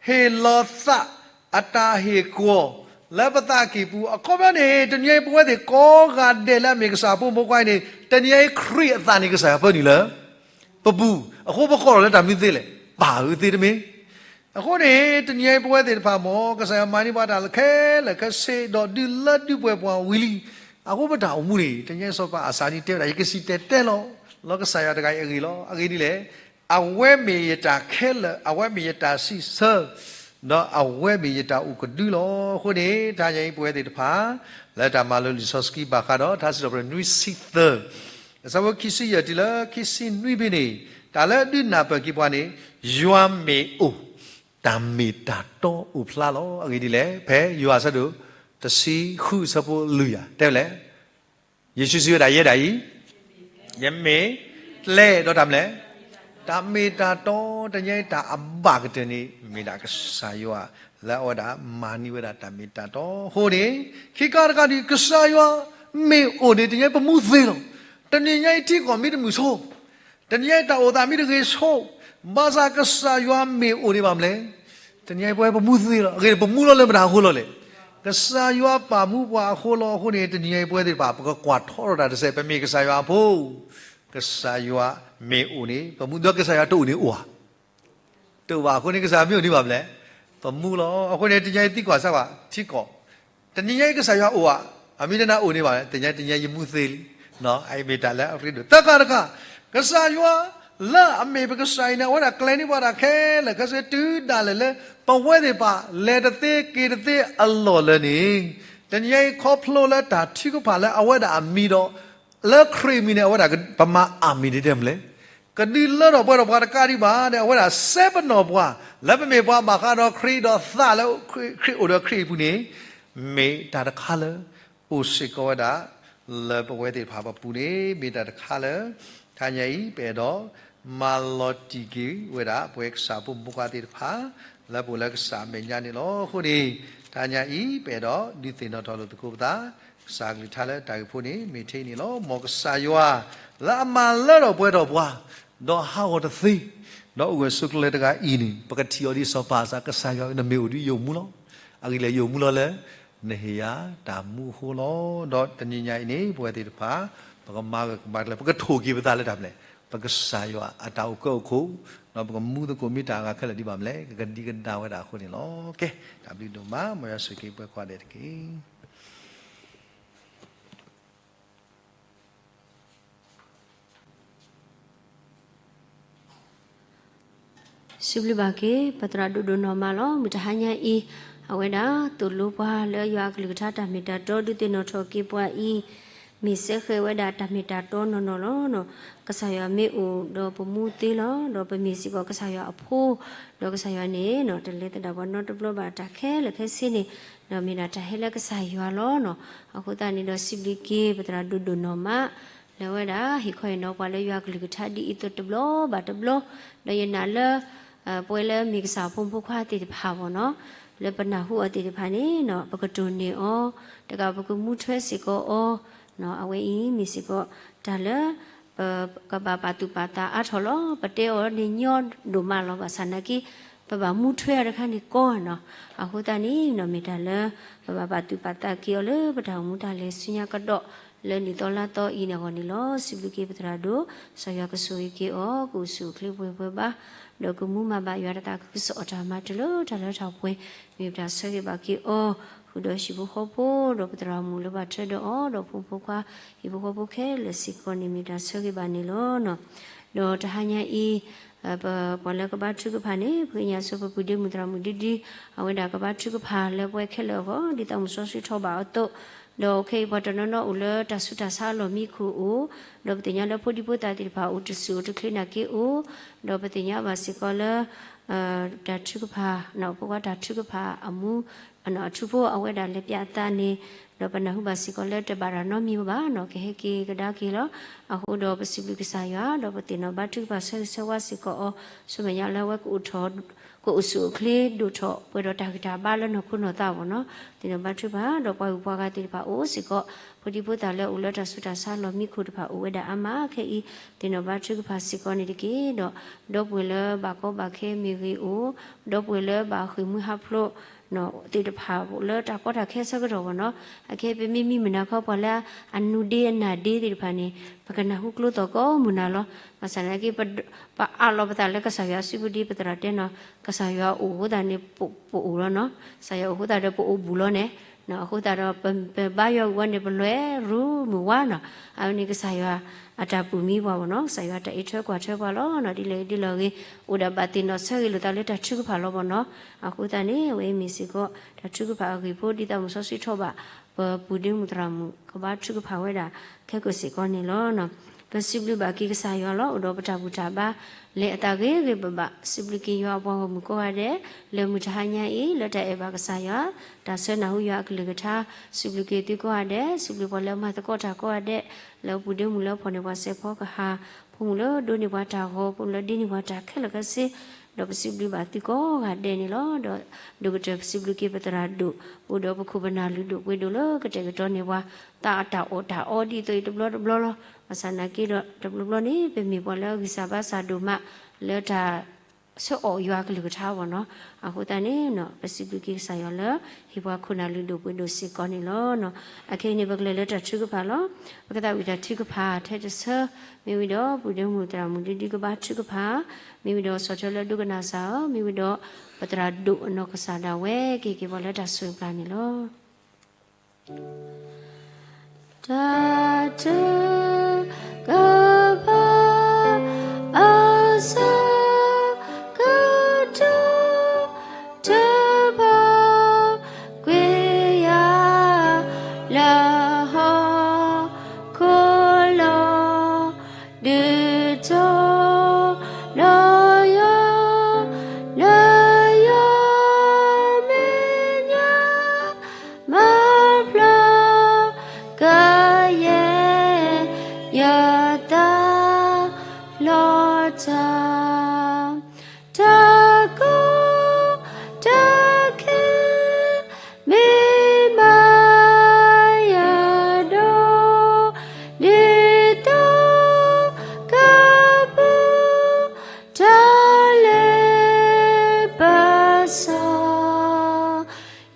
ဟ့ၣ်လီၤသးအတၢ်ဟ့ၣ်ကဝီၤ လၢပသးကံၢ်ပူၤ, အခီပညီန့ၣ် တနံၤအံၤပဝဲသ့ၣ်ကိးဂၤဒဲးလၢအမ့ၢ်ကစၢ်ဖိမိၢ်ပှၢ်အံၤန့ၣ် တနံၤအံၤခရံာ်အသးန့ၣ် ကစၢ်ယွၤပၢနုာ်လၢ ပပူၤ, အဃိပကိးထီၣ်လၢတၢ်မနုၤသ့လဲၣ်, ပၢ်ဧၢသ့တမ့ၢ်. အဃိန့ၣ် တနံၤအံၤပဝဲသ့ၣ်တဖၣ်မ့ၢ် ကစၢ်ယွၤမၤန့ၢ်ပှၤတၢ်ခဲလၢာ်ခဲဆ့ ဒီးဒုးလၢဒုးပှဲၤပှၤဝံၤလံ, အဃိပတၢ်အိၣ်မူန့ၣ် တနံၤအံၤစီၤပၤအစးနံၤတဲဝဲဒၣ် ယကစံၣ်တဲၤတဲလီၤ လီၤကစၢ်ယွၤတဂၤအံၤအဂ့ၢ်လီၤ. အဂ့ၢ်ဒ်လဲၣ်, အဝဲမ့ၢ်ယတၢ်ခဲလၢာ်, အဝဲမ့ၢ်ယတၢ်စံးဆၢ ဒီးအဝဲမ့ၢ်ယတၢ်အိၣ်ကဒုလီၤ. အဃိန့ၣ် တနံၤအံၤပဝဲသ့ၣ်တဖၣ် လၢတၢ်မၤလိလံာ်စီဆှံဘၣ်ဃးဒီး ထါစံးထီၣ်ပတြၢၤနွံဆံသၢ အဆၢဖိခံဆံယဲၢ်တုၤလၢခံဆံနွံဖဲန့ၣ်, တၢ်လၢဒုးနၢ်ပၢၢ်က့ၤပှၤန့ၣ်, ယွၤမ့ၢ်အိၣ်, တၢ်မ့ၢ်တၢ်တီအိၣ်ဖျါလီၤ. အဂ့ၢ်ဒ်လဲၣ်, ဖဲယိၤဟၣ်အဆၢဒိၣ်တဆံဃုအဆၢဖိလွံၢ်ယၤ တဲဝဲလဲၣ်, ယ့ၣ်ၡူးစံးဝဲဒၣ်ယဲဒၣ်အံၤ ယမ့ၢ်ကျဲဒီးတၢ်မနုၤလဲၣ်, တၢ်မ့ၢ်တၢ်တီ, တနံၤအံၤတၢ်အဘၣ်ကတၢၢ်န့ၣ် မ့ၢ်ဒၣ်ကစၢ်ယွၤ လၢအဝဲဒၣ်မၤန့ၢ်ဝဲဒၣ်တၢ်မ့ၢ်တၢ်တီအဃိန့ၣ်, ခံခါတခါဒီး ကစၢ်ယွၤမ့ၢ်အိၣ်န့ၣ် တနံၤအံၤပမူသ့လီၤ. တနံၤညါအံၤထံကီၢ်မ့ၢ်တမုာ်ဆိ တနံၤညါအံၤတၢ်အိၣ်သးမ့ၢ်တဂ့ၤဆိ, ဘၣ်ဆၣ်ကစၢ်ယွၤမ့ၢ်အိၣ်န့ၣ်ဘၣ်မနုၤလဲၣ်, တနံၤညါအံၤပဝဲပမူသ့လီၤ. အဂ့ၢ်န့ၣ် ပမူလီၤလၢမတၤအဃိလီၤလဲၣ်. ကစၢ်ယွၤပာ်မူပှၤအဃိလီၤ. အဃိန့ၣ် တနံၤညါအံၤပဝဲသ့ၣ်တဖၣ် ပကကွၢ်ထီထီၣ်တၢ်တစဲး ပမ့ၢ်ကစၢ်ယွၤအဖိ, ကစၢ်ယွၤမ့ၢ်အိၣ်န့ၣ် ပမူ, ဒီးကစၢ်ယွၤတအိၣ်န့ၣ်အိၣ်ဧါ, တအိၣ်ဘၣ်. အဃိန့ၣ် ကစၢ်ယွၤမ့ၢ်အိၣ်န့ၣ်ဘၣ်မနုၤလဲၣ်, ပမူလီၤ. အဃိန့ၣ် တနံၤညါအံၤသံကွၢ်စၢ်ကွၢ် ထံကီၢ် တနံၤညါအံၤကစၢ်ယွၤအိၣ်ဧါ, အမ့ၢ်တနာ်အိၣ်န့ၣ်ဘၣ်, တနံၤညါအံၤယမူသ့လံ. အအံၤမ့ၢ်တၢ်လၢအရ့ဒိၣ်. သၢခါတခါ, ကစၢ်ယွၤ လၢအမ့ၢ်ပကစၢ်အံၤန့ၣ် အဝဲဒၣ်ကျဲၤန့ၢ်ပှၤတၢ်ခဲလၢာ်ခဲဆ့ တုၤဒၣ်လဲာ်လၢ ပဝဲသ့ၣ်တဖၣ် လဲၤတသ့က့ၤတသ့အလီၢ်လၢန့ၣ်, တနံၤညါအံၤခီဖျိလၢတၢ်ထုကဖၣ်လၢအဝဲဒၣ်အမံၤဒီး လၢခရံာ်အမံၤန့ၣ် အဝဲဒၣ်ပမၤအမံၤန့ၣ်တဲမနုၤလဲၣ်, ကဒုးလၢထီၣ်ပှဲၤထီၣ်ပှၤတကးဒံးဘၣ်န့ၣ် အဝဲဒၣ်စဲပနီၣ်ပှၤ လၢပမ့ၢ်ပှၤဘၣ်ဃးဒီးခရံာ်ဒီးသးလၢ ခရံာ်အိၣ်ဒီးခရံာ်အပူၤန့ၣ်, မ့ၢ်တၢ်တခါလၢ အိၣ်စ့ၢ်ကီးဝဲဒၣ် လၢပဝဲသ့ၣ်တဖၣ်ပပူၤန့ၣ် မ့ၢ်တၢ်တခါလၢ တနံၤညါအံၤ ပအဲၣ်ဒိး မၤလီၤတံၢ်က့ၤဝဲဒၣ် ပဝဲကစၢ်ဖိမုၣ်ဖိခွါသ့ၣ်တဖၣ် လၢပအိၣ်လၢကစၢ်အမဲာ်ညါန့ၣ်လီၤ. အဃိန့ၣ် တဟါညါအံၤ ပအဲၣ်ဒိးဒုးသ့ၣ်နီၣ်ထီၣ်လိာ်သကိးပသး ကစၢ်ကလုၢ်ကထါလၢတၢ်ဂ့ၢ်ဖိန့ၣ် မ့ၢ်ထဲအံၤန့ၣ်လီၤ. မ်ကစၢ်ယွၤ လၢအမၤလၢထီၣ်ပှဲၤထီၣ်ပှၤ ဒီးဟးဂီၤတသ့ ဒီးအိၣ်ဂၢၢ်ဆိးကျၢၤတဂၤအံၤန့ၣ် ပကထံၣ်အီၤဒ်စီၤပၤအစး ကစၢ်ယွၤနမ့ၢ်အိၣ်ဒ်ယအိၣ်မူလီၤ. အဂ့ၢ်လၢယအိၣ်မူလီၤလၢ နဟ့ၣ်ယၤတၢ်မူအဃိလီၤ. ဒီးတနံၤညါအံၤန့ၣ် ပဝဲသ့ၣ်တဖၣ် ပကမၤဂၢၢ်ကမၤကျၢၤ ပကထိၣ်က့ၤပသးလၢတၢ်မနုၤလဲၣ်, ပကစၢ်ယွၤအတၢ်အိၣ်ကၢအိၣ်ခိၣ်, ဒီးပကမူသကိးမ့ၢ်တၢ်အဂၤခဲလၢာ်ဒ်ဘၣ်မနုၤလဲၣ်, ကကဒံကဒါဝဲဒၣ်အဃိန့ၣ်လီၤ. ကဲ, တၢ်ဘျုးဒိၣ်မး, မ်ယွၤဆိၣ်ဂ့ၤက့ၤပှၤကိးဂၤဒဲးတက့ၢ်. စံးဘျုးဘၣ်က့ၤ ပသရၣ်ဒိၣ်ဒိၣ်နီၢ်မးလီၤ. မုၢ်တဟါညါအံၤ အဝဲဒၣ်သိၣ်လိပှၤလၢယွၤအကလုၢ်ကထါတၢ်မ့ၢ်တၢ်တီ ဒုးသ့ၣ်နီၣ်ထီၣ်က့ၤပှၤအံၤ မ့ၢ်စဲဃဲၤဝဲဒၣ်တၢ်မ့ၢ်တၢ်တီနီၢ်နီၢ်လီၤ. ကစၢ်ယွၤမ့ၢ်အိၣ်ဒီးပမူသ့လီၤ. ဒီးပမ့ၢ်စ့ၢ်ကီးကစၢ်ယွၤအဖိ, ဒီးကစၢ်ယွၤန့ၣ် တလဲၤသဒၣ်ပှၤနီတဘျီဘၣ် တၢ်ခဲလၢာ်ခဲဆ့န့ၣ် ဒီးမ့ၢ်ဒၣ်တၢ်ဟဲလၢကစၢ်ယွၤလီၤ. အဃိသတးန့ၣ်ဒီး စံးဘျုးက့ၤ ပသရၣ်ဒိၣ်ဒိၣ်နီၢ်မး လၢဝဲဒၣ် ဟ့ၣ်ခီဟ့ၣ်နီၤပှၤလၢယွၤကလုၢ်ကထါဒ်အံၤသိးတဘျီဘၣ်တဘျီ, ဒီးယနာ်လၢ ပဝဲလၢမ့ၢ်ကစၢ်အဖိမုၣ်ဖိခွါသ့ၣ်တဖၣ်ဘၣ်နီၤ, လၢပနၢ်ဟူအီၤသ့ၣ်တဖၣ်န့ၣ် ပကတိၢ်န့ၢ်အီၤ, တကးပကမူထွဲစ့ၢ်ကီးအီၤ, အဝဲအံၤမ့ၢ်စ့ၢ်ကီး တၢ်လၢ ပကဘၣ်ပာ်သူၣ်ပာ်သးအါထီၣ်လီၤ. ပတဲအီၤန့ၣ်ညီဒိၣ်မးလီၤ. ဘၣ်ဆၣ်နာ်က့ ပဘၣ်မူထွဲအီၤတခါန့ၣ်ကီနီၤ. အဃိသတးန့ၣ် မ့ၢ်တၢ်လၢ ပဘၣ်ပာ်သူၣ်ပာ်သးက့ၤအီၤလၢပတၢ်အိၣ်မူတၢ်လဲၤဆူညါကဒီး လၢနံၣ်သီလါသီအံၤန့ၣ်အဂီၢ်န့ၣ်လီၤ. စံးဘျုးက့ၤပသရၣ်ဒိၣ်, ကစၢ်ယွၤကဆိၣ်ဂ့ၤက့ၤအီၤ, ကအိၣ်ဆူၣ်အိၣ်ချ့ပှဲၤပှဲၤဘၣ်, ဒီးကမူမၤဘၣ်ယွၤတသး ကကစီၣ်အတၢ်မၤတၢ်လၢတၢ်ပှဲၤ, မ့ၢ်ပတၢ်ဆၢဂ့ၤဘၣ်က့ၤအီၤ, ဃုာ်ဒီးဟံၣ်ဖိဃီဖိ, ဒီးပသရၣ်မုၣ်လၢဘၣ်ထွဲဒီးအီၤ, ဒီးဖိမုၣ်ဖိခွါ ဟံၣ်ဖိဃီဖိခဲလၢာ်စ့ၢ်ကီးန့ၣ် မ့ၢ်တၢ်ဆၢဂ့ၤဘၣ်န့ၣ်လီၤ. ဒီးတဟါညါအံၤ ပပှၤလၢကဘါထုကဖၣ်န့ၣ် ပဃ့ညါဆူပပုၢ်ဒ့မုၣ်သရၣ်မုၣ်ဒုဒု အဝဲဒၣ်ကဘါထုကဖၣ်လၢပဝဲခဲလၢာ်အဂီၢ် ဒ်သိးမုၢ်စီဆှံထီၣ်ဘၣ်အသိး, ဒီးခဲအံၤပှၤတနီၤနီၤအိၣ်လၢတၢ်ဆူးတၢ်ဆါအလီၢ်မံခိၣ်အိၣ်, ဒီးပသ့ၣ်ညါလၢဖိဒံဖိသၣ်သ့ၣ်တဖၣ်အိၣ်တဆူၣ်အိၣ်တချ့နာ်က့အိၣ်, ဒီးပသ့ၣ်ညါဘၣ်စ့ၢ်ကီးလၢ တၢ်ထုကဖၣ်, ဖိခွါတၢ်ထုကဖၣ်အမူ အထူဖိအဝဲဒၣ်လဲၤပၠးအသးန့ၣ်, ဒီးပနၢ်ဟူဘၣ်စ့ၢ်ကီးလၢတဘၣ်တၢ်နီတမံၤဘၣ်နီၤ, ကဟဲက့ၤကဒါက့ၤလီၤ. အဃိဒီးပစံးဘျုးကစၢ်ယွၤ, ဒီးပသ့ၣ်နီၣ်ဘါထုကဖၣ်ဆၢဂ့ၤဆၢဝါစ့ၢ်ကီးအီၤ, ဆူမဲာ်ညါလၢအဝဲကအိၣ်ထီၣ်, ကအိၣ်ဆူၣ်အိၣ်ချ့ဒိၣ်ထီၣ် ပှဲၤဒီးတၢ်ဂံၢ်တၢ်ဘါလၢနီၢ်ခိနီၢ်သးအဂီၢ်နီၤ, သ့ၣ်နီၣ်ဘါထုကဖၣ်, ဒီးပှၤဂုၤပှၤဂၤသ့ၣ်တဖၣ်အိၣ်စ့ၢ်ကီး, ဖိဒံဖိသၣ်လၢအိၣ်လၢတၢ်ဆူးတၢ်ဆါလီၢ်မံခိၣ်တဖၣ်အိၣ်ဝဲဒၣ်အါမးခဲအံၤ, သ့ၣ်နီၣ်ဘါထုကဖၣ်စ့ၢ်ကီးန့ၣ်တက့ၢ်. ဒီး ဒီပုၢ်ဝဲၢ်လၢဘၣ်ကီဘၣ်ခဲမ့ၢ်ဂ့ၤအိၣ်, ဒီပုၢ်ဝဲၢ်လၢဘၣ်ဃ့ၢ်မှံဟးဖျိး သ့ၣ်တဖၣ်လၢတၢ်ကီတၢ်ခဲဆၢကတီၢ်ဘၣ်နီၤ, အခဲပမ့ၢ်မံမုၢ်နၤခီ ပှၤလၢအနူဒ့အနၢ်ဒ့သ့ၣ်တဖၣ်န့ၣ် ပကနၢ်ဟူကျိသီၣ်ကိးမုၢ်နၤလီၤ. ဘၣ်ဆၣ်နာ်က့ ပအးလီၤပသးလၢကစၢ်ယွၤစုပူၤဒ်ပသရၣ်တဲနီၤ, ကစၢ်ယွၤအိၣ်အဃိသတးန့ၣ် ပအိၣ်လီၤနီၤ, ကစၢ်ယွၤအိၣ်အဃိသတးဒီးပအိၣ်ဘူးလီၤန့ၣ်, အဃိသတးဒီး ပဘါယွၤဂ့ၢ်ဝီန့ၣ် ပလဲၤရူမုၢ်ဝါနီၤ, အဝဲန့ၣ်ကစၢ်ယွၤအတၢ်ပူၢ်မံပှၤဘၣ်နီၤ, ကစၢ်ယွၤတၢ်အံးထွဲကွၢ်ထွဲပှၤလီၤနီၤ, ဒ်လဲၣ်ဂ့ၤဒ်လဲၣ်ဂ့ၤ အိၣ်ဒၣ်ဘၣ်သ့ၣ်နီၣ်ဆၢဂ့ၤလိာ်သးလၢတၢ်ထုကဖၣ်လီၤဘၣ်နီၤ. အဃိသတးန့ၣ် အဝဲအံၤမ့ၢ်စ့ၢ်ကီး တၢ်ထုကဖၣ်အဂ့ၢ်ဖိ ဒ်သိးမုၢ်စီဆှံထီၣ်ဘၣ် ပပုၢ်ဒ့မုၣ်သရၣ်မုၣ် ကဘါထုကဖၣ်ဝဲဒၣ် ခဲကိာ်စ့ၢ်ကီးန့ၣ်လီၤ. ပစံးဘျုးဘၣ်က့ၤကစၢ်ယွၤလီၤ, အိၣ်ဒီးပတၢ်ဘူၣ်တၢ်ဘါ လဲၤအသးဂ့ၤဂ့ၤဘၣ်ဘၣ်, စံးဘျုးက့ၤယွၤအပှၤဂီၢ်မုၢ်ကိးဂၤဒဲး လၢမုၢ်တဟါညါအံၤ လၢတၢ်အဲၣ်ဘၣ်ကစၢ်ယွၤ တၢ်ဆၢနၢ်ဟူယွၤအကလုၢ်ကထါ, စံးဘျုးက့ၤသုကိးဂၤဒဲး, စံးဘျုးပှၤလၢအမၤသကိးတၢ်ကိးဂၤဒဲး, လၢပုၢ်ဒ့မုၣ်လၢဖီၣ်န့ၢ်ပှၤစဲးဖီကဟၣ်, ဖိမုၣ်လၢဒိးန့ၢ်ပှၤတၢ်ဂီၤ, ဖိမုၣ်လၢဒ့န့ၢ်ပှၤတၢ်ခဲလၢာ်ခဲဆ့, ဒီးပစံးဘျုးဘၣ်သုကိးဂၤဒဲးန့ၣ်လီၤ. ဒီးဒိၣ်ကတၢၢ်ပစံးဘျုးက့ၤပသရၣ်ဒိၣ်, အိၣ်ဒီးပခိၣ်ပနၢ်လုၢ်ဒိၣ်ပှ့ၤဒိၣ်လၢကတဲာ်ကတီၤန့ၢ်ပှၤ သးအတၢ်အီၣ်တၢ်အီဒ်သိးအံၤတဘျီတဘျီလီၤ. ဘၣ်ဆၣ်နာ်က့ဒီး တဘျီဘျီန့ၣ် ပမ့ၢ်ပှၤလၢအဂံၢ်စၢ်ဘါစၢ်ဒိၣ်မး လၢတၢ် ဆၢအီၣ်ယွၤအကလုၢ်ကထါဘၣ်နီၤ. အဃိသတးန့ၣ် ပစံးဘျုးက့ၤကစၢ်ယွၤလၢ ဟ့ၣ်ပှၤခိၣ်နၢ်လုၢ်ဒိၣ်ပှ့ၤဒိၣ်စ့ၢ်ကီးန့ၣ်လီၤ. အခဲအံၤန့ၣ်ပကလဲၤလၢတၢ်ထုကဖၣ်လီၤ. ပကသးဝံၣ်တၢ်ထုကဖၣ်ထဲတဆၢ, မ့ၢ်ဝံၤဒီး ပုၢ်ဒ့မုၣ်သရၣ်မုၣ်ဒုဒုကဘါထုကဖၣ်, မ့ၢ်ဝံၤဒီးဆီၣ်ထွဲလၢဒိကနၣ်စၢ်ဧၢ, မ့ၢ်ဝံၤဒီး ပသရၣ်ဒိၣ်အနီၢ်ကစၢ်ဒၣ်ဝဲ ကဟ့ၣ်က့ၤပှၤလၢတၢ်ဆိၣ်ဂ့ၤပျၢ်န့ၣ်လီၤ. တၢ်ထုကဖၣ် အဆၢကတီၢ် ထုကဖၣ်ကွံာ်ယၤ လၢဟီၣ်ခိၣ်လီၤ ဒုးထီၣ်ဒီးယွၤ, လၢယွၤမဲာ်ညါ မၤဖျါကယဲၢ် ယသးဖျါထီၣ်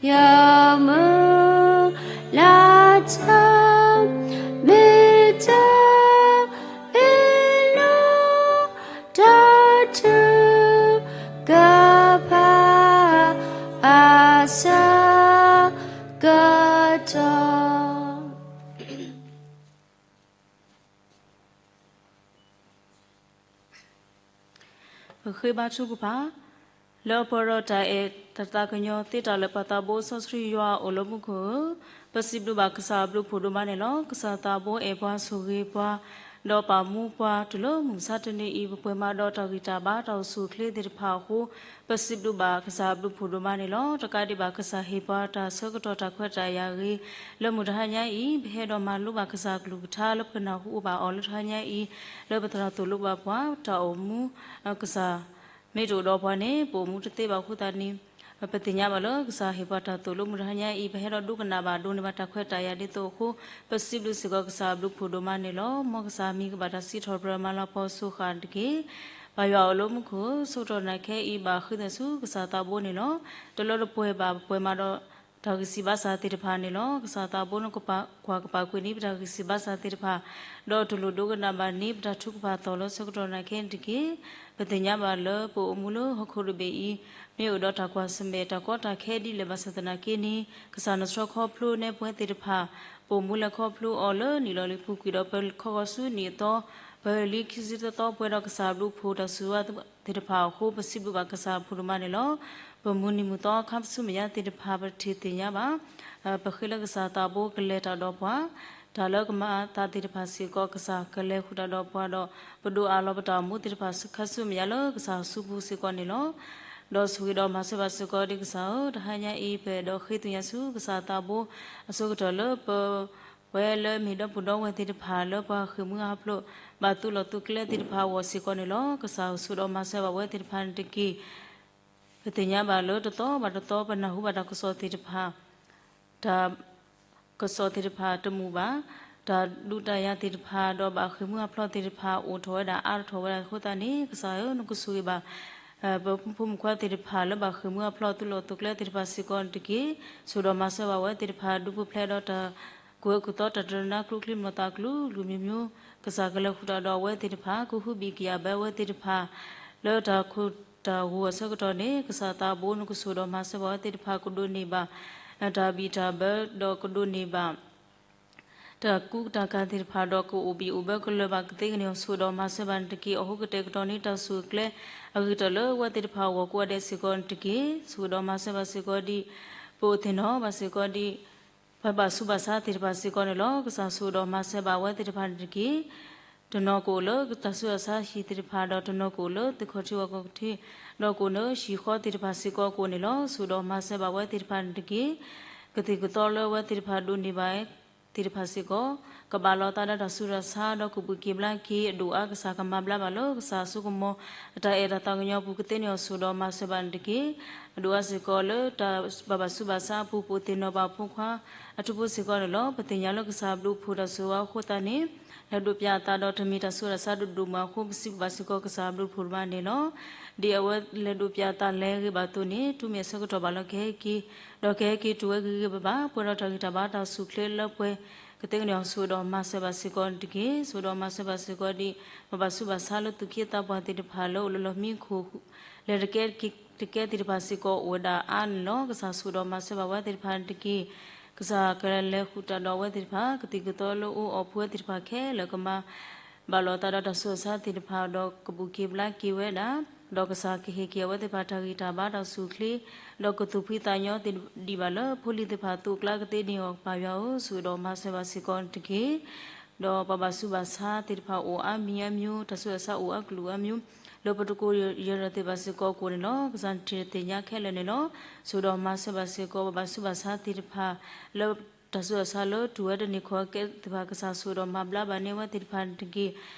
ယမုၢ်လၢ်တၢ် မ့ၢ်တၢ်အ့ၣ်လိာ် တၢ်ထုကဖၣ်အဆၢကတီၢ်. ပဃ့ဘါထုကဖၣ်, လၢပှဲၤဒီးတၢ်အဲၣ်တၢ်သးကညီၤ သ့တၢ်လၢပှၤသးဘိစီဆှံယွၤအိၣ်လၢမူခိၣ်ဧၢ, ပစံးဘျုးဘၣ်ကစၢ်အဘျုးဖှိၣ်ဒိၣ်မးန့ၣ်လီၤ. ကစၢ်သးဘိအဲၣ်ပှၤဆိၣ်ဂ့ၤပှၤ, ဒီးပာ်မူပှၤတုၤလၢမုၢ်မဆါတနံၤအံၤ ပပှဲၤမးဒီးတၢ်ဂံၢ်တၢ်ဘါတၢ်အိၣ်ဆူၣ်အိၣ်ချ့သ့ၣ်တဖၣ်အဃိ, ပစံးဘျုးဘၣ်ကစၢ်အဘျုးဖှိၣ်ဒိၣ်မးန့ၣ်လီၤ. တကးဒံးဘၣ်ကစၢ်ဟ့ၣ်ပှၤတၢ်ဆၢကတီၢ်တၢ်ခွဲးတၢ်ယာ်ဂ့ၤ လၢမုၢ်တဟါညါအံၤ ပဟဲဒီးမၤလိဘၣ်ကစၢ်အကလုၢ်ကထါလၢပကနၢ်ဟူဘၣ်အီၤလၢတဟါညါအံၤ, လၢပသရၣ်သိၣ်လိဘၣ်ပှၤတၢ်အိၣ်မူ, ကစၢ်မ့ၢ်တအိၣ်ဒီးပှၤန့ၣ် ပအိၣ်မူတသ့ဘၣ်အဃိသတးန့ၣ်, ပသ့ၣ်ညါဘၣ်လၢကစၢ်ဟ့ၣ်ပှၤတၢ်သိၣ်လိမုၢ်တဟါညါအံၤ ပဟဲဒီးဒိကနၣ်ဘၣ်ဒိးန့ၢ်ဘၣ်တၢ်ခွဲးတၢ်ယာ်ဒ်သိးအဃိ, ပစံးဘျုးစ့ၢ်ကီးကစၢ်အဘျုးဖှိၣ်ဒိၣ်မးန့ၣ်လီၤ. မ်ကစၢ်မံၤကဘၣ်တၢ်စံးထီၣ်ပတြၢၤမၤလၤကပီၤစၢဃာ်တက့ၢ်. ပၢ်ယွၤအိၣ်လၢမူခိၣ်ဧၢ, ဆၢကတီၢ်နၤခဲအံၤဘၣ်ဃ့သးဆူကစၢ်သးဘိန့ၣ်လီၤ. တလၢတပှဲၤဘၣ် ပပှဲၤမးဒီးတၢ်ဂံၢ်စၢ်ဘါစၢ်သ့ၣ်တဖၣ်န့ၣ်လီၤ. ကစၢ်သးဘိနကွၢ်ကပာ်ကွံာ်န့ၢ် ပတၢ်ဂံၢ်စၢ်ဘါစၢ်သ့ၣ်တဖၣ်, ဒီးတူၢ်လိာ်ဒိကနၣ်ဘၣ်န့ၢ် ပတၢ်ထုကဖၣ်သီၣ်လၢဆၢကတီၢ်နၤခဲအံၤတက့ၢ်. ပသ့ၣ်ညါဘၣ်လၢပအိၣ်မူလၢဟီၣ်ခိၣ်တဘ့ၣ်အံၤ မ့ၢ်အိၣ်ဒီးတၢ်ကွၢ်ဆၢၣ်မဲာ် တၢ်ကီတၢ်ခဲဒ်လဲၣ်ဘၣ်ဆၣ်သနာ်က့န့ၣ်, ကစၢ်နဆှီခီဖျိနဲပှၤသ့ၣ်တဖၣ်, ပအိၣ်မူလဲၤခီဖျိအီၤလၢနံၣ်လီၤလံၤပူၤကွံာ်ဒီး ပခီဂီၤဆူနံၣ်အသီ, ပလံခံဆံတသီ ပှဲၤဒီးကစၢ်အဘျုးဖှိၣ်တၢ်ဆိၣ်ဂ့ၤသ့ၣ်တဖၣ်အဃိ ပစံးဘျုးဘၣ်ကစၢ်ဖှိၣ်ဒိၣ်မးန့ၣ်လီၤ. ပမုၢ်နံၤမုၢ်သီခါဆူမဲာ်ညါသ့ၣ်တဖၣ် ပထံၣ်သ့ၣ်ညါဘၣ် ပဃ့လၢကစၢ်သးဘိကလဲၤတၢ်ဒီးပှၤ, တၢ်လၢကမၤအသးသ့ၣ်တဖၣ်စ့ၢ်ကီး ကစၢ်ကလဲၤဃုာ်တၢ်ဒီးပှၤဒီး ပဒိးအးလီၤပတၢ်အိၣ်မူသ့ၣ်တဖၣ်ခါဆူမဲာ်ညါလၢကစၢ်အစုပူၤစ့ၢ်ကီးန့ၣ်လီၤ. ဒီးဆိၣ်ဂ့ၤဒီးမၤစၢၤဘၣ်စ့ၢ်ကီးဒံးကစၢ်ဧၢ, တဟါညါအံၤ ပအဲၣ်ဒိးဃ့သ့ၣ်ညါဆူကစၢ်သးဘိ အဆိကတၢၢ်လၢပ ပဝဲလၢမ့ၢ်ဒီပုၢ်ဒီဝဲၢ်သ့ၣ်တဖၣ် လၢပှၤဃ့ၢ်မှံဟးဖျိး ဘၣ်သူၣ်လီၤသူၣ်ကျဲသ့ၣ်တဖၣ်အဂီၢ်စ့ၢ်ကီးန့ၣ်လီၤ. ကစၢ်ဆိၣ်ဒီးမၤစၢၤဘၣ်ဝဲသ့ၣ်တဖၣ်န့ၣ်တက့ၢ်. ပသ့ၣ်ညါဘၣ်လၢတသီဘၣ်တသီ ပနၢ်ဟူဘၣ်တၢ်ကစီၣ်သ့ၣ်တဖၣ်, တၢ် ကစီၣ်သ့ၣ်တဖၣ်တမုာ်ဘၣ်, တၢ်ဒုးတၢ်ယၤသ့ၣ်တဖၣ် ဒီးဘၣ်ဃ့ၢ်မှံဟးဖျိးသ့ၣ်တဖၣ် အိၣ်ထီၣ်ဝဲဒၣ်အါထီၣ်ဝဲဒၣ်အဃိသတးန့ၣ် ကစၢ်ဧၢ နကဆိၣ်ဂ့ၤဘၣ် ပဖိမုၣ်ခွါသ့ၣ်တဖၣ် လၢဘၣ်ဃ့ၢ်မှံဟးဖျိးသူၣ်လီၤသူၣ်ကျဲသ့ၣ်တဖၣ်စ့ၢ်ကီးန့ၣ်တက့ၢ်. ဆိၣ်ဒီးမၤစၢၤဘၣ်ဝဲသ့ၣ်တဖၣ် ဒူပူၤဖျဲးဒီးတၢ်ကူၣ်အၢကူၣ်သီ တၢ်တရၢနါကျိချံမျိာ်သၣ်ကျိ လူၤမံၤမံၤ, ကစၢ်ကလဲၤဃုာ်တၢ်ဒီးအဝဲသ့ၣ်တဖၣ် ကဟုဘံၣ်ကယာ်ဘၢအဝဲသ့ၣ်တဖၣ် လၢတၢ်ခိၣ်တၢ်ဂီၤအဆၢကတီၢ်န့ၣ် ကစၢ်သးဘိနကဆိၣ်ဒီးမၤစၢၤဘၣ်ဝဲသ့ၣ်တဖၣ် ကဒိးန့ၢ်ဘၣ် တၢ်ဘံၣ်တၢ်ဘၢ ဒီးကဒိးန့ၢ်ဘၣ် တၢ်ကူတၢ်ကၤသ့ၣ်တဖၣ်ဒီး ကအိၣ်ဘံၣ်အိၣ်ဘၢကလၢၤဘၣ်ကသ့ကန့ၢ်အီၤ ဆိၣ်ဒီးမၤစၢၤဘၣ်န့ၣ်တက့ၢ်. အဟူးကတဲာ်ကတီၤန့ၣ် တၢ်ဆိၣ်ကျဲအဂ့ၤကတၢၢ်လၢအဝဲသ့ၣ်တဖၣ်အဂီၢ်ကိးဂၤဒဲးစ့ၢ်ကီးန့ၣ်တက့ၢ်. ဆိၣ်ဒီးမၤစၢၤဘၣ်စ့ၢ်ကီးဒံး ပအိၣ်သ့ၣ်နီၣ်ဘၣ်စ့ၢ်ကီးဒံး ပှၤဘၣ်ဆူးဘၣ်ဆါသ့ၣ်တဖၣ်စ့ၢ်ကီးန့ၣ်လီၤ. ကစၢ်ဆိၣ်ဒီးမၤစၢၤဘၣ်အဝဲသ့ၣ်တဖၣ်န့ၣ်တက့ၢ်. တနီၤကအိၣ်လၢတၢ်ဆူးတၢ်ဆါဟံၣ်သ့ၣ်တဖၣ် ဒီးတနီၤကအိၣ်လၢသုးခီၣ်ထံးဝၣ်ခီၣ်ထံး ဒီးကအိၣ်လၢဟံၣ်ဃီသ့ၣ်တဖၣ်စ့ၢ်ကီးကအိၣ်န့ၣ်လီၤ. ဆိၣ်ဒီးမၤစၢၤဘၣ်ဝဲသ့ၣ်တဖၣ်န့ၣ်တက့ၢ်. ကသံၣ်ကသီလၢအဝဲသ့ၣ်တဖၣ်ဒိးန့ၢ်ဘၣ် သ့ၣ်တဖၣ်စ့ၢ်ကီး ကဘၣ်လီၤသးဒီးတၢ်ဆူးတၢ်ဆါ ဒီးကဘူၣ်က့ၤဘျါက့ၤ အဒိၣ်အါကစၢ်ကမၤဘျါဘၣ်လၢကစၢ်အစိကမီၤ အတၢ်အဲၣ်တၢ်သးကညီၤပူၤကသ့န့ၢ်အီၤ ဆိၣ်ဒီးမၤစၢၤဘၣ်န့ၣ်တက့ၢ်. အဒိၣ်အါစ့ၢ်ကီးလၢတၢ်ဘၣ်ဘၣ်ဆူးဘၣ်ဆါအပူၤ ပအိၣ်သ့ၣ်နီၣ်ဘၣ်ဖိခွါအထူဖိစ့ၢ်ကီးန့ၣ်လီၤ. ပသ့ၣ်ညါလၢကစၢ်ဘျုးဖှိၣ်တၢ်ဆိၣ်ဂ့ၤအဃိသတးန့ၣ် လဲၤဒိးပၠးအသးဒီးတမ့ၢ်တၢ်ဆူးတၢ်ဆါဒိၣ်ဒိၣ်မးအဃိ ပစံးဘျုးဘၣ်စ့ၢ်ကီးကစၢ်ဘျုးဖှိၣ်ဒိၣ်မးန့ၣ်လီၤ. ဒ်အဝဲလဲၤဒိးပၠးအသးလဲၤဂ့ၤဘၣ်အသိးန့ၣ် တုၤမ့ၢ်အဆၢကတီၢ်ဘၣ်လီၤကဟဲက့ၤ ဒီးကဟဲက့ၤတုၤဝဲဂ့ၤဂ့ၤဘၣ်ဘၣ် ပှဲၤဒီးတၢ်ဂံၢ်တၢ်ဘါတၢ်အိၣ်ဆူၣ်အိၣ်ချ့လၢပှဲၤကသ့န့ၢ်အီၤ ဆိၣ်ဒီးမၤစၢၤဘၣ်စ့ၢ်ကီးန့ၣ်တက့ၢ်. ဆိၣ်ဒီးမၤစၢၤဘၣ်စ့ၢ်ကီးဒံး ပှၤဘၣ်ဆူးဘၣ်ဆါလၢသူၣ်က့သးပှၢ်သ့ၣ်တဖၣ်လၢအိၣ်လၢလီၢ်မံခိၣ် လဲၤတကဲတကဲသ့ၣ်တဖၣ်စ့ၢ်ကီးအိၣ်ဝဲဒၣ်အါန့ၣ်လီၤ. ကစၢ်ဆိၣ်ဒီးမၤစၢၤဘၣ်ဝဲသ့ၣ်တဖၣ်န့ၣ်တက့ၢ်. ကစၢ်ကလဲၤဃုာ်တၢ်ဒီးအဝဲသ့ၣ်တဖၣ် ကသံၣ်ကသီလၢအအိၣ်အီၤဖိဝဲသ့ၣ်တဖၣ်ခဲလၢာ် ကမၤဘၣ်လိာ်သးဒီးတၢ်ဆူးတၢ်ဆါသ့ၣ်တဖၣ် ဒီးကဘူၣ်က့ၤဘျါက့ၤဝဲဒၣ် ဒီးကစၢ်ကဟ့ၣ်က့ၤအဝဲသ့ၣ်တဖၣ်တၢ်ဂံၢ်တၢ်ဘါတၢ်အိၣ်ဆူၣ်အိၣ်ချ့ ဒီးကသူၣ်ဖှံသးညီသ့ဒံးဘၣ်လၢဖိလံၤသ့ၣ်တဖၣ်အသိးအကျါကသ့န့ၢ်အီၤ ပၢ်ယွၤဧၢ ဆိၣ်ဒီးမၤစၢၤဘၣ်စ့ၢ်ကီးန့ၣ်တက့ၢ်. ဒီးပှၤဘၣ်ဆူးဘၣ်ဆါသ့ၣ်တဖၣ်အိၣ်အါမံၤအါမံၤ တၢ်ဆူးတၢ်ဆါအိၣ်အါကလုာ်အါမံၤ လၢပတကိးယဲၢ်ဒီးသ့ၣ်တဖၣ်စ့ၢ်ကီးအကိာ်န့ၣ်လီၤ. ကစၢ်ထံၣ်သ့ၣ်ညါခဲလၢာ်န့ၣ်လီၤ. ဆိၣ်ဒီးမၤစၢၤဘၣ်စ့ၢ်ကီး ပှၤဘၣ်ဆူးဘၣ်ဆါသ့ၣ်တဖၣ် လၢတၢ်ဆူးတၢ်ဆါလၢတုၤဝဲတန့ၢ်ခီကဲသ့ၣ်တဖၣ် ကစၢ်ဆိၣ်ဒီးမၤဘျါဘၣ်န့ၢ်အဝဲသ့ၣ်တဖၣ်န့ၣ်တက့ၢ်.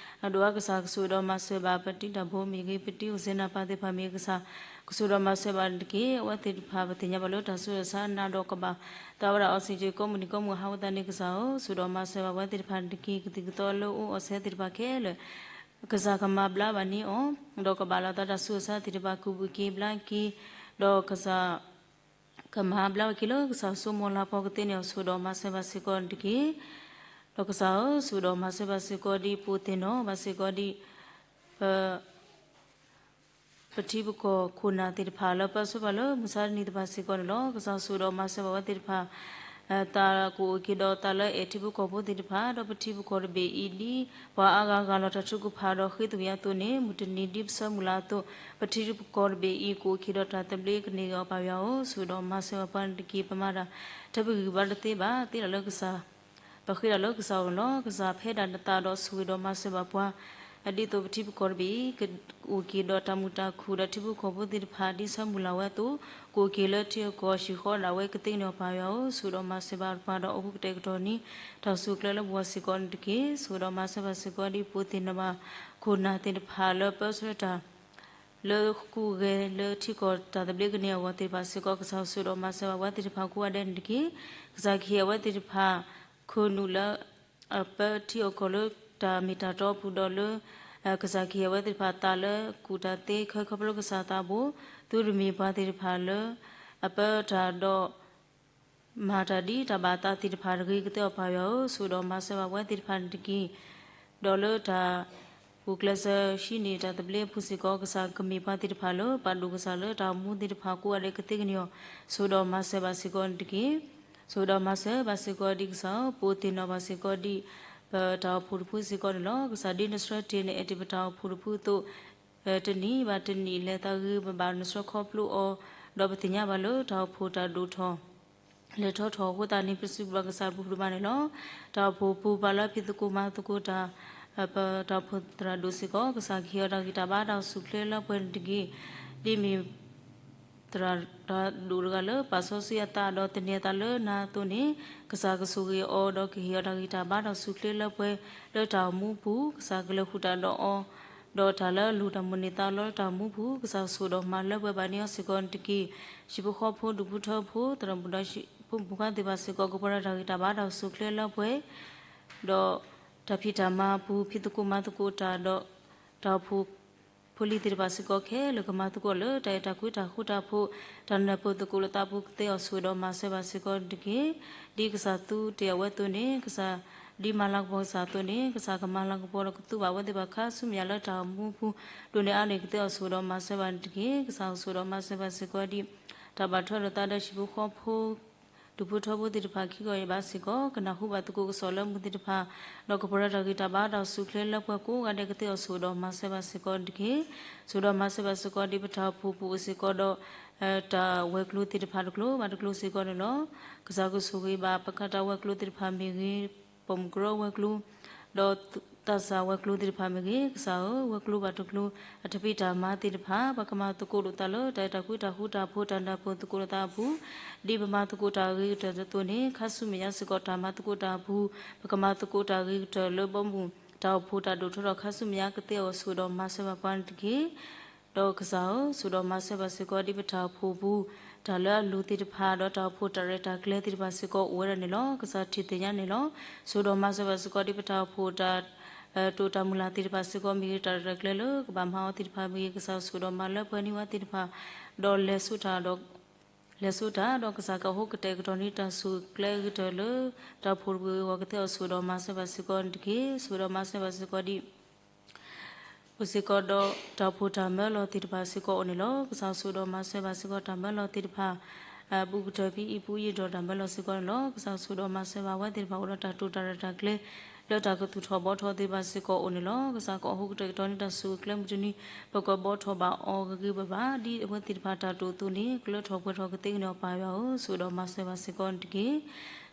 အဒိၣ်အါကစၢ်ကဆိၣ်ဒီးမၤစၢၤဘၣ် ပတံၤတၢ်ဘိမ့ၢ်ဂ့ၤ ပတံၤအိၣ်စဲနၤပၢ်သ့ၣ်တဖၣ်မ့ၢ်ဂ့ၤ ကစၢ်ကဆိၣ်ဒီးမၤစၢၤဘၣ်န့ၣ်တက့ၢ်. အဝဲသ့ၣ်တဖၣ်ပသ့ၣ်ညါဘၣ်လၢတၢ်ဆူးတၢ်ဆါနးဒီးကဘၣ်သးဝဲဒၣ် oxygen ကိးမုၢ်နံၤကိးမုၢ်ဟါအဃိသတးန့ၣ် ကစၢ်ဧၢ ဆိၣ်ဒီးမၤစၢၤဘၣ်ဝဲသ့ၣ်တဖၣ်န့ၣ်တက့ၢ်. ကသံၣ်ကသီလၢအအိၣ်အီၤစဲသ့ၣ်တဖၣ်ခဲလၢာ် ကစၢ်ကမၤဘျါဘၣ်န့ၢ်အီၤ ဒီးကဘၣ်လိာ်သးတၢ်ဆူးတၢ်ဆါသ့ၣ်တဖၣ် ကဘူၣ်က့ၤဘျါက့ၤ ဒီးကစၢ် ကမၤဘျါဝဲက့ၤလၢကစၢ်စိမိၤလၤပှီၢ်ကသ့န့ၣ် အီၤဆိၣ်ဒီးမၤစၢၤဘၣ်စ့ၢ်ကီးတက့ၢ်. ဒီးကစၢ်ဧၢ, ဆိၣ်ဒီးမၤစၢၤဘၣ်စ့ၢ်ကီးဒ်ပူၤသ့ၣ်နီၣ်ဘၣ်စ့ၢ်ကီးဒ် ပ ပထံပကီၢ်ခိၣ်နၢ်သ့ၣ်တဖၣ်လၢပၢဆှၢဘၣ်လၢမုၢ်ဆါတနံၤသ့ၣ်တဖၣ်စ့ၢ်ကီးန့ၣ်လီၤ. ကစၢ်ဆိၣ်ဒီးမၤစၢၤဘၣ်ဝဲသ့ၣ်တဖၣ် သးကအိၣ်က့ၤဒီးသးလၢအဲၣ်ထံဖိကီၢ်ဖိသ့ၣ်တဖၣ်, ဒီးပထံပကီၢ်တဘ့ၣ်အံၤဒ် ပှၤအါဂၤဂၤလီၤတၢ်ထုကဖၣ်ဒီးဃ့သကွံာ်အသိးန့ၣ် မုၢ်တနံၤဒ်ပဆၢမုၢ်လၢ်အသိး ပထံပကီၢ်တဘ့ၣ်အံၤ ကအိၣ်က့ၤဒီးတၢ်သဘျ့ကန့ၢ်အီၤပၢ်ယွၤဧၢ, ဆိၣ်ဒီးမၤစၢၤဘၣ်ပှၤန့ၣ်တက့ၢ်. ပမၤတၢ်ထဲပဂံၢ်ဘါတသ့ဘၣ်, သ့ဒၣ်လၢကစၢ် ပဃ့ဒၣ်လၢကစၢ်အအိၣ်န့ၣ်လီၤ. ကစၢ်ဖဲဒၣ်နသးဒီးဆိၣ်ဂ့ၤဒီးမၤစၢၤဘၣ်ပှၤ ဒ်သိးပထံပကီၢ်တဘ့ၣ်အံၤ ကအိၣ်က့ၤဒီးတၢ်မုာ်တၢ်ခုၣ်ဒီးထံဖိကီၢ်ဖိသ့ၣ်တဖၣ် ဒ်ဆၢမုၢ်လၢ်ဝဲအသိး ကအိၣ်က့ၤလၢထံအကီၢ်ဟံၣ်ဃီဒၣ်ဝဲကသ့န့ၣ်အီၤပၢ်ယွၤဧၢ, ဆိၣ်ဒီးမၤစၢၤဘၣ်ပှၤဒီးအိၣ်ဃူကတဲာ်ကတီၤန့ၣ် တၢ်ဆူၣ်ကျဲလၢပဂီၢ်စ့ၢ်ကီးန့ၣ်တက့ၢ်. ဆိၣ်ဒီးမၤစၢၤဘၣ်စ့ၢ်ကီးဒ်ပူၤသ့ၣ်နီၣ်ဘၣ်ခိၣ်နၢ်သ့ၣ်တဖၣ်လၢပၢဆှၢတၢ် လၢဟီၣ်ခိၣ်ဂဲၤလၢထံကီၢ်တၢ်သဘျ့ကန့ၢ်အဂီၢ်သ့ၣ်တဖၣ်စ့ၢ်ကီး ကစၢ်ဆိၣ်ဒီးမၤစၢၤဘၣ်ပှၤသ့ၣ်တဖၣ်ကိးဂၤဒဲးန့ၣ်တက့ၢ်. ကစၢ်ကဟ့ၣ်အဝဲသ့ၣ်တဖၣ် ခိၣ်နူာ်လၢ အပၢထံအကီၢ်လၢတၢ်မ့ၢ်တၢ်တီအပူၤဒီးလၢ ကစၢ်ကဟ့ၣ်အဝဲသ့ၣ်တဖၣ်သးလၢကူၣ်တၢ်သ့ခဲခီဖျိလၢကစၢ်သးဘိ သုတမ့ၢ်ပှၤသ့ၣ်တဖၣ်လၢ အပၢတၢ်ဒီး မၤတၢ်ဒ်တၢ်ဘၣ်အသးသ့ၣ်တဖၣ်တဂ့ၤကသ့အီၤပၢ်ယွၤဧၢ, ဆိၣ်ဒီးမၤစၢၤဘၣ်ပှၤသ့ၣ်တဖၣ်န့ၣ်တက့ၢ်. ဒီးလၢတၢ် ပူၤကျဲးစၢးဟံးန့ၢ်တၢ်သဘျ့အပူၤစ့ၢ်ကီး ကစၢ်ကမ့ၢ်ပှၤသ့ၣ်တဖၣ်လၢ ပာ်ဒိၣ်ကစၢ်လၢတၢ်အိၣ်မူသ့ၣ်တဖၣ်ကိးဂၤဒဲးကသ့ကန့ၢ်အီၤ ဆိၣ်ဒီးမၤစၢၤဘၣ်စ့ၢ်ကီးန့ၣ်တက့ၢ်. ဆိၣ်ဒီးမၤစၢၤဘၣ်စ့ၢ်ကီးဒ်ကစၢ်ဧၢ, ပအိၣ်သ့ၣ်နီၣ်ဘၣ်စ့ၢ်ကီးဒ် ပတၢ်အိၣ်ဖှိၣ်တဖုစ့ၢ်ကီးန့ၣ်လီၤ. ကစၢ်ဒ်နဆှၢတ့ၢ်န့ၢ်အဲၣ်တ့ၢ်ပတၢ်အိၣ်ဖှိၣ်တဖုအသိး တနံၣ်ဘၣ်တနံၣ်လဲၤသးဂ့ၤဘၣ်ဘၣ်နဆှၢခီဖျိအီၤ, ဒီးပသ့ၣ်ညါဘၣ်လၢတၢ်အိၣ်ဖှိၣ်တၢ်ဒိၣ်ထီၣ် လဲၤထီၣ်ထီၣ်အဃိသတးန့ၣ် ပစံးဘျုးဘၣ်ကစၢ်တပူၤဒိၣ်မးန့ၣ်လီၤ. တၢ်အိၣ်ဖှိၣ်ပူၤပှၤလၢဖံးသကိးမၤသကိးတၢ် ပတၢ်အိၣ်ဖှိၣ်သရၣ်ဒိၣ်စ့ၢ်ကီး ကစၢ်ကဟ့ၣ်အီၤတၢ်ဂံၢ်တၢ်ဘါတၢ်အိၣ်ဆူၣ်ချ့လၢပှဲၤန့ၣ်တက့ၢ်. ဒ်မ့ၢ် သရၣ်ဒိၣ်တဂၤလၢပာ်စီဆှံအသးဒီးသန့ၤအသးလၢနၤအသိးန့ၣ် ကစၢ်ကဆိၣ်ဂ့ၤအီၤဒီးကဟ့ၣ်အီၤတၢ်ဂံၢ်တၢ်ဘါတၢ်အိၣ်ဆူၣ်ချ့လၢပှဲၤ လၢတၢ်အိၣ်မူပူၤ ကစၢ်ကလဲၤဃုာ်တၢ်ဒီးအီၤ ဒီးတၢ်လၢအလိၣ်တၢ်မိၣ်န့ၢ်သးလီလၢတၢ်အိၣ်မူပူၤ ကစၢ်ကဆိၣ်ဒီးမၤလၢပှဲၤဘၣ်န့ၢ်အီၤစ့ၢ်ကီးန့ၣ်တက့ၢ်. ဟံၣ်ဖိဃီဖိဒူၣ်ဖိထၢဖိ သရၣ်မုၣ်ဒီးဟံၣ်ဖိမုၣ်ဖိခွါသ့ၣ်တဖၣ်စ့ၢ်ကီး ကပှဲၤဒီးတၢ်ဂံၢ်တၢ်ဘါတၢ်အိၣ်ဆူၣ်ချ့လၢပှဲၤ ဒီး တၢ်ဖံးတၢ်မၤပူၤ ဖံးသကိးမၤသကိးတၢ်ဒီး တၢ်အိၣ်ဖှိၣ်ဖိလံၤသ့ၣ်တဖၣ်စ့ၢ်ကီးခဲလၢာ် ကမၤသကိးလၢတၢ်အဲၣ်တၢ်ကွံတၢ်ဃူတၢ်ဖိး တၢ်နၢ်ပၢၢ်သကိးလိာ်သးပူၤကသ့အီၤဆိၣ်ဒီးမၤစၢၤဘၣ်စ့ၢ်ကီးတက့ၢ်. ဒ်ကစၢ်သူတ့ၢ်အဝဲအသိးန့ၣ် ကစၢ် ဒ်မၤလၤကပီၤကစၢ်အသိးန့ၣ် ကစၢ်ကမၤလၤကပီၤဒီးကသူဘၣ်အဝဲသ့ၣ်တဖၣ်ခါဆူမဲာ်ညါလၢတၢ်အိၣ်မူပူၤ ဒိၣ်န့ၢ်အါန့ၢ်ကသ့အီၤဆိၣ်ဒီးမၤစၢၤဘၣ်န့ၣ်တက့ၢ်. ကစၢ်ကဆိၣ်ဒီးမၤစၢၤဘၣ်စ့ၢ်ကီးဒ် တၢ်ဘၣ်ထွဲလိာ်သးဒီးဟံၣ်ဖိဃီဖိ ဒူၣ်ဖိထၢဖိသ့ၣ်တဖၣ်ခံဂီၢ်အံၤဘၣ်စ့ၢ်ကီး ကနၢ်ဟူဘၣ်သကိးကစီၣ်လၢမုာ်သ့ၣ်တဖၣ် ဒီးကပှဲၤဒီးတၢ်ဂံၢ်တၢ်ဘါတၢ်အိၣ်ဆူၣ်ချ့လၢပှဲၤကိးဂၤဒဲးကသ့အီၤဆိၣ်ဒီးမၤစၢၤဘၣ်စ့ၢ်ကီးတက့ၢ်. ဆိၣ်ဒီးမၤစၢၤဘၣ်စ့ၢ်ကီးဒ်ပတၢ်အိၣ်ဖှိၣ်ပူၤအိၣ်စ့ၢ်ကီးဒီး တၢ်ဝဲၤကျိၤသ့ၣ်တဖၣ်တကျိၤဘၣ်တကျိၤစ့ၢ်ကီးန့ၣ်လီၤ. ကစၢ်ကဆိၣ်ဂ့ၤဘၣ်ပကးတၢ်ဝဲၤကျိၤသ့ၣ်တဖၣ်မ့ၢ်ဂ့ၤ, ပိာ်မုၣ်ကရၢဝဲၤကျိၤ, ဒီးသးစၢ်ဝဲၤကျိၤသ့ၣ်တဖၣ်မ့ၢ်ဂ့ၤ, ကစၢ်ဧၢ, ဝဲၤကျိၤဘၣ်တကျိၤ အတၢ်ဖံးတၢ်မၤသ့ၣ်တဖၣ် ပကမၤသကိးလိာ်သးလၢတၢ်အဲၣ်တၢ်ကွံတၢ်ဃူတၢ်ဖိး တၢ်နၢ်ပၢၢ်သကိးလိာ်သးအပူၤ, ဒ်ပမၤသကိးတၢ်အဂ့ၤကတၢၢ်အသိးန့ၣ် ခါဆူမဲာ်ညါစ့ၢ်ကီးတၢ်မၤသကိးတၢ်အပူၤ ပကမၤသကိးတၢ်အဂ့ၤကတၢၢ်လၢဘီမုၢ် တၢ်အိၣ်ဖှိၣ်တၢ်ဒိၣ်ထီၣ်ထီၣ်ခါဆူမဲာ်ညါကသ့အီၤဆိၣ်ဒီးမၤစၢၤဘၣ်ပှၤန့ၣ်တက့ၢ်. ဒီးကစၢ်ဧၢ, ဆိၣ်ဒီးမၤစၢၤဘၣ်စ့ၢ်ကီးဒ်ပတၢ်အိၣ်ဖှိၣ်ပူၤ တၢ်လၢအလိၣ်သ့ၣ်တဖၣ် ဒီးတၢ်အိၣ်ဖှိၣ်တၢ်ရဲၣ်တၢ်ကျဲၤသ့ၣ်တဖၣ်စ့ၢ်ကီးအိၣ်ဝဲဒၣ်န့ၣ်လီၤ. ကစၢ်ထံၣ်သ့ၣ်ညါန့ၣ်လီၤ. ဆိၣ်ဒီးမၤစၢၤဘၣ်စ့ၢ်ကီးဒ်ပတၢ်အိၣ်ဖှိၣ်တၢ် တိာ်တၢ်မုၢ်လၢ်သ့ၣ်တဖၣ်စ့ၢ်ကီး မ့ၢ်ဂ့ၤတၢ်ရဲၣ်တၢ်ကျဲၤလၢကဘၣ်မၤအီၤသ့ၣ်တဖၣ်မ့ၢ်ဂ့ၤ ကစၢ်ဆိၣ်ဒီးမၤလၢပှဲၤန့ၢ်ဝဲသ့ၣ်တဖၣ် ဒီးလဲၤဆိတၢ်ဒီး လဲၤဆိတၢ် ဒီးကစၢ်ကအိၣ်ဃူကတဲာ်ကတီၤန့ၢ်တၢ်ဆူၣ်ကျဲအဂ့ၤကတၢၢ်လၢ တၢ်အိၣ်ဖှိၣ်တဂ့ၤအဂီၢ်ကသ့အီၤဆိၣ်ဒီးမၤစၢၤဘၣ်စ့ၢ်ကီးန့ၣ်တက့ၢ်. ဆိၣ်ဒီးမၤစၢၤဘၣ်စ့ၢ်ကီးဒ် အိၣ်စ့ၢ်ကီးဒီးတၢ်အိၣ်ဖှိၣ်တၢ်မၢလီၤသ့ၣ်တဖၣ်စ့ၢ်ကီးအိၣ်န့ၣ်လီၤ. ကစၢ်ဆိၣ်ဒီးမၤစၢၤဘၣ်စ့ၢ်ကီးတၢ်မၢလီၤသ့ၣ်တဖၣ် ဘူးကတၢၢ်ဖဲအံၤပူၤအံၤဒီးတၢ်မၢလီၤစ့ၢ်ကီးန့ၣ်လီၤ. ကစၢ်ဆိၣ်ဒီးမၤစၢၤဘၣ်ဝဲသ့ၣ်တဖၣ်အိၣ်ဒီးတၢ်တိာ်တၢ်ရဲၣ်တၢ်ကျဲၤ လၢတၢ်ကသူၣ်ထီၣ်ဘှီထီၣ်သ့ၣ်တဖၣ်စ့ၢ်ကီးအိၣ်န့ၣ်လီၤ. ကစၢ်ကအိၣ်ဃူကတဲာ်ကတီၤန့ၢ်တၢ်ဆူၣ်ကျဲမုၢ်တနံၤ ပကဘှီထီၣ်ဘၣ်အီၤဂ့ၤဂ့ၤဘၣ်ဘၣ် ဒ်အဝဲသ့ၣ်တဖၣ်တၢ်တိာ်အသိးန့ၣ် ကလၢထီၣ်ပှဲၤထီၣ်ကသ့န့ၣ်အီၤပၢ်ယွၤဧၢ, ဆိၣ်ဒီးမၤစၢၤဘၣ်စ့ၢ်ကီးန့ၣ်တက့ၢ်.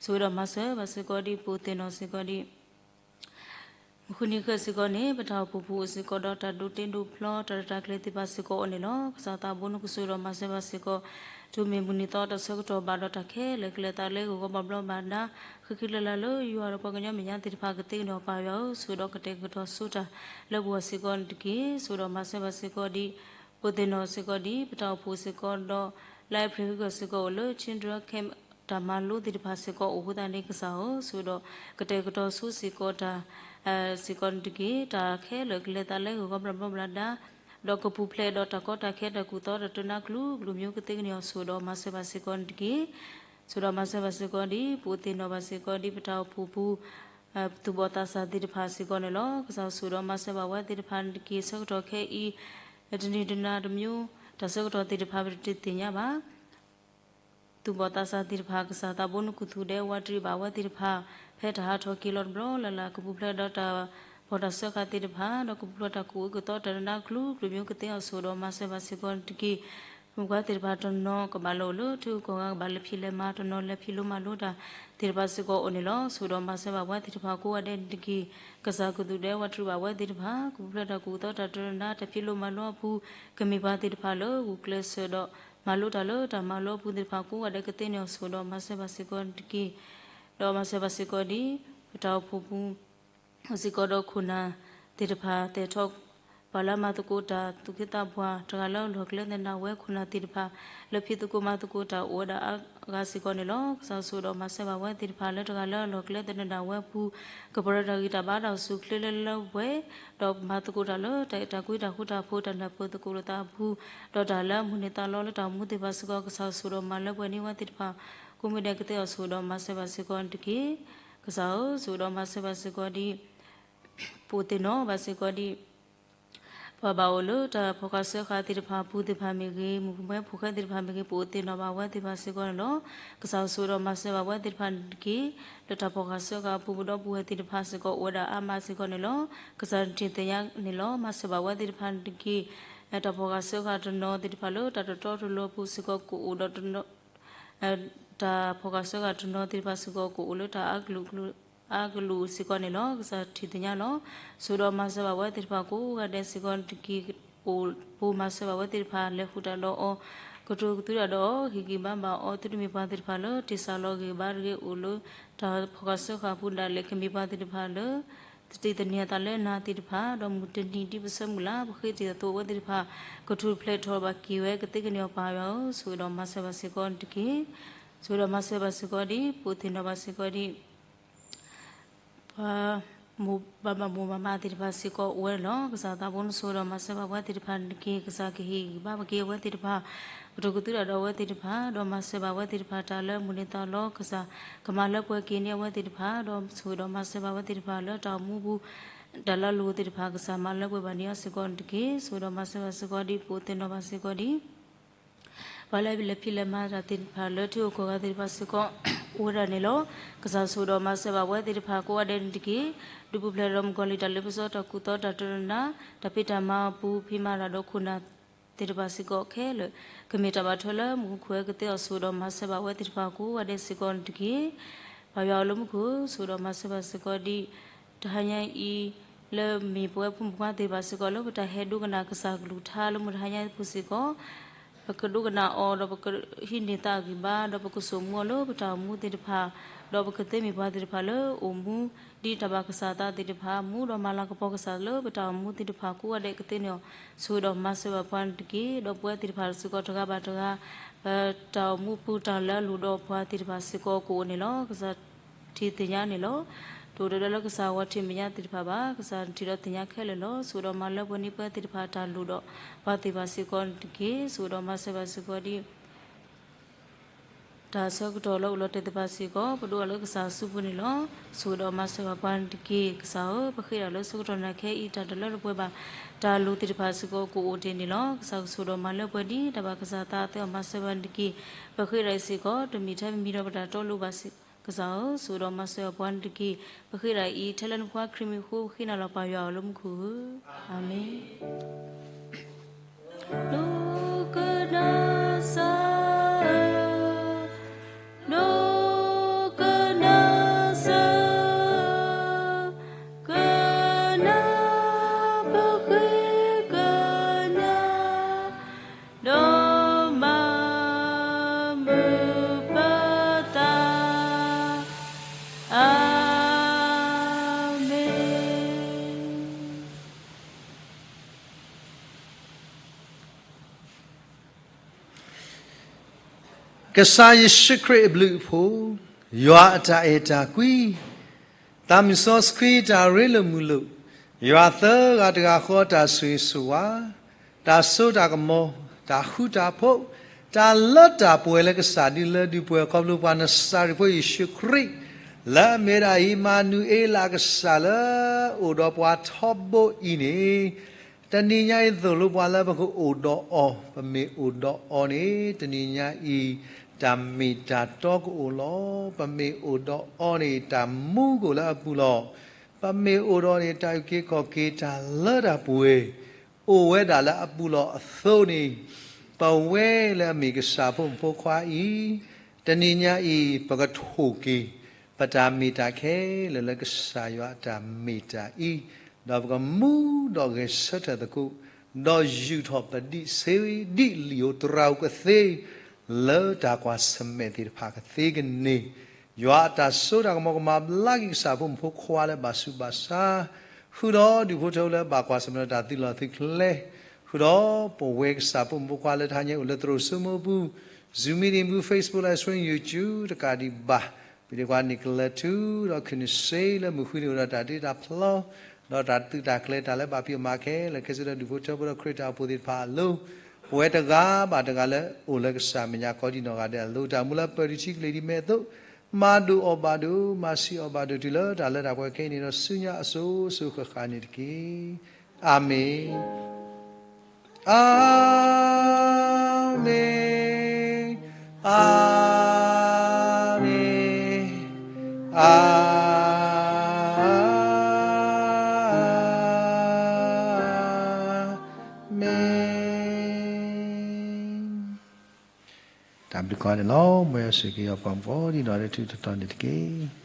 ဆိၣ်ဒီးမၤစၢၤဘၣ်စ့ၢ်ကီးဒ်ပအိၣ်သ့ၣ်နီၣ်စ့ၢ်ကီးဒ် မုၢ်ဃုနံၤဃၣ်စ့ၢ်ကီးန့ၣ် ပတၢ်အိၣ်ဖှိၣ်ပူၤအိၣ်စ့ၢ်ကီးဒီးတၢ်ဒိးတ့ဒိးဖျီတၢ်ရဲၣ်တၢ်ကျဲၤသ့ၣ်တဖၣ်စ့ၢ်ကီးအိၣ်န့ၣ်လီၤ. ကစၢ်သးဘိနကဆိၣ်ဒီးမၤစၢၤဘၣ်စ့ၢ်ကီး တုၤမ့ၢ်မုၢ်နံၤသီတၢ်ဆၢကတီၢ်ဘၣ်ဒီးတၢ်ခဲလၢာ်ကလဲၤသးလၢဂီၤဂီၤဘျီဘျီဘၣ်ဒါ ဃံဃံလၤလၤလၢယွၤဒီးပှၤကညီမဲာ်ညါသ့ၣ်တဖၣ်ကသ့န့ၣ်အီၤပၢ်ယွၤဧၢ, ဆိၣ်ဒီးကတဲာ်ကတီၤဆိတၢ်လၢပဂီၢ်စ့ၢ်ကီးန့ၣ်တက့ၢ်. ဆိၣ်ဒီးမၤစၢၤဘၣ်စ့ၢ်ကီးဒ် ပအိၣ်သ့ၣ်နီၣ်စ့ၢ်ကီးဒ် ပတၢ်အိၣ်ဖှိၣ်စ့ၢ်ကီးဒီး လါအ့ဖြ့ၣ်ဃုကီၢ်စ့ၢ်ကီးအိၣ်လၢ Children Camp တၢ်မၤလိသ့ၣ်တဖၣ်စ့ၢ်ကီးအိၣ်အဃိသတးန့ၣ် ကစၢ်ဧၢ, ဆိၣ်ဒီးကတဲာ်ကတီၤဆိစ့ၢ်ကီးတၢ် စ့ၢ်ကီးန့ၣ်တက့ၢ်. တၢ်ခဲလၢာ်ကလဲၤသးလၢဂီၤဂီၤဘျီဘျီဘျီဒါ ဒီးကပူၤဖျဲးဒီးတၢ်ကီတၢ်ခဲတၢ်ကူၣ်သီတၢ်တနါကျိၤကျိၤ မ့ၢ်ကသ့ကန့ၢ်အီၤ ဆိၣ်ဒီးမၤစၢၤဘၣ်စ့ၢ်ကီးနတက့ၢ်. ဆိၣ်ဒီးမၤစၢၤဘၣ်စ့ၢ်ကီးဒ် ပအိၣ်သ့ၣ်နီၣ်ဘၣ်စ့ၢ်ကီးဒ် ပတၢ်အိၣ်ဖှိၣ်ပူၤ သူၣ်ဘီၣ်သးစၢ်သ့ၣ်တဖၣ်စ့ၢ်ကီးန့ၣ်လီၤ. ကစၢ်ဆိၣ်ဒီးမၤစၢၤဘၣ်ဝဲသ့ၣ်တဖၣ်နတက့ၢ်. ဆၢကတီၢ်ခဲအံၤ တနံၤတနၤတမံၤ တၢ်ဆၢကတီၢ်သ့ၣ်တဖၣ် ပတသ့ၣ်ညါဘၣ် သူၣ်ဘီၣ်သးစၢ်သ့ၣ်တဖၣ် ကစၢ်သးဘိနကူၣ်သူၣ်ဒဲးဝးတရံးဘၣ်ဝဲသ့ၣ်တဖၣ် ဖဲတၢ်ဟးထီၣ်က့ၤလီၤတဘျီလၢ်လၢ် ကပူၤဖျဲးဒီးတၢ်ပီၢ်တၢ်စၢဃာ်သ့ၣ်တဖၣ် ဒီးကပူၤဖျဲးတၢ်ကူၣ်အုၣ်ကသီတၢ်တနါကျိၤကျိၤ မ့ၢ်ကသ့အီၤ ဆိၣ်ဒီးမၤစၢၤဘၣ်စ့ၢ်ကီးနတက့ၢ်. မုၣ်ခွါသ့ၣ်တဖၣ်တနီၤကဘၣ်လၢအိၣ်လၢထံဂုၤကီၢ်ဂၤ ကဘၣ်လဲၤဖံးလဲၤမၤ တနီၤလဲၤဖံးလိမၤလိတၢ်သ့ၣ်တဖၣ်စ့ၢ်ကီးအိၣ်န့ၣ်လီၤ. ဆိၣ်ဒီးမၤစၢၤဘၣ်ဝဲသ့ၣ်တဖၣ်ကိးဂၤဒဲးနတက့ၢ်. ကစၢ်ကူၣ်သူၣ်ဒဲးဝးတရံးဘၣ်ဝဲသ့ၣ်တဖၣ် ကပူၤဖျဲးတၢ်ကူၣ်အုၣ်ကသီတၢ်တနါ တၢ်ဖံးလိမၤလိအပူၤ ကမ့ၢ်ပှၤသ့ၣ်တဖၣ်လၢ ဂုာ်ကျဲးစၢးဒီး မၤလိတၢ်လၢတၢ်မၤလိအပူၤသ့ၣ်တဖၣ်ကိးဂၤဒဲးကသ့န့ၢ်အီၤ ဆိၣ်ဒီးမၤစၢၤဘၣ်စ့ၢ်ကီးနတက့ၢ်. ဒီးမၤစၢၤဘၣ်စ့ၢ်ကီးဒ် ပတၢ်အိၣ်ဖှိၣ်ပူၤ စ့ၢ်ကီးဒီးခိၣ်နၢ်သ့ၣ်တဖၣ် သဲးထီၣ် ပှၤလၢအမၤသကိးတၢ်သူၣ်က့သးပှၢ် တဂၤလၢအလီၢ်ကျဲသနၢ်ဝဲ ခိၣ်နၢ်သ့ၣ်တဖၣ် လၢဖံးသကိးမၤသကိးတၢ်အိၣ်ဝဲဒၣ်အါဂၤစ့ၢ်ကီးန့ၣ်လီၤ. ကစၢ်ဆိၣ်ဒီးမၤစၢၤဘၣ်ဝဲသ့ၣ်တဖၣ်လၢတဂၤလၢအလီၢ်ကျဲသနၢ်ဝဲအပူၤ ကပှဲၤဒီးတၢ်ဂံၢ်တၢ်ဘါတၢ်အိၣ်ဆူၣ်အိၣ်ချ့လၢလၢပှဲၤပှဲၤ ဒီးမၤသကိးတၢ်လၢတၢ်အဲၣ်တၢ်ကွံတၢ်ဃူတၢ်ဖိးတၢ်နၢ်ပၢၢ်သကိးလိာ်သးအပူၤ ဒီးတၢ်လၢအမုၢ်န့ၢ်သးလီလၢတၢ်အိၣ်မူသ့ၣ်တဖၣ်စ့ၢ်ကီး ကစၢ်ဆိၣ်ဒီးမၤလၢပှဲၤန့ၢ်ဝဲသ့ၣ်တဖၣ် ကိးမံၤဒဲးကသ့အီၤ ဆိၣ်ဒီးမၤစၢၤဘၣ်စ့ၢ်ကီးနတက့ၢ်. ကစၢ်ဧၢ ဆိၣ်ဒီးမၤစၢၤဘၣ်စ့ၢ်ကီးဒ် ပအိၣ်သ့ၣ်နီၣ်ဘၣ်စ့ၢ်ကီးဒ် ပှၤဘၣ်အိၣ်လၢတၢ်ဖီၣ်ဃာ်စၢဃာ်သ့ၣ်တဖၣ်အပူၤသ့ၣ်တဖၣ်မ့ၢ်ဂ့ၤ, မုၣ်ကမဲဖိဃဲသ့ၣ်တဖၣ်မ့ၢ်ဂ့ၤ, ပအိၣ်သ့ၣ်နီၣ်ဘၣ်ဝဲသ့ၣ်တဖၣ်စ့ၢ်ကီးန့ၣ်လီၤ. ကစၢ်ဆိၣ်ဒီးမၤစၢၤဘၣ်ဝဲသ့ၣ်တဖၣ်န့ၣ်တက့ၢ်. လၢတၢ်ဖီၣ်ဃာ်စၢဃာ်အပူၤ ပဒီပုၢ်ဝဲၢ်သ့ၣ်တဖၣ်စ့ၢ်ကီး အိၣ်ဝဲဒၣ်အါမးစ့ၢ်ကီးန့ၣ်လီၤ. ကစၢ်နထံၣ်သ့ၣ်ညါန့ၣ်လီၤ. မၤစၢၤဘၣ်ဝဲသ့ၣ်တဖၣ်န့ၣ်တက့ၢ်. တၢ်ဖီၣ်ဃာ်စၢဃာ်တနီၤသ့ၣ်တဖၣ်လၢတၢ်တတီတလိၤအပူၤစ့ၢ်ကီး ကအိၣ်ဒီး တၢ်ဖီၣ်ဃာ်စၢဃာ်တနီၤသ့ၣ်တဖၣ်စ့ၢ်ကီး ကအိၣ်လၢတၢ်အါကလုာ်စ့ၢ်ကီးန့ၣ်လီၤ. ကစၢ်ထံၣ်သ့ၣ်ညါလီၤ. ဆိၣ်ဒီးမၤစၢၤဘၣ်ဝဲသ့ၣ်တဖၣ်ကိးဂၤဒဲးစ့ၢ်ကီးတက့ၢ်. အိၣ်ပိၤမၤစၢၤဘၣ်ဝဲသ့ၣ်တဖၣ် လဲၤဃုာ်တၢ်ဒီးအီၤ, ကတိၤကသုတၢ်ဒီးအီၤ, ဟ့ၣ်ဂံၢ်ဘါဘၣ်အီၤ, သုတမ့ၢ်ပှၤသ့ၣ်တဖၣ်လၢတ့ၢ်စၢ်လီၤဂ့ၤဘၣ်တဂ့ၤ အိၣ်လၢတၢ်ဖီၣ်ဃာ်စၢဃာ်အပူၤဒၣ်လဲာ် ကမ့ၢ်ပှၤသ့ၣ်တဖၣ်လၢ သတ့ၢ်သန့ၤအသးလၢနၤသ့ၣ်တဖၣ် ဒီးမုၢ်တနံၤဒ်ပဆၢမုၢ်လၢ် ပဃ့တံၢ်အသိးအဝဲသ့ၣ်တဖၣ် ကထူၣ်ဖျဲးထီၣ်ဘၣ်က့ၤဝဲကသ့ကန့ၢ်အီၤ ပၢ်ယွၤဧၢ, ဆိၣ်ဂ့ၤဒီးမၤစၢၤဘၣ်စ့ၢ်ကီးတက့ၢ်. ဆိၣ်ဂ့ၤဒီးမၤစၢၤဘၣ်စ့ၢ်ကီးဒ် ပအိၣ်သ့ၣ်နီၣ်ဘၣ်စ့ၢ်ကီးဒ် ပှၤမိၢ်ဘၣ်ဘၣ်မိၢ်ဘၣ်မးသ့ၣ်တဖၣ်စ့ၢ်ကီးအိၣ်ဝဲန့ၣ်လီၤ. ကစၢ်သးဘိနဆိၣ်ဂ့ၤဒီးမၤစၢၤဘၣ်ဝဲသ့ၣ်တဖၣ်န့ၣ်တက့ၢ်. ကစၢ်ကဟ့ၣ်ဂံၢ်ဘါဘၣ်က့ၤအဝဲသ့ၣ်တဖၣ်, ကတိၤကသုတၢ်ဒီးအဝဲသ့ၣ်တဖၣ်, ဒီးမၤစၢၤဘၣ်ဝဲသ့ၣ်တဖၣ် တၢ်လၢမုၢ်န့ၢ်သးလီ ကစၢ်ကမၤလၢပှဲၤက့ၤန့ၢ်အဝဲသ့ၣ်တဖၣ်, ဒီးဆိၣ်ဂ့ၤဒီးမၤစၢၤဘၣ်ဝဲသ့ၣ်တဖၣ်လၢတၢ်အိၣ်မူပူၤ တၢ်လၢအလိၤသ့ၣ်တဖၣ် ကစၢ်မၤလၢပှဲၤဘၣ်န့ၢ်အီၤစ့ၢ်ကီးန့ၣ်တက့ၢ်. ဆိၣ်ဂ့ၤဒီးမၤစၢၤဘၣ်စ့ၢ်ကီးဒ် ပအိၣ်သ့ၣ်နီၣ်ဘၣ်စ့ၢ်ကီးဒ် ပှၤလၢအလဲၤဖံးလဲၤမၤတၢ်သ့ၣ်တဖၣ်လၢထံဂုၤကီၢ်ဂၤသ့ၣ်တဖၣ်စ့ၢ်ကီး အိၣ်ဝဲဒၣ်န့ၣ်လီၤ. ကစၢ်ဆိၣ်ဂ့ၤဒီးမၤစၢၤဘၣ်ဝဲသ့ၣ်တဖၣ်ကိးဂၤဒဲးန့ၣ်တက့ၢ်. ဒုးပူၤဖျဲးဒီးမုၣ်ကီၤလံၢ်တၢ်လ့ပစီတၢ်ကူၣ်သီတၢ်တရၢနၤ တၢ်ဖံးတၢ်မၤအပူၤ ဖံးမၤတၢ်ဒီးခိၣ်နၢ်သ့ၣ်တဖၣ်စ့ၢ်ကီးခဲလၢာ် ကမ့ၢ်တၢ်ဘၣ်ထွဲလၢမူခိၣ်ဝဲကသ့အီၤ ဆိၣ်ဂ့ၤဒီးမၤစၢၤဘၣ်ဝဲသ့ၣ်တဖၣ်ကိးဂၤဒဲးစ့ၢ်ကီးန့ၣ်တက့ၢ်. ပၢ်ယွၤအိၣ်လၢမူခိၣ် ဆိၣ်ဂ့ၤဒီးမၤစၢၤဘၣ်စ့ၢ်ကီးဒ် တဟါညါအံၤ လၢမ့ၢ်ပဝဲဖိမုၣ်ဖိခွါသ့ၣ်တဖၣ်စ့ၢ်ကီး လၢပတၢ်ဟဲဒိကနၣ်ကစၢ်ကလုၢ်ကထါလၢမုၢ်တဟါညါအံၤပူၤစ့ၢ်ကီး ပကဒိကနၣ်အီၤဒီးပကဟံးန့ၢ်သးဂံၢ်ဘါ ဒီးပကစိာ်မူအီၤလၢပတၢ်အိၣ်မူသ့ၣ်တဖၣ် ဒီးပကသ့မ့ၢ်ပှၤသ့ၣ်တဖၣ်လၢအိၣ်မူဒ်တၢ်ဘၣ်ကစၢ်သးသ့ၣ်တဖၣ် မူဒီးမၤလၤကပီၤကစၢ်လၢပတၢ်အိၣ်မူသ့ၣ်တဖၣ်ကိးဂၤဒဲးကသ့န့ၢ်အီၤ ဆိၣ်ဂ့ၤဒီးမၤစၢၤဘၣ်ပှၤန့ၣ်တက့ၢ်. ဒီးပဝဲသ့ၣ်တဖၣ်စ့ၢ်ကီးတဂၤဘၣ်တဂၤ ပတၢ်အိၣ်မူပူၤတၢ်လၢအလိၣ်ဒီးပှၤသ့ၣ်တဖၣ်စ့ၢ်ကီးကအိၣ်န့ၣ်လီၤ. ကစၢ်ထံၣ်သ့ၣ်ညါန့ၣ်လီၤ. တအိၣ်ဒီးလၢကစၢ်ဂီၤထံးမဲာ်ညါသ့ၣ်တဖၣ်ဘၣ်. ကစၢ်ထံၣ်ဒီးသ့ၣ်ညါခဲလၢာ်လီၤ. ဆိၣ်ဂ့ၤဒီးမၤလၢပှဲၤန့ၢ်ပဝဲသ့ၣ်တဖၣ်တၢ်လိၣ်ဒီးပှၤသ့ၣ်တဖၣ်စ့ၢ်ကီးန့ၣ်တက့ၢ်. ဆိၣ်ဂ့ၤဒီးမၤစၢၤဘၣ်စ့ၢ်ကီးဒ် တၢ်ဆၢကတီၢ်လၢအိၣ်လီၤတဲာ်သ့ၣ်တဖၣ်စ့ၢ်ကီး ပဒိးအီၤလၢကစၢ်အစုပူၤန့ၣ်လီၤ. ဆိၣ်ဂ့ၤဒီးမၤစၢၤဘၣ်ပှၤန့ၣ်တက့ၢ်. ကစၢ်ဧၢ, ပဃ့တၢ်လၢဆၢကတီၢ်နၤခဲအံၤ တၢ်တလၢတပှဲၤဘၣ် တၢ်လိၣ်သ့ၣ်တဖၣ်စ့ၢ်ကီးကအိၣ်တ့ၢ်န့ၣ်လီၤ. ကစၢ်ကဆိၣ်ဂ့ၤဒီးမၤလၢပှဲၤဒ်တၢ်ဘၣ်ကစၢ်သးအသိးအီၤ မၤစၢၤဘၣ်န့ၣ်တက့ၢ်. ပဃ့တၢ်အံၤစ့ၢ်ကီး တမ့ၢ်ထဲမ့ၢ်ဒီးပတၢ်တီလိၤဘၣ်. ကစၢ်ဧၢ, ဆိၣ်ဂ့ၤဒီးမၤစၢၤဘၣ်ပှၤန့ၣ်တက့ၢ်. ပဃ့တၢ်အံၤ ထဲလၢနဖိခွါခရံာ်မံၤအဃိ ပဃ့နၤလီၤ ပၢ်ယွၤဧၢ, လၢမူခိၣ်ဧၢ, အၤမ့ၣ်. ဒိကနၣ်စၢ်ဧၢ, ဒိကနၣ်စၢ်ဧၢ, ကနၣ်ပဃ့ကညး, ဒီးမၤမုာ်ပသး, အၤမ့ၣ်. ကစၢ်ယ့ၣ်ၡူးခရံာ်အဘျုးအဖှိၣ်, ယွၤအတၢ်အဲၣ်တၢ်ကွံ, သးမံၤစီဆှံတၢ်ရ့လိာ်မုာ်လိာ်, ယွၤသၢဂၤတဂၤဃီတၢ်ဆိၣ်ဂ့ၤဆိၣ်ဝါ, တၢ်စိတၢ်ကမီၤ, တၢ်ဃူတၢ်ဖိး, တၢ်လၢတၢ်ပှဲၤလၢကစၢ်ဒုးလၢဒုးပှဲၤခီဖျိပှၤနစၤရ့းဖိယ့ၣ်ၡူးခရံာ်, လၢအမ့ၢ်ဒၣ်အံၤမၤနူၤအ့လးကစၢ်လၢအိၣ်ဒီးပှၤထီဘိအံၤန့ၣ်, တနံၤညါအံၤသိၣ်လိပှၤလၢပကအိၣ်ဒီးအီၤ, ပမ့ၢ်အိၣ်ဒီးအီၤန့ၣ် တနံၤညါအံၤ တၢ်မ့ၢ်တၢ်တီကအိၣ်လီၤ. ပမ့ၢ်အိၣ်ဒီးအီၤန့ၣ် တၢ်မူကအိၣ်လၢအပူၤလီၤ. ပမ့ၢ်အိၣ်ဒီးအီၤန့ၣ် တၢ်အုၣ်က့ၤခီၣ်က့ၤတၢ်လၢတၢ်ပှဲၤ အိၣ်ဝဲဒၣ်လၢအပူၤလီၤအသိးန့ၣ်, ပဝဲလၢအမ့ၢ်ကစၢ်ဖိမုၣ်ဖိခွါအံၤ, တနံၤညါအံၤ ပကထိၣ်က့ၤ ပတၢ်မ့ၢ်တၢ်ခဲလၢာ်လၢကစၢ်ယွၤအတၢ်မ့ၢ်တၢ်အံၤ, ဒီးပကမူဒီးဂဲၤဆၢထၢၣ်သကိး, ဒီးယူာ်ထီၣ်ပဒံးဆ့ဒံးလံာ်ဧိၤတြၤဧိၤကသ့ လၢတၢ်ကွၢ်ဆၢၣ်မဲာ်သ့ၣ်တဖၣ်ကသ့ကန့ၢ်, ယွၤအတၢ်စိတၢ်ကမီၤကမၤဘျါက့ၤကစၢ်ဖိမုၣ်ဖိခွါလၢဘၣ်ဆူးဘၣ်ဆါ, ဃုာ်ဒီးဒူၣ်ဖိထၢဖိလၢဘၣ်ကွၢ်ဆၢၣ်မဲာ်ဒီးတၢ်သုးလီၢ်သုးကျဲ, ဃုာ်ဒီးပဝဲကစၢ်ဖိမုၣ်ဖိခွါလၢတဟါညါအိၣ်လၢသရိာ်စိမိၢ်ပူၤ, Zoom meeting ပူၤ Facebook live stream YouTube တကးဒံးဘၣ်, ပဒ့ခွါန့ၣ်ကလၢၤထူ, ဒီးခုၣ်နုာ်စ့လၢမုၢ်ဃုန့ၣ်အိၣ်ဒီးတၢ်တ့တၢ်ဖျီ, ဒီးတၢ်သုးတၢ်ကျဲၤတၢ်လၢဘၣ်ဖံးအီၣ်မၤခဲလၢာ်ခဲဆ့ဒီးဒူၣ်ဖိထၢဖိဒီးခရံာ်တၢ်အိၣ်ဖှိၣ်သ့ၣ်တဖၣ်အလိၤ, ပဝဲတဂၤဘၣ်တဂၤလၢအိၣ်လၢကစၢ်မဲာ်ညါကိးဒံနီၢ်ဂၤဒဲးအလိၤ တၢ်မူလၢပၢၢ်ဒံးထံကလံၤဒံးမဲာ်အသိး, မၤဒိၣ်အီၣ်ဘၣ်ဒိၣ် မၤဆံးအီၣ်ဘၣ်ဒိၣ်တုၤလၢတၢ်လၢတၢ်ပှဲၤခဲအံၤန့ၣ်ဒီးဆူညါအစိၤစိၤဃၣ်ဃၣ်န့ၣ်တက့ၢ်. အၤမ့ၣ်, အၤမ့ၣ်, အၤမ့ၣ်, အၤမ့ၣ်. တၢ်ဘျုးကိးဂၤဒဲးလီၤ. မ်ယွၤဆိၣ်ဂ့ၤက့ၤပှၤကိးဒံနီၢ်ဂၤဒဲးထူးထူးတီၤတီၤန့ၣ်တက့ၢ်.